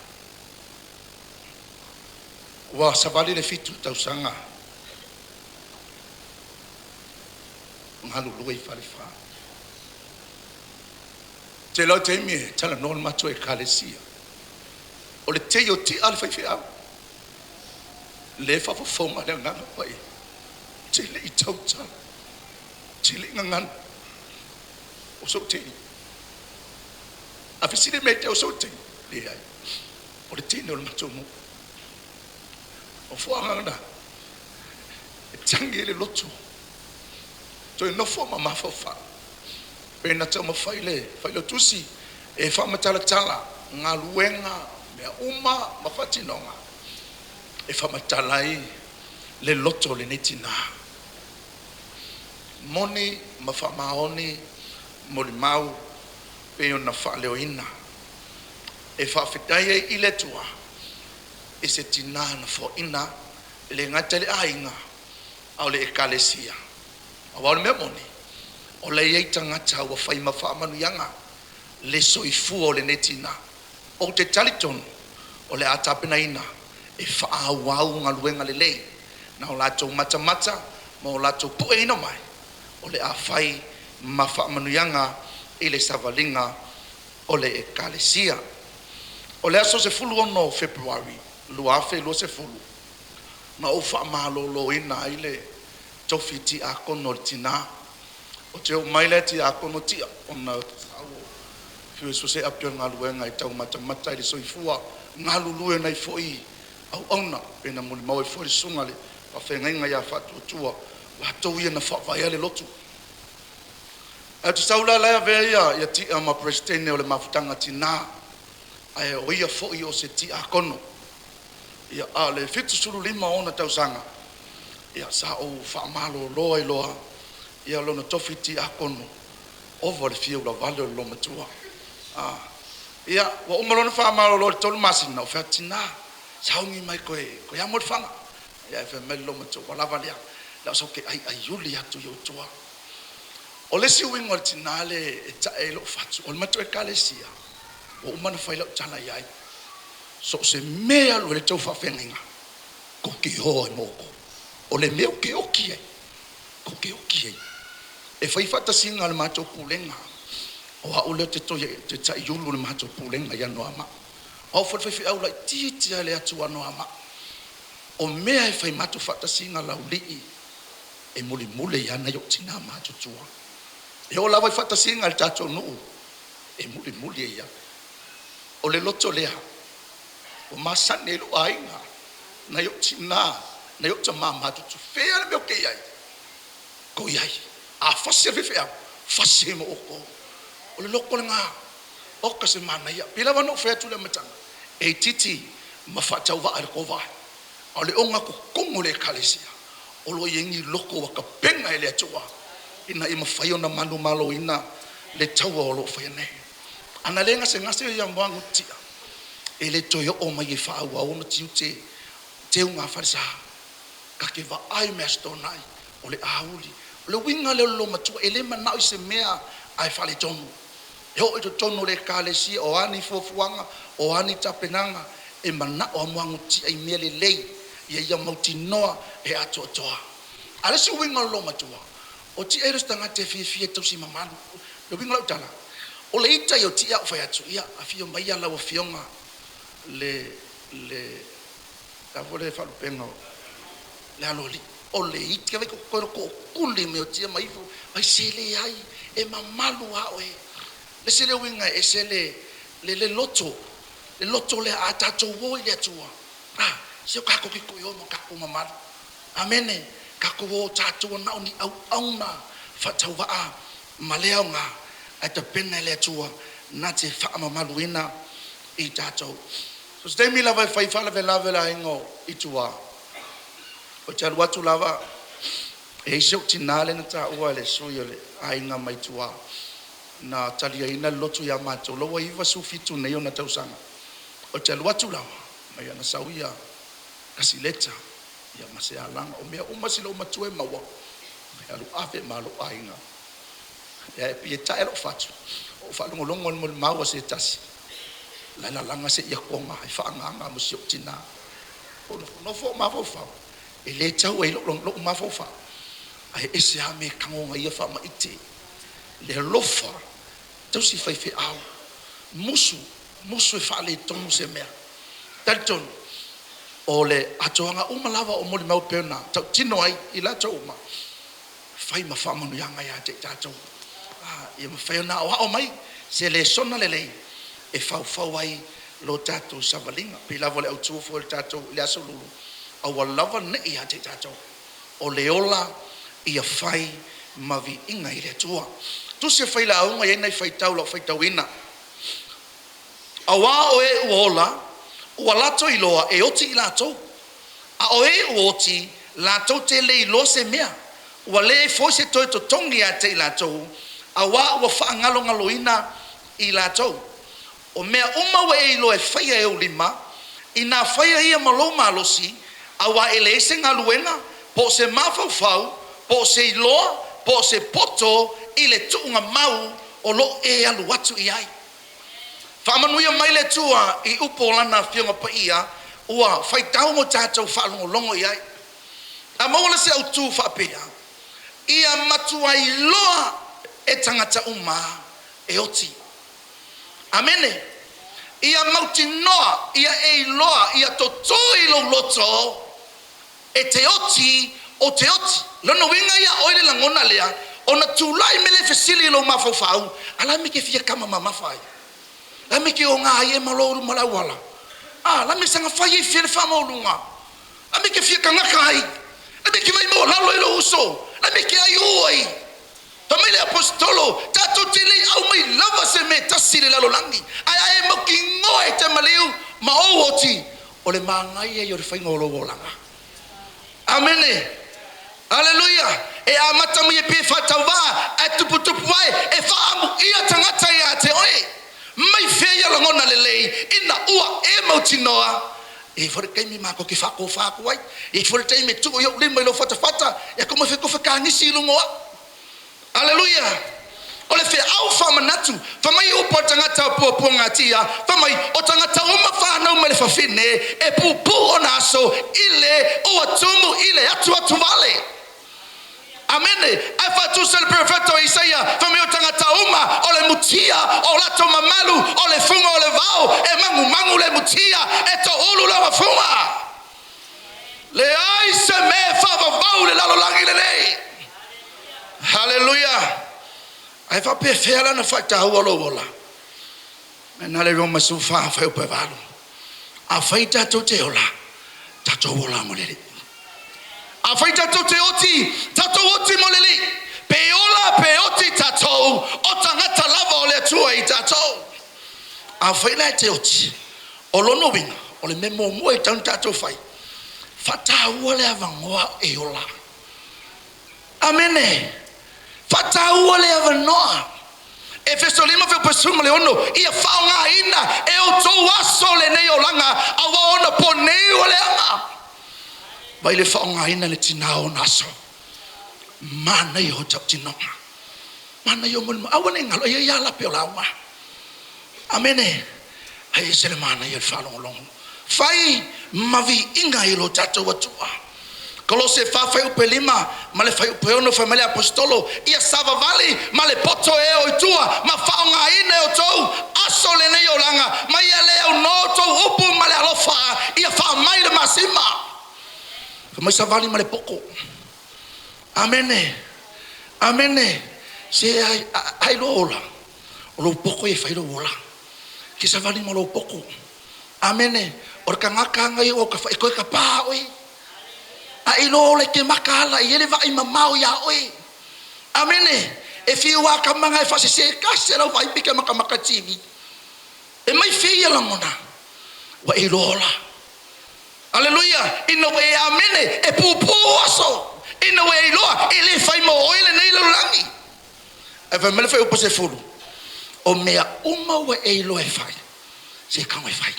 Ua savali le 7 tausaga galulue i Falefa. Te lau taimi e talanoa le matou ekalesia. O le tei o tia le faifeau. Le faafofoga le agaga paia. Te le i tautala. Te le i gagana. O sou tei. A fesili me te o sou tei. Le ai. O le teine o le matou nuu. O fuaga na. E tangi e le loto. Toe nofo ma mafaufau. Pe na taumafai le failautusi e faamatalatala galuega mea uma ma faatinoga e faamatala ai le loto o lenei tinā. Moni ma faamaoni molimau pei ona faaleoina. E faafetai ai i le Atua i se tinā na foaina e le gata i le aiga a o le ekalesia. Aua o le mea moni, o la e i ai tagata ua fai ma faamanuiaga le soifua o lenei tinā. Ou te talitonu o le a tapenaina e faaauau galuega lelei na o latou matamata ma o latou pueina mai o le a fai ma faamanuiaga i le savaliga o le Ekalesia. O le aso 16 o Fepuari 2020 na ou faamaloloina ai le tofi tiakono o le tinā. Ou te oo mai la i tiakono Tia ona fiu e so o se api o le galuega e taumatamata i le soifua galulue nai foi auauna pe na molimau ai foi le susuga i le faafeagaiga ia Faatuatua, latou ia na faavaea le lotu. Ae ou te sau la la e avea ia Tia ma Peresetene o le Mafutaga Tina, ae o ia foi o se tiakono. Ia, a o le 75 o ona tausaga, ia sa ou faamalolo ai loa ia lona tofi tiakono ova o le fia ulavale o le loomatua. Ia, ua uma loa ona faamalolo i le 3 masina, ou fai atu, Tina, sauni mai koe amo le fana. Ia, ae fai mai le loomatua, ua lava lea, na o sau ke aiaiuli atu i ou tua. O le isi uiga o le tinā le e tae ai lou fatu, o le matou ekalesia, ua uma ona fai lau tala i ai. So o se mea e alu ai le tou faafeagaiga, tou te o ai ma outou. O le mea ou te oti ai, tou te oti ai. E fai faatasiga a le matou pulega, o au lea ou te taiulu i le matou pulega i Anoamaa. O au foi le faifeau laitiiti lava i le atu Anoamaa. O mea e fai matou faatasiga laulii, e mulimuli ai lava nai ou tina matutua. E oo lava i faatasiga a le tatou nuu, e mulimuli ai lava. O le loto lea ua masani ai lou aiga, nai ou tina, nai ou tama matutua. Fea le mea ou te i ai, tou i ai. A fasi e le faifeau, fasi ai ma outou. O le loto lena, oka se manaia. Pei lava ona ou fai atu i le amataga, e itiiti ma faatauvaa i le tou vaai, a o le ogatotonu o le Ekalesia, o lo o i ai ni loto ua tapena e le Atua ina ia mafai ona manumaloina le taua o lo o faia nei. A na le gasegase ia Muagututia, e le toe oo mai e faaauau ona tiute teuga falesa. Ta te vaai mai Aso Toonai o le auli. O le uiga lea o le loomatua, e le manao i se mea ae faaletonu. E oo i totonu o le ekalesia, o a ni fuafuaga, o a ni tapenaga, e manao a Muagututia i mea lelei, ia ia mautinoa e atoatoa. A o le isi uiga o le loomatua, o Tia e le o se tagata e fiafia e tausi mamalu. Le uiga o lau tala, o le ita ia o Tia a ou fai atu, ia afio mai lau afioga le le a foi le faalupega o le aloalii, o le ita vai ko tootuli mai o tia ma ifo ai se leai e mamalu a oe. Le isi le uiga e ese le le le loto, le loto lea a tatou o i le Atua, se o tatou te toe o ma tatou mamalu. Amene. Tatou o tatou na o ni auauna faatauvaa ma le aoga ae tapena e le Atua na te faamamaluina i tatou. So se taimi lava e fai faalavelave le aiga o i tua, ou te alu atu lava e i ai si ou tinā lea na taua e le sui o le aiga mai tua na taliaina le lotu ia matou, la ua 97 nei ona tausaga. Ou te alu atu lava mai ana sau ia kasileta ia ma se alaga o mea uma si loomatua e maua e alu ave ma lou aiga. Ia e pei e tae lou fatu o ou faalogologo i le molimau a se tasi la e lalaga se ia toga e faagaga mo si ou tinā. Ou nofonofo ou mafaufau e le tau ai lou mafaufau ae ese lava mea e tagoga ia faamaite le alofa tausi faifeau musu musu e faaletonu se mea. Talitonu o le atoaga uma lava o molimau pei ona tautino ai i latou uma, fai ma faamanuiaga ia te i tatou, ia mafai ona aoao mai se lesona lelei e faufau ai lo tatou savaliga. Pei lava o le autu foi o le tatou i le Aso Lulu, aua lava nei ia te i tatou, o le ola ia fai ma viiga i le Atua. Tusi o Failauga, e i ai nai faitau o lau faitauina. Auā o e ua ola, ua latou iloa e oti i latou, a o e ua oti, latou te le iloa se mea. Ua lē foi se toe totogi ia te i latou, auā ua faaagalogaloina i latou. O mea uma ua e iloa e faia e ou lima, inā faia ia ma lou malosi, auā e leai se galuega, po o se mafaufau, po o se iloa, po o se poto i le tuugamau o lo o e alu atu i ai. Faamanuia mai le Atua i upu o Lana Afioga Paia ua faitau ma tatou faalogologo i ai. A maua la se autu faapea, ia matua iloa e tagata uma e oti. Amene. Ia mautinoa, ia e iloa, ia totō i lou loto e te oti o te oti. Lona uiga ia oe le lagona lea, ona tulai mai le fesili i lou mafaufau, a la me ke fia kama mamafa ai? La me ke oga ai e ma lou luma o le auala? A la me saga fai ai fea le faamaualuga? La me ke fia tagaka ai? La me ke vaai maualalo ai lou uso? La me ke aiū ai? Fai mai le Aposetolo, Tatou te le i au mai lava se mea e tasi i le lalolagi, ae a e mautinoa e te maliu ma ou oti, o le manaia ia o le faiga o lou olaga. Amene! Aleluia! E amata mai e pei e faatauvaa, ae tuputupu ae, e faaamuia tagata ia te oe. Mai fea ia lagona lelei ina ua e mautinoa? E i ai foi le taimi matou te faatofa atu ai, e i ai foi le taimi e tuu ai ou lima i lou fatafata, e tuu mai foi tofe kanisi i luga o au. Aleluia! O le feau faamanatu, fai mai upu a le tagata o Puapuagatia, fai mai, o tagata uma fanau mai le fafine, e puupuu ona aso i le ua tumu i le atuatuvale. Amene! Ae faatusa le perofeta o Isaia, fai mai o tagata uma o le mutia o latou mamalu, o le fuga o le vao, e magumagu le mutia, e toulu lana fuga. Leai se mea e faavavau i le lalolagi lenei. Haleluia! Ae faapefea la ona faataua lou ola? Na le Roma 14 fuaiupu e 8. Afai tatou te ola, tatou ola mo le Alii. Afai tatou te oti, tatou oti mo le Alii. Pe ola pe oti tatou, o tagata lava o le Atua i tatou. Afai la e te oti, o lona uiga, o le mea muamua e tatau ona tatou fai, faataua le avanoa e ola. Amene! Faataua le avanoa. Efeso 5 fuaiupu 16, Ia faaaogaina e outou aso lenei olaga, aua o ona po nei ua leaga. Vai le faaaogaina le tina o ona aso. Manaia o tautinoga. Manaia o molimau. Aua ne i galo, e i ai lava lape o lauga. Amene. Ae ese le manaia o le faalogologo. Fai ma viiga i lo tatou Atua. Kolose 4 fuaiupu e 5 ma le fuaiupu e 6 fai mai le Aposetolo, Ia savavali ma le poto e o i tua ma faaaogaina e outou aso lenei olaga, ma ia le aunoa outou upu ma le alofa, ia faamai le masima. Fai mai savali ma le poto. Amene. Amene. Se ai, ai loa ola. O lou poto ia e fai lou ola. Ke savali ma lou poto. Amene. O le tagata aga ia ua ta e toe tapā oe. A e iloa ola e te mataala e i ai le vaai mamao iā oe. Amene. E fiu a ka maga e faasese tasi lau vaai pe ke makamaka TV. E mai fea ia lagona? Ua e iloa ola. Aleluia! Ina ua e amene, e puupuu aso. Ina ua e iloa, e le fai mo oe lenei lalolagi. Ae fai mai le fuaiupu 10, O mea uma ua e iloa e fai, se tago e fai.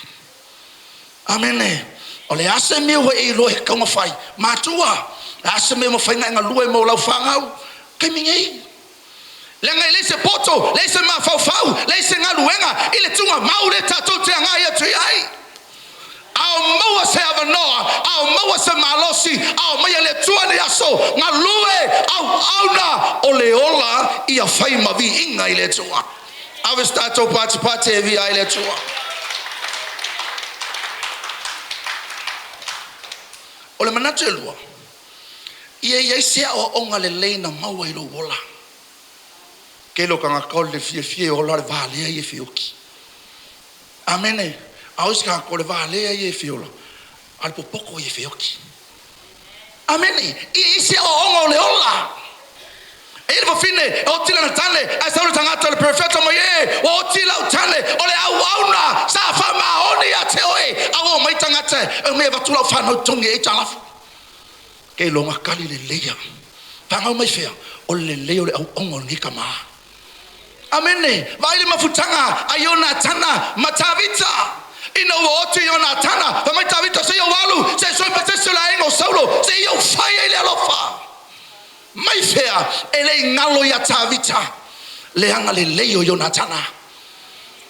Amene. O le a se mea ua e iloa e tatau ona fai? Matua, o le a se mea e mafai ona e galue mo lau fanau? Taimi nei. Leaga e leai se poto, leai se mafaufau, leai se galuega i le tugamau lea tatou te agai atu i ai. A o maua se avanoa, a o maua se malosi, a o maia le Atua nei aso, galue auauna o le ola ia fai ma viiga i le Atua. Ave se tatou patipati e viia ai le Atua. O le manatu e lua, ia i ai se aoaoga lelei na maua i lou ola. Tele o tagata o le fiafia e ola le valea ia e feoti. Amene. A o isi tagata o le valea ia e fiola, a o le popoto ia e feoti. Amene. Ia i ai se aoaoga o le ola. E i ai le fafine e oti lana tane, ae sau le tagata o le perfecto mai e, ua oti lau tane, o le auauna sa faamaoni ia te oe, a ua omai tagata e omai e avatu lau fanau i totogi e aitalafu. Keiloga tali lelei au. Pagau mai fea, o le lelei o le auauna o lenei tama. Amene. Vaai le mafutaga a Ionatana ma Tavita. Ina ua oti Ionatana, fai mai Tavita, se i ou alu, se i sui ma se isi o le aiga o Saulo, se i ou fai ai le alofa. Mai fea, e le i galo ia Tavita le agalelei o Ionatana.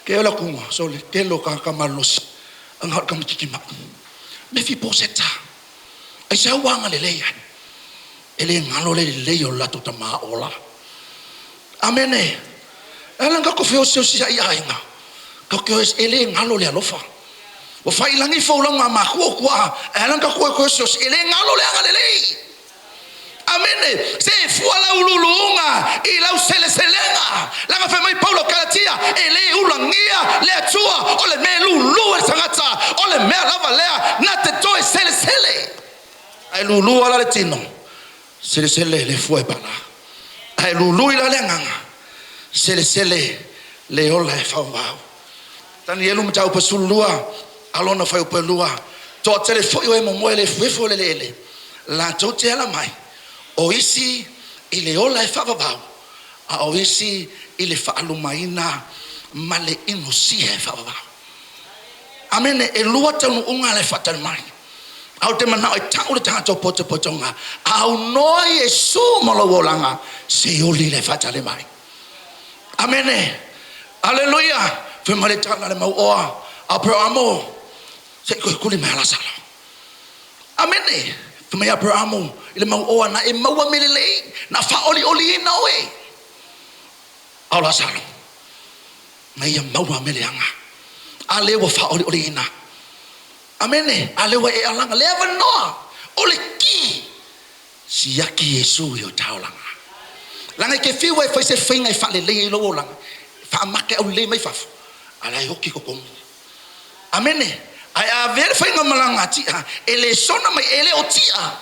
Ke ola kuga, sole, tele o tagata malolosi, aga o le tamaitiiti mai. Mefiposeta, aisea ua agalelei ai? E le galo le lelei o le latou tama ola. Amene. E ala ona tatou feoseosiai i aiga, tatou te e le galo le alofa. Ua fai i lagi folauga a matua o tuaa, e ala ona tatou feoseosi, e le galo le agalelei. Amene. Se e fua lau luluuga i lau seleselega. Laga fai mai Paulo Kalatia, e le ulagia le Atua, o le mea lulu e le tagata, o le mea lava lea na te toe selesele. Ae lulu ala le tino, selesele le fua e pala. Ae lulu i la le agaga, selesele le ola e faavavau. Tanielu mataupu 12, alona fuaiupu e 2, toatele foi o e momoe le efuefu o le eleele, latou te ala mai, o isi i le ola e faavavau, a o isi i le faalumaina ma le inosia e faavavau. Amene. E lua taunuuga le faatali mai. A o te manao e tau le tagata o potopotoga, aunoa Iesu ma lou olaga, se oli le faatali mai. Amene. Aleluia. Fai mai le tala le mauoa, Aperamo, se i koe kuli mai ala sala. Amene. Fai mai Aperamo i le mauoa na e maua me lelei, na whaoli oli ina oe. Au la salo. Na ia maua me leanga. A le ua whaoli oli ina. Amene. A le ua e alanga. Le avanoa. O le ki. Siaki Iesu i o taolanga. Langa i ke fiwa e fai se whainga e whalelei i lo olanga. Wha make au le mai fafo. Ala e hoki kokongu. Amene. Ai a vere whainga malanga tia. E le sona mai e le o tia.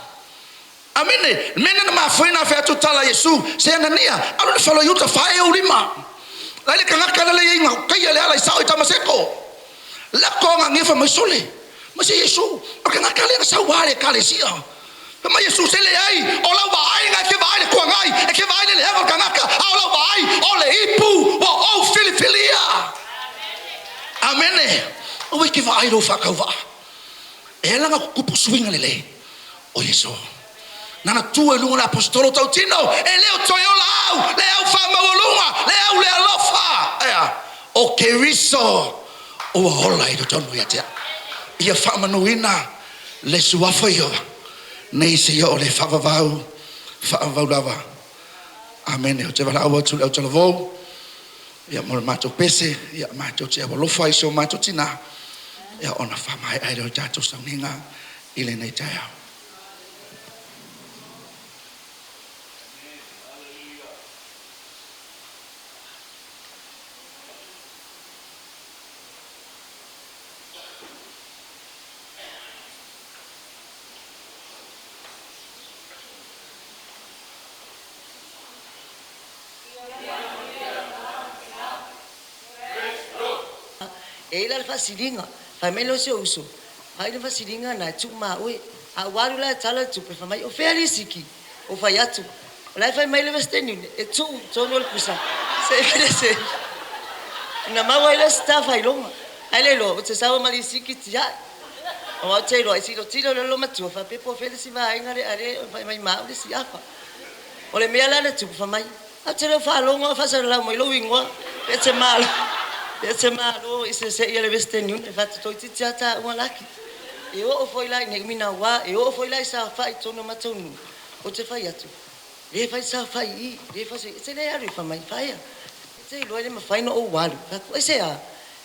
Amene. Mene na mafuina whea atu tala Iesu. Se anania. Alu le whalo iuta whae o lima. Lai le kangaka le le inga. Kaia le ala i sao i tamaseko. Lako nga ngefa mai sole. Ma se Iesu. O kangaka le nga sau wale kale sia. Ma Iesu se le ai. O lau vaai nga ke vaai le kuangai. E ke vaai le le hanga o kangaka. A o lau vaai o le ipu. Wa o filifilia. Amene. O ke vaai lo whakau waa. E ala nga kupu suinga le le. O Iesu. Nana tua i lunga le apostolo tautino. E leo toi ola au. Le au whamaualunga. Le au le alofa. Ea. O Keriso. Ua ola i totonu ia tea. Ia whaamanuina le suafa ia. Nei se ia o le whaavavau. Whaavavau lava. Amene. O te wala au atu le au talavou. Ia mo le mātou pese. Ia mātou te awalofa i so mātou tina. Ia ona whamai ai leo tātou sauninga i le nei taeao. E ila le faasiliga fai mai lea o si ou uso ai le faasiliga na e tuu maʻu a ua alu la e tala le tupe fai mai o fea lisiki o fai atu o la e fai mai le Western Union e tuu tonu o le pusa se fele se na maua ai le staff ai longa ai le iloa o te saua ma lisiki tiaʻi o au te iloa i tilotilo le lo matua faapea po o fea le si vaega le ale fai mai maʻu le si afa o le mea la le tupu fai mai au te leo faalogo o faasalalau mai lou igoa pe te malo pe te malo i se se ia le Western Union e faatotoitiiti a taʻua laki e oo foi la ina umi nauā e oo foi la i saofaʻi tonu o matou nuu o te fai atu lē fai saofaʻi i lē fai e te lē alu i famai faia e te iloa i le mafai na ou alu faku ai se a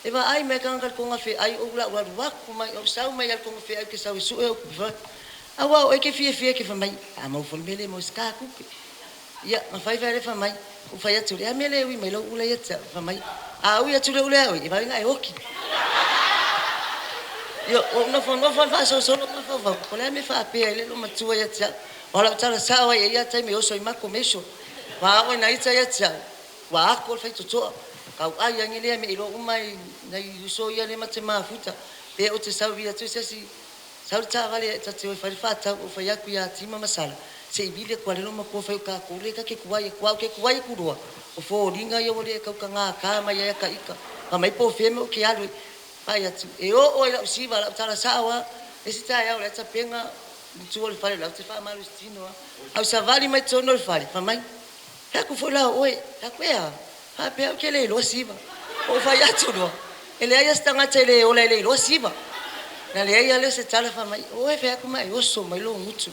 e vaai mai tagata le koga feʻai ou laʻu alu aku mai ou sau mai ale koga feʻai ke sau e suʻe ou kupe auā o e ke fiafia ke famai a mau foi le mea lē mo se kā kupe ia ma fai fai le famai ou fai atu le a mea le ui mai lou ula ia te famai a ui atu le ula ia oi e vave e oki Ia, o nofonofo le faasolosolo mafaufau, o le a mea faapea ai le matua ia te au. O lau tala sao ai e ia taimi oso i mako meso. Wa ao ina ita ia te au. Ua ako le faitotoa. Kau ai ange lea me iloa uma i nai uso ia le ma te mafuta. Pe o te sau vila tu se si sau le taavale e tate o i fai le faatau o fai aku ia tima masala. Se i vili atu lava le loomatua fai o tatou lea ta te tuai atu, a ou te tuai atu loa, o foliga ia ua le tautagata mai ai ata ita. Fai mai po o fea le mea ou te alu ai. Fai atu, e oo lava i lau siva, lau tala sao lava, le isi taeao o la e tapena i tua o le fale o la ou te faamalositino lava. Ae ou savali mai totonu o le fale, fai mai, Fai atu foi la o oe. Fai atu, e a? Faapea ou te le iloa siva. Ou fai atu loa, e leai lava se tagata e le ola e le iloa siva. Na leai lava lea o se tala fai mai, oe fai atu ma e oso mai lou gutu.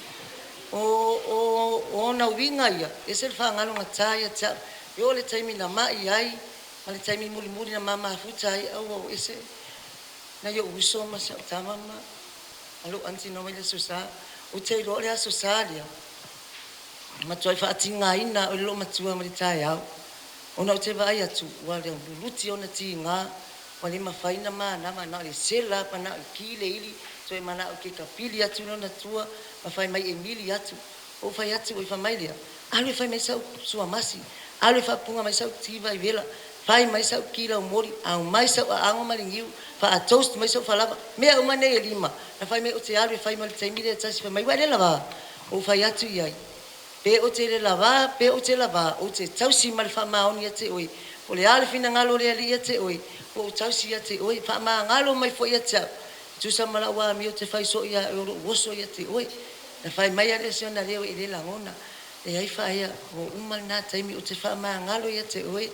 O, o, o ona uiga ia, e ese le faagalogata ia te au. E oo i le taimi na mai ai, ma le taimi mulimuli na ma mafuta ai, aua ua ese nai ou uso ma si au tama ma lou aunty na omai i le Aso Sa. Ou te iloa o le Aso Sa lea, Na matuai faatigaina au e le loomatua ma le taeao, ona ou te vaai atu ua luluti ona tiga, ua le mafai ona manava, na o le sela lava, manao e ki le ili, toe manao e tapili atu lona tua ma fai mai e mili atu. Ou fai atu, oi fai mai lea, alu e fai mai sau suamasi, alu e faapuga mai sau ti vaivela, fai mai sau ki laumoli, aumai sau aago ma le niu, faa-toast mai sau falava, mea uma nei e lima. Na fai mai ou te alu e fai ma le taimi lea e tasi, fai mai ua e le lava? Ou fai atu i ai, Pe ou te le lavā, pe ou te lavā, ou te tausi ma le faamaoni ia te oe, po o le a le finagalo o le Alii ia te oe, ua ou tausi ia te oe, faamagalo mai foi ia te au, e tusa ma lau amio ou te fai soo ia oe o lou oso ia te oe. Na fai mai a lea si ona leo e le lagona, leai faaea, ua uma lena taimi ou te faamagalo ia te oe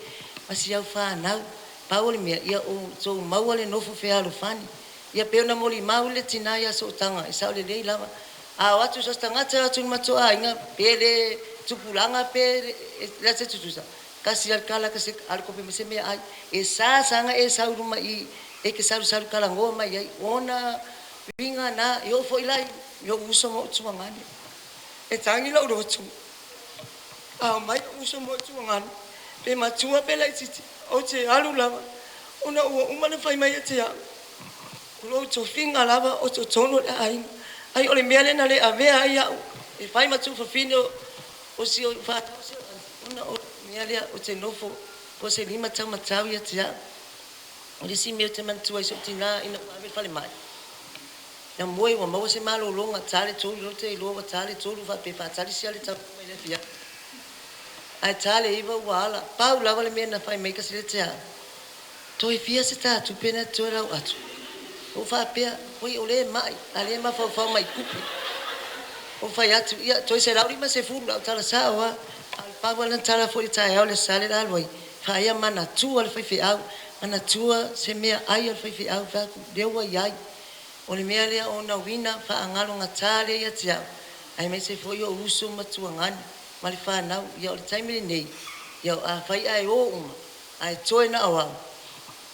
ma si au fanau, pau o le mea, ia outou maua le nofo fealofani. Ia pei ona molimau le tina ia Sootaga, e sao lelei lava. A o atu so o se tagata e o atu i le matou aiga, pe le tupulaga pe le a se tutusa, tasi lava le tala, alu kope mai se meaai. E sa saga e sau i luma i i, e te salusalu talanoa mai ai. O ona uiga na, e oo foi la i ou uso ma ou tuagane. E tagi lou loto, a omai ou uso ma ou tuagane, pe matua pe laitiiti, ou te alu lava, ona ua uma ona fai mai ia te au, O lou tofiga lava o totonu o le aiga. Ai o le mea lea na le avea ai au e fai ma tuufafine o si ou fanau si ou aunty ona o le mea lea ou te nofo po se lima taumatau ia te au. O le isi mea ou te manatua i si ou tina ina ua ave i le falemai, na moe ua maua se malologa, ta le tolu lea ou te iloa ua ta le tolu faapea faatali sia le taunuu mai i le afiafi. Ae ta le iva ua ala, pau lava le mea na fai mai kasi lea te au. Toe fia se tā tupe na toe lau atu. Ou faapea, oi o lea e ma'i, a lea e mafaufau mai i tupe. Ou fai atu, ia, toe 150 lau tala sa'o a. A o le pau lava lena tala foi i le taeao le Aso Sa le la alu ai, faaea manatua le faifeau, manatua se mea ai a le faifeau, fai atu, lea ua i ai. O le mea lea o ona uiga faagalogata lea ia te au, aemaise foi ou uso ma tuagane ma le fanau, ia o le taimi lenei, ia afai ae o uma, Ae toe na o au,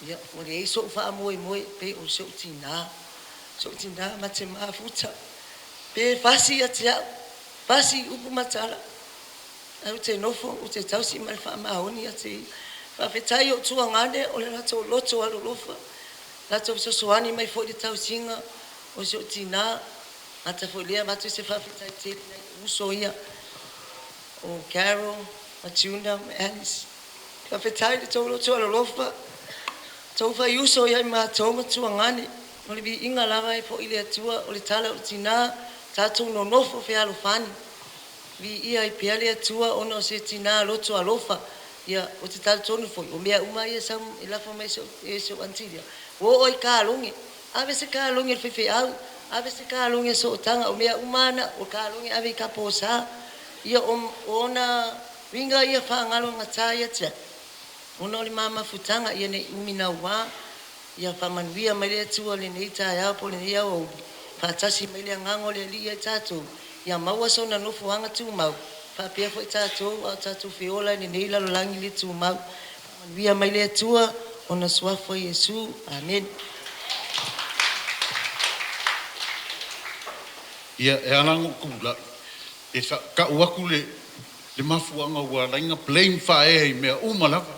ia, ua leai so'u faamoemoe pei o si ou tinā, si ou tinā ma te mafuta. Pe fasi ia te au, fasi i upu ma tala, ae ou te nofo, ou te tausi ma le faamaoni ia te ia. Faafetai i ou tuagane o le latou loto alolofa, latou fesoasoani mai foi i le tausiga o si ou tinā. Gata foi lea, avatu se faafetai tele i nai uso ia, o Carol, ma Juna ma Alice. Faafetai i le tou loto alolofa, tou faiuso ia i matou ma tuagane. O le viiga lava e foi i le Atua, o le tala o le tina, tatou nonofo fealofani. Viia ai pea le Atua ona o se tina loto alofa. Ia, ou te talitonu foi, o mea uma ia e sau e lafo mai e si ou aunty lea, ua oo i kaloge. Ave se kaloge i le faifeau, ave se kaloge i sootaga, o mea uma lava na, o kaloge ave i kaposa. Ia, o ona Uiga ia faagalogata ia te au, ona o le ma mafutaga ia nei umi nauā, ia faamanuia mai le Atua lenei taeao po o lenei aoauli, faatasi mai le Agaga o le Alii ia i tatou, ia maua sona nofoaga tumau, faapea foi tatou a o tatou feola i lenei lalolagi le tumau. Faamanuia mai le Atua, ona Suafa Iesu. Amene. Ia, e ala ona ou tulai, e tau atu le le mafuaaga ua ala ai ona blame Faaea i mea uma lava.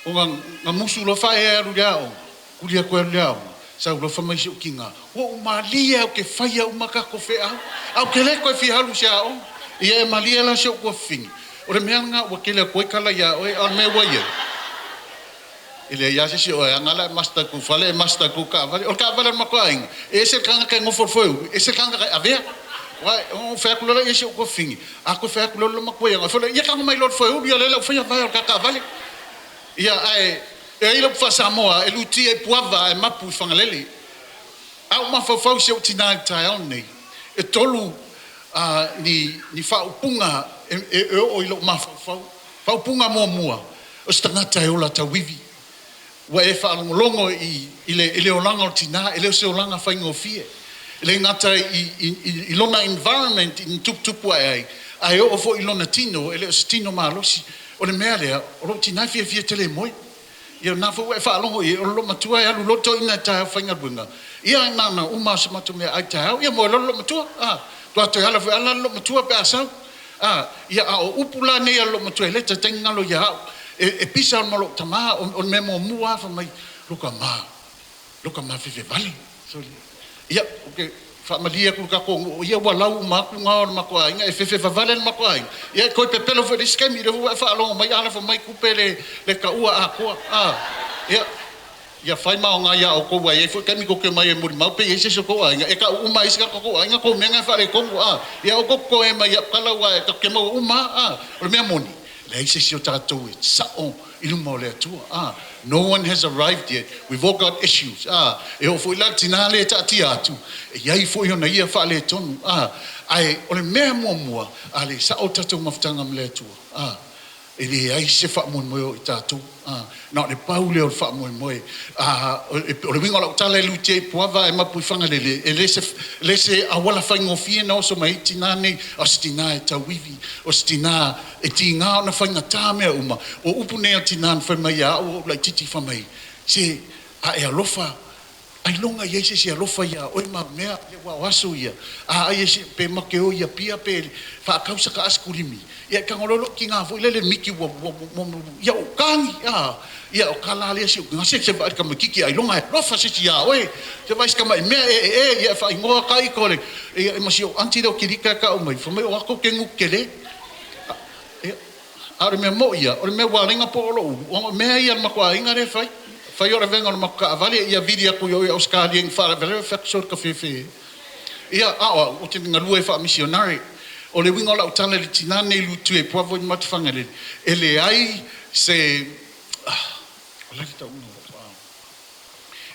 Ona na musu loa Faaea e alu i le aoga, tuli atu e alu i le aoga, sau loa fai mai si ou tina, ua ou malie lava ou te faia uma tatou feau, ae ou te le toe fia alu i se aoga. Ia e malie la si ou tuafafine, o le mea lena ua tele atu ai tala ia oe, a o le mea ua i ai, e leai lava se isi o e aga la e master i tou fale, e master i tou taavale. O le taavale a le matou aiga, e ese le tagata e nofo i le foeuli, ese le tagata e avea. Wai o fai atu loa lea i si ou tuafafine, a toe fai atu loa le matua ia, fai loa, ia tago mai loa i le foeulu ia lea o le a ou faia vae o le ta taavale. Ia ae e ai le upu faa-Samoa, e lutia i Puava ae mapu i Fagalele. A ou mafaufau i si ou tinā i le taeao lenei, e tolu ni ni faaupuga e, e, e oo i lou mafaufau. Faaupuga muamua, o se tagata e ola tauivi. Ua e faalogologo i, i, le, i le olaga o le tinā, e le o se olaga faigofie. E le gata i, i, i, i lona environment i tuputupu ae ai, ae oo foi i lona tino, e le o se tino malosi. O le mea lea, o lou tinā e fiafia tele e moe. Ia na foi ua e faalogo i ai, o le loomatua e alu loa toeaina e taeao faigaluega, ia na ona uma lava o se matou meaai taeao, ia moe loa le loomatua, a, faatoa toe ala foi lava la le loomatua pe a sau. A, ia a o upu la nei a le loomatua e le taitai galo ia au, e pisa ma lou tamā, o le mea muamua lava fai mai, lo ta ma, lo ta ma fefe vale. Sole. Ia, ou te faamalie atu i le tatou nuu, ia ua lau uma atu gao o le matou aiga, e fefe vavale le matou aiga. Ia, e toe pepelo foi i le isi taimi, lea foi ua e faalogo mai, a lafo mai tupe le, le taua atoa. A, ia, ia fai ma aoga iā outou ua i ai foi taimi tou te omai e molimau pe i ai se isi o tou aiga e tau uma ai isi tatou aiga tou mea na e faaletonu. A, ia outou totoe mai au tala aua tatou te maua uma lava. A, o le mea moni, leai se isi o tatou e sa'o i luma o le Atua. A, no one has arrived yet. We've all got issues. A, e oo foi la i le tinā lea e taatia atu, e i ai foi ona ia faaletonu. A, ae o le mea muamua, a le sa'o le tatou mafutaga ma le Atua, a, e leai se faamoemoe o i tatou. A, na o le pau lea o le faamoemoe. A, o le uiga o lau tala e lutia i Puava ae mapu i Fagalele, e le se, le se auala faigofie na oso mai ai tinā nei, a o se tinā e tauivi, o se tinā e tiga ona faigata mea uma. O upu nei a le tinā na fai mai ia au a o ou laitiiti, fai mai, se a e alofa, ailoga i ai se isi e alofa iā oe ma au mea, ia aua o aso ia, a ai e se, pe make o i Apia pe faatau saka asikulimi, ia e tago loa lou tiga foi lele miti ua, ua, ua, ia ua tagi, a, ia o ka la lea si ou tiga, se se vaai i le tamaititi ailoga e alofa se isi iā oe, se vaai i si tamai mea e, e, e, ia e faaigoa ka ika o le, ia ma si ou aunty lea o Kilika e tau mai, fai mai o ako ke gutu tele. Ia, a o le mea mo'i ia, o le mea ua ala ai ona po'o lo'u ulu, ona o mea ia a le matou aiga lea e fai. Fai o le avega o le matou taavale, ia vili atu i o i Ausetalia i ni faalavelave, fai atu sole kafefe. Ia, a o au, ou te galue faa-misionare. O le uiga o lau tala i le tinā lenei i Lutue i Puavo i Matufagalele, e leai se, ah, o le a le tauga o lau, ah,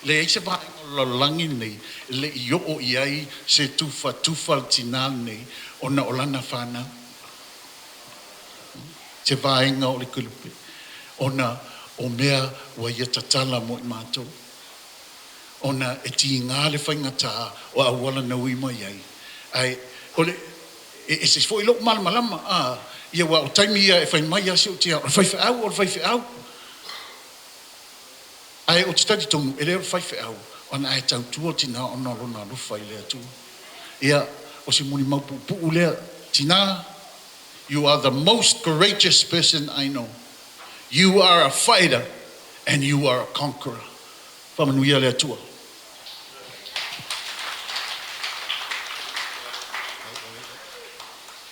leai se vaega o le lalolagi lenei e le i oo i ai se tufatufa a le tinā lenei ona o lana fanau. Se vaega o le kelupe, ona o mea ua ia tatala mo i matou, ona e tiga le faigata o auala na ui mai ai, ae o le, e ese foi lou malamalama, a, ia aua o taimi ia e fai mai lava si ou tia, o le faifeau, o le faifeau. Ae ou te talitonu, e le o le faifeau, ona ae tautua tinā ona o lona alofa i le Atua. Ia, o se molimau puupuu lea, tinā, you are the most courageous person I know. You are a fighter and you are a conqueror. Faamanuia le Atua.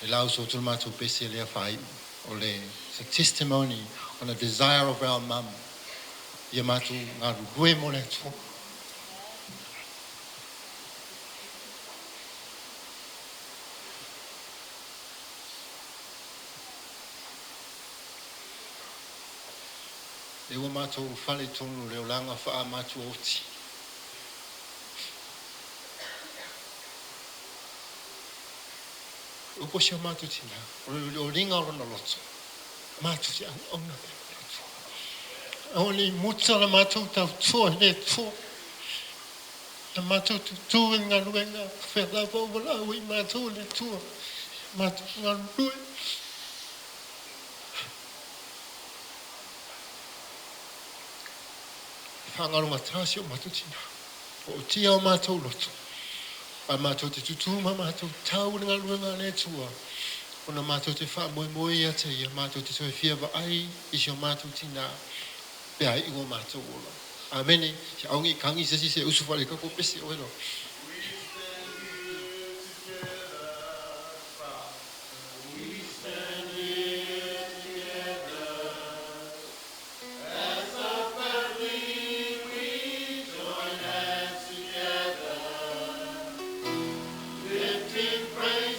E lau so tu matou pese lea fai o le it's a testimony on a desire of our mum ia matou galulue mo le Atua. E ua matou fale i totonu o le olaga faa-matuaoti. E upu si o matou tinā, o le oliga o lona loto, matou te auauna pea mo le Atua. Aua ne i muta la matou tautua i le Atua. Na matou tutū i le galuega, fea lava ua valaau ai matou e le Atua, matou galulue. E faagalogatā si o matou tinā, o tia o matou loto, a matou te tutū ma matou tau i le galuega a le Atua, ona matou te faamoemoe ia te ia, matou te toe fia vaai i si o matou tinā, pe a iu o matou ola. Amene. Se aoga i kagi se isi se usu fale ka ko pese oe lo. We stand here together as a family. We join hands together, lifting praise.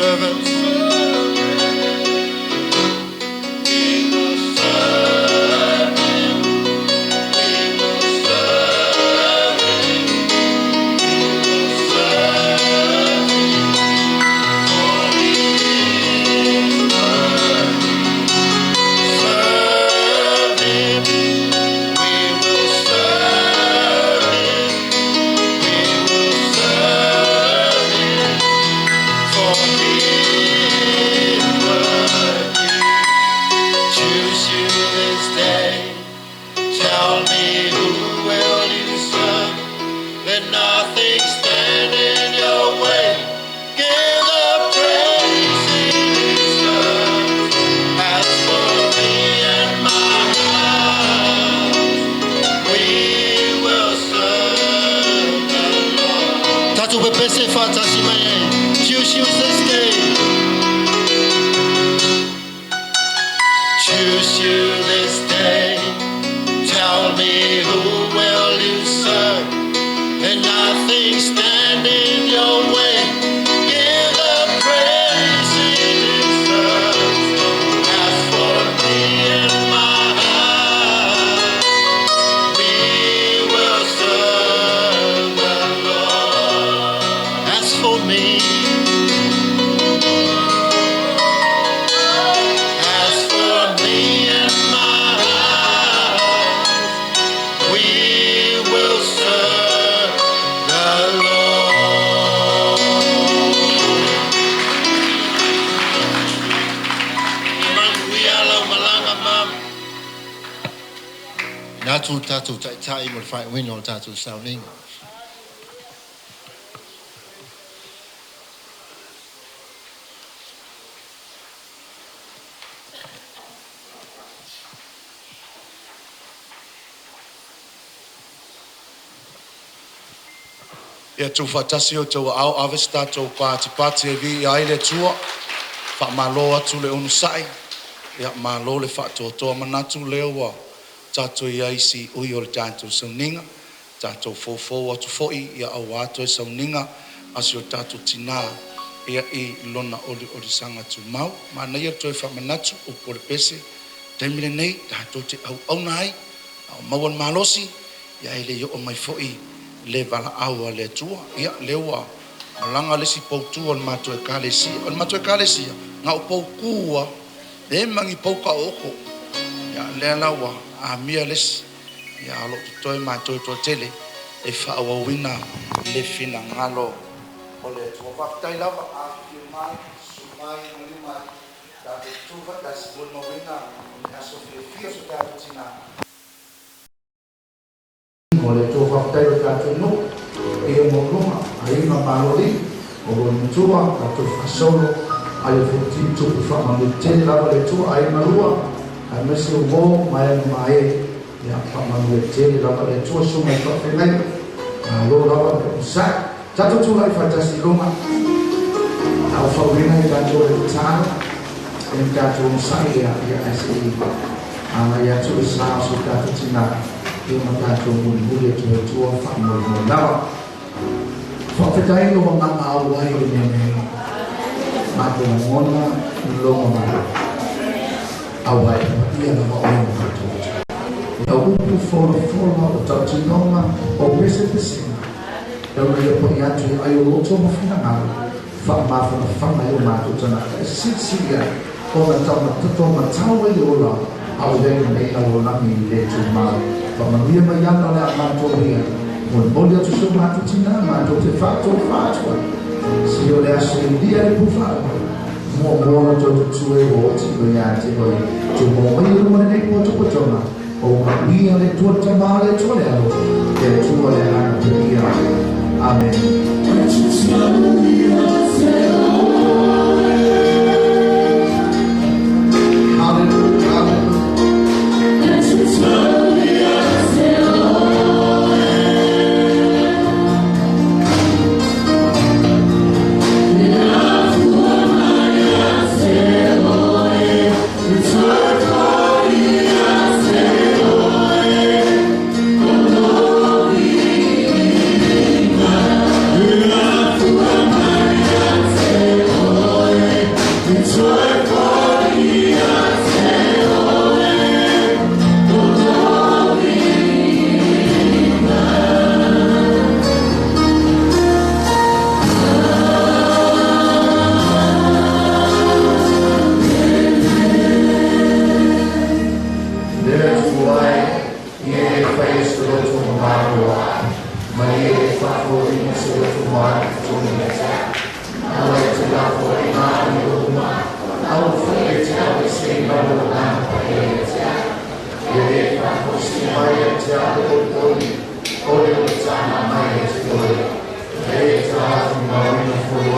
serve Him. We will serve Him. We will serve Him. We will serve Him. For He is worthy. Serve Him. We will serve Him. We will serve Him. For He is worthy. Choose you this day. Tell me who will you serve? Let nothing stand in your way. Give the praise He deserves. As for me and my house, we will serve the Lord. Tatou pepese faatasi mai ai. Choose you this day. Choose you this day. Tell me who will you serve? Let nothing stand in your way. Give the praise He deserves. As for me and my house, we will serve the Lord. As for me, as for me and my house, we will serve the Lord. Manuia lau malaga mama. Na tu tatou taitai mo le faaiuina o le tatou sauniga. Ia tuufaatasi o tou aao ave se tatou patipati e viia ai le Atua. Faamālō atu le onosaʻi, ia mālō le faatoatoa manatu lea ua tatou i ai siui o le tatou sauniga, tatou foufou atu foʻi ia auā toe sauniga a si o tatou tinā ia i lona oliolisaga tumau. Manaia le toe faamanatu upu o le pese, taimi lenei tatou te auauna ai a o maua le malosi, ia e lei oo mai foʻi le valaau a le Atua. Ia lea ua malaga le isi poutu o le matou ekalesia. O le matou ekalesia, na o poutū a, le magi pou kaooko. Ia lea la ua amia le isi, ia o loo totoe matou e toatele e faaauauina le finagalo o le Atua. Faafetai lava, afifio mai, susu mai, maliu mai, tatou tutufaatasi molimauina le aso fiafia o so tatou tinā. O le Atua faafetai i lo tatou nuu, paia maualuga, aiga ma aloalii, o lou matua, tatou faasolo, ai o Fonoti tupu faamanuia tele lava le Atua, aiga lua, aemaise o uo ma e ma e, ia faamanuia tele lava le Atua, susuga i faafeagaiga, malo lava le onosai. Tatou tulai faatasi i luga, a o faauiina i tatou le tatalo, e tatou onosai ia, ia ae se i agai atu le sa o so tatou tinā, ia ma tatou mulimuli atu le Atua faamoemoe lava. Faafetai lou agaga auai i le mea nei. Matou lagona lou mamalu. Auai e paia lava oe o matou Atua. Lau upu folafola o tautinoga o pesepesega, e ona ia pai atu i ai o loto ma finagalo, faamafanafana ai o matou tagata e silisili ai ona taumatau ai le ola a o i ai lenei lalolagi i le tumau. Faamanuia mai ana o le a matou ia. Molimoli atu si o matou tinā, matou te faatofā atu ai. Se o le aso i lia le pufaaoa, muamua ona toe tutū e ua oti oe ia te oe. Tumau mai i luma lenei potopotoga, o manuia le Atua le Tama le Atua le Alo, le Atua le Agaga Paia. Amene. Hallelujah, hallelujah. Yeah.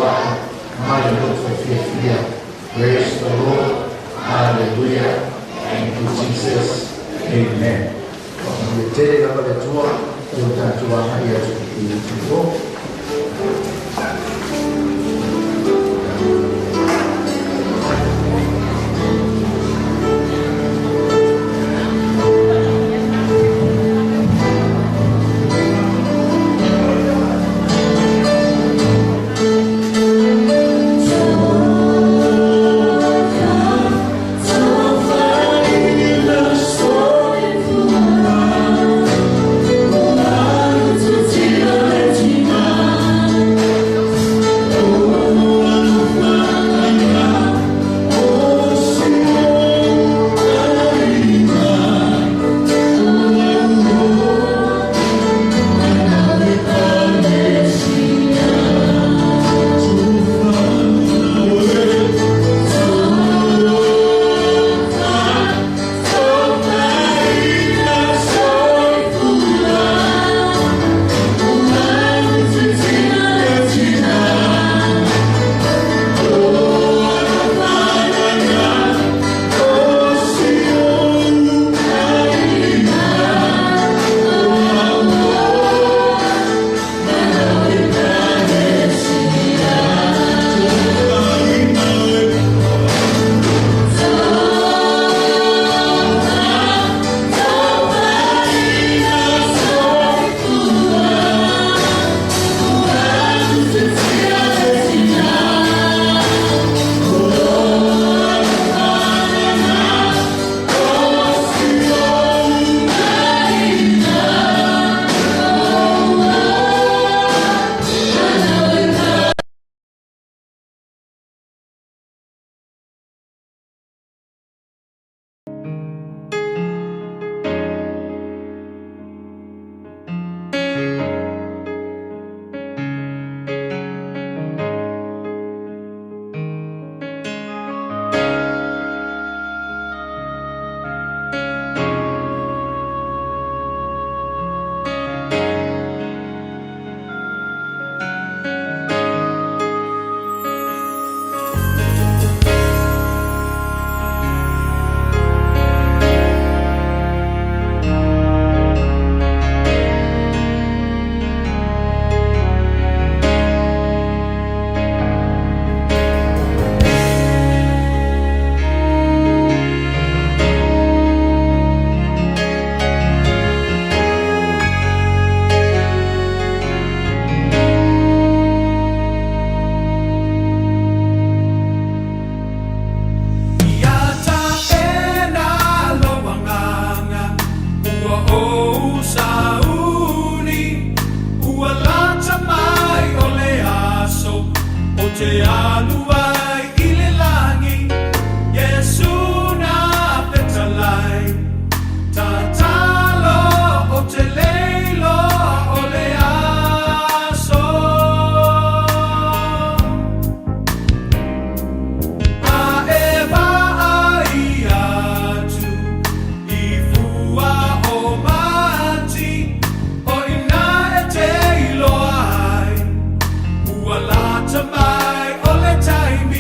ae mai le loto fiafia. Praise the Lord. Hallelujah. Thank you, Jesus. Amen. Faamanuia tele lava le Atua i o tatou agai atu i le tupo. Ua lata mai o le taimi.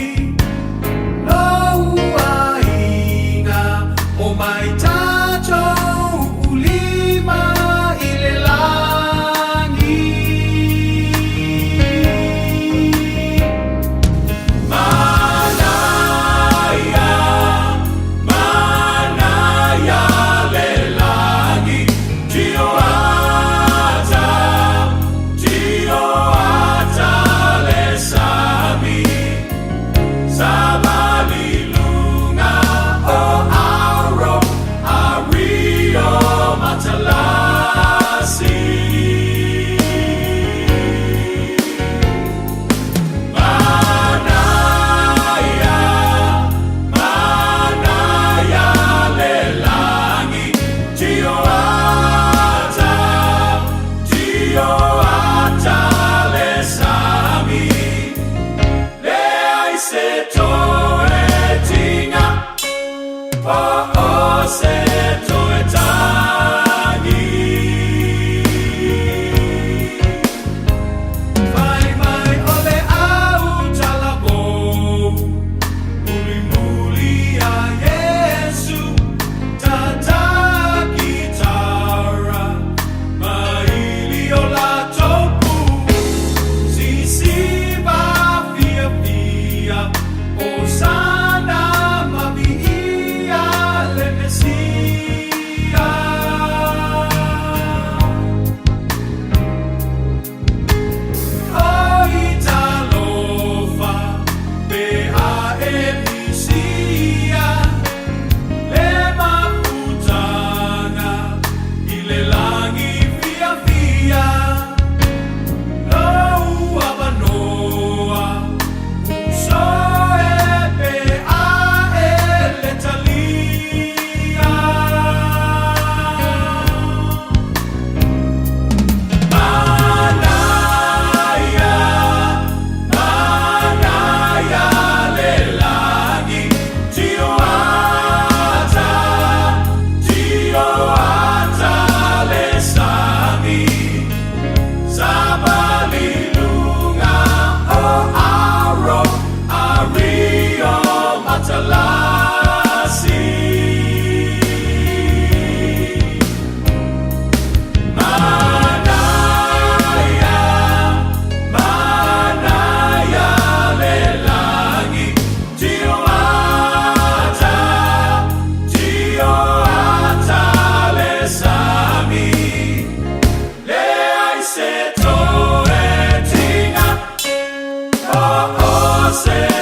Se.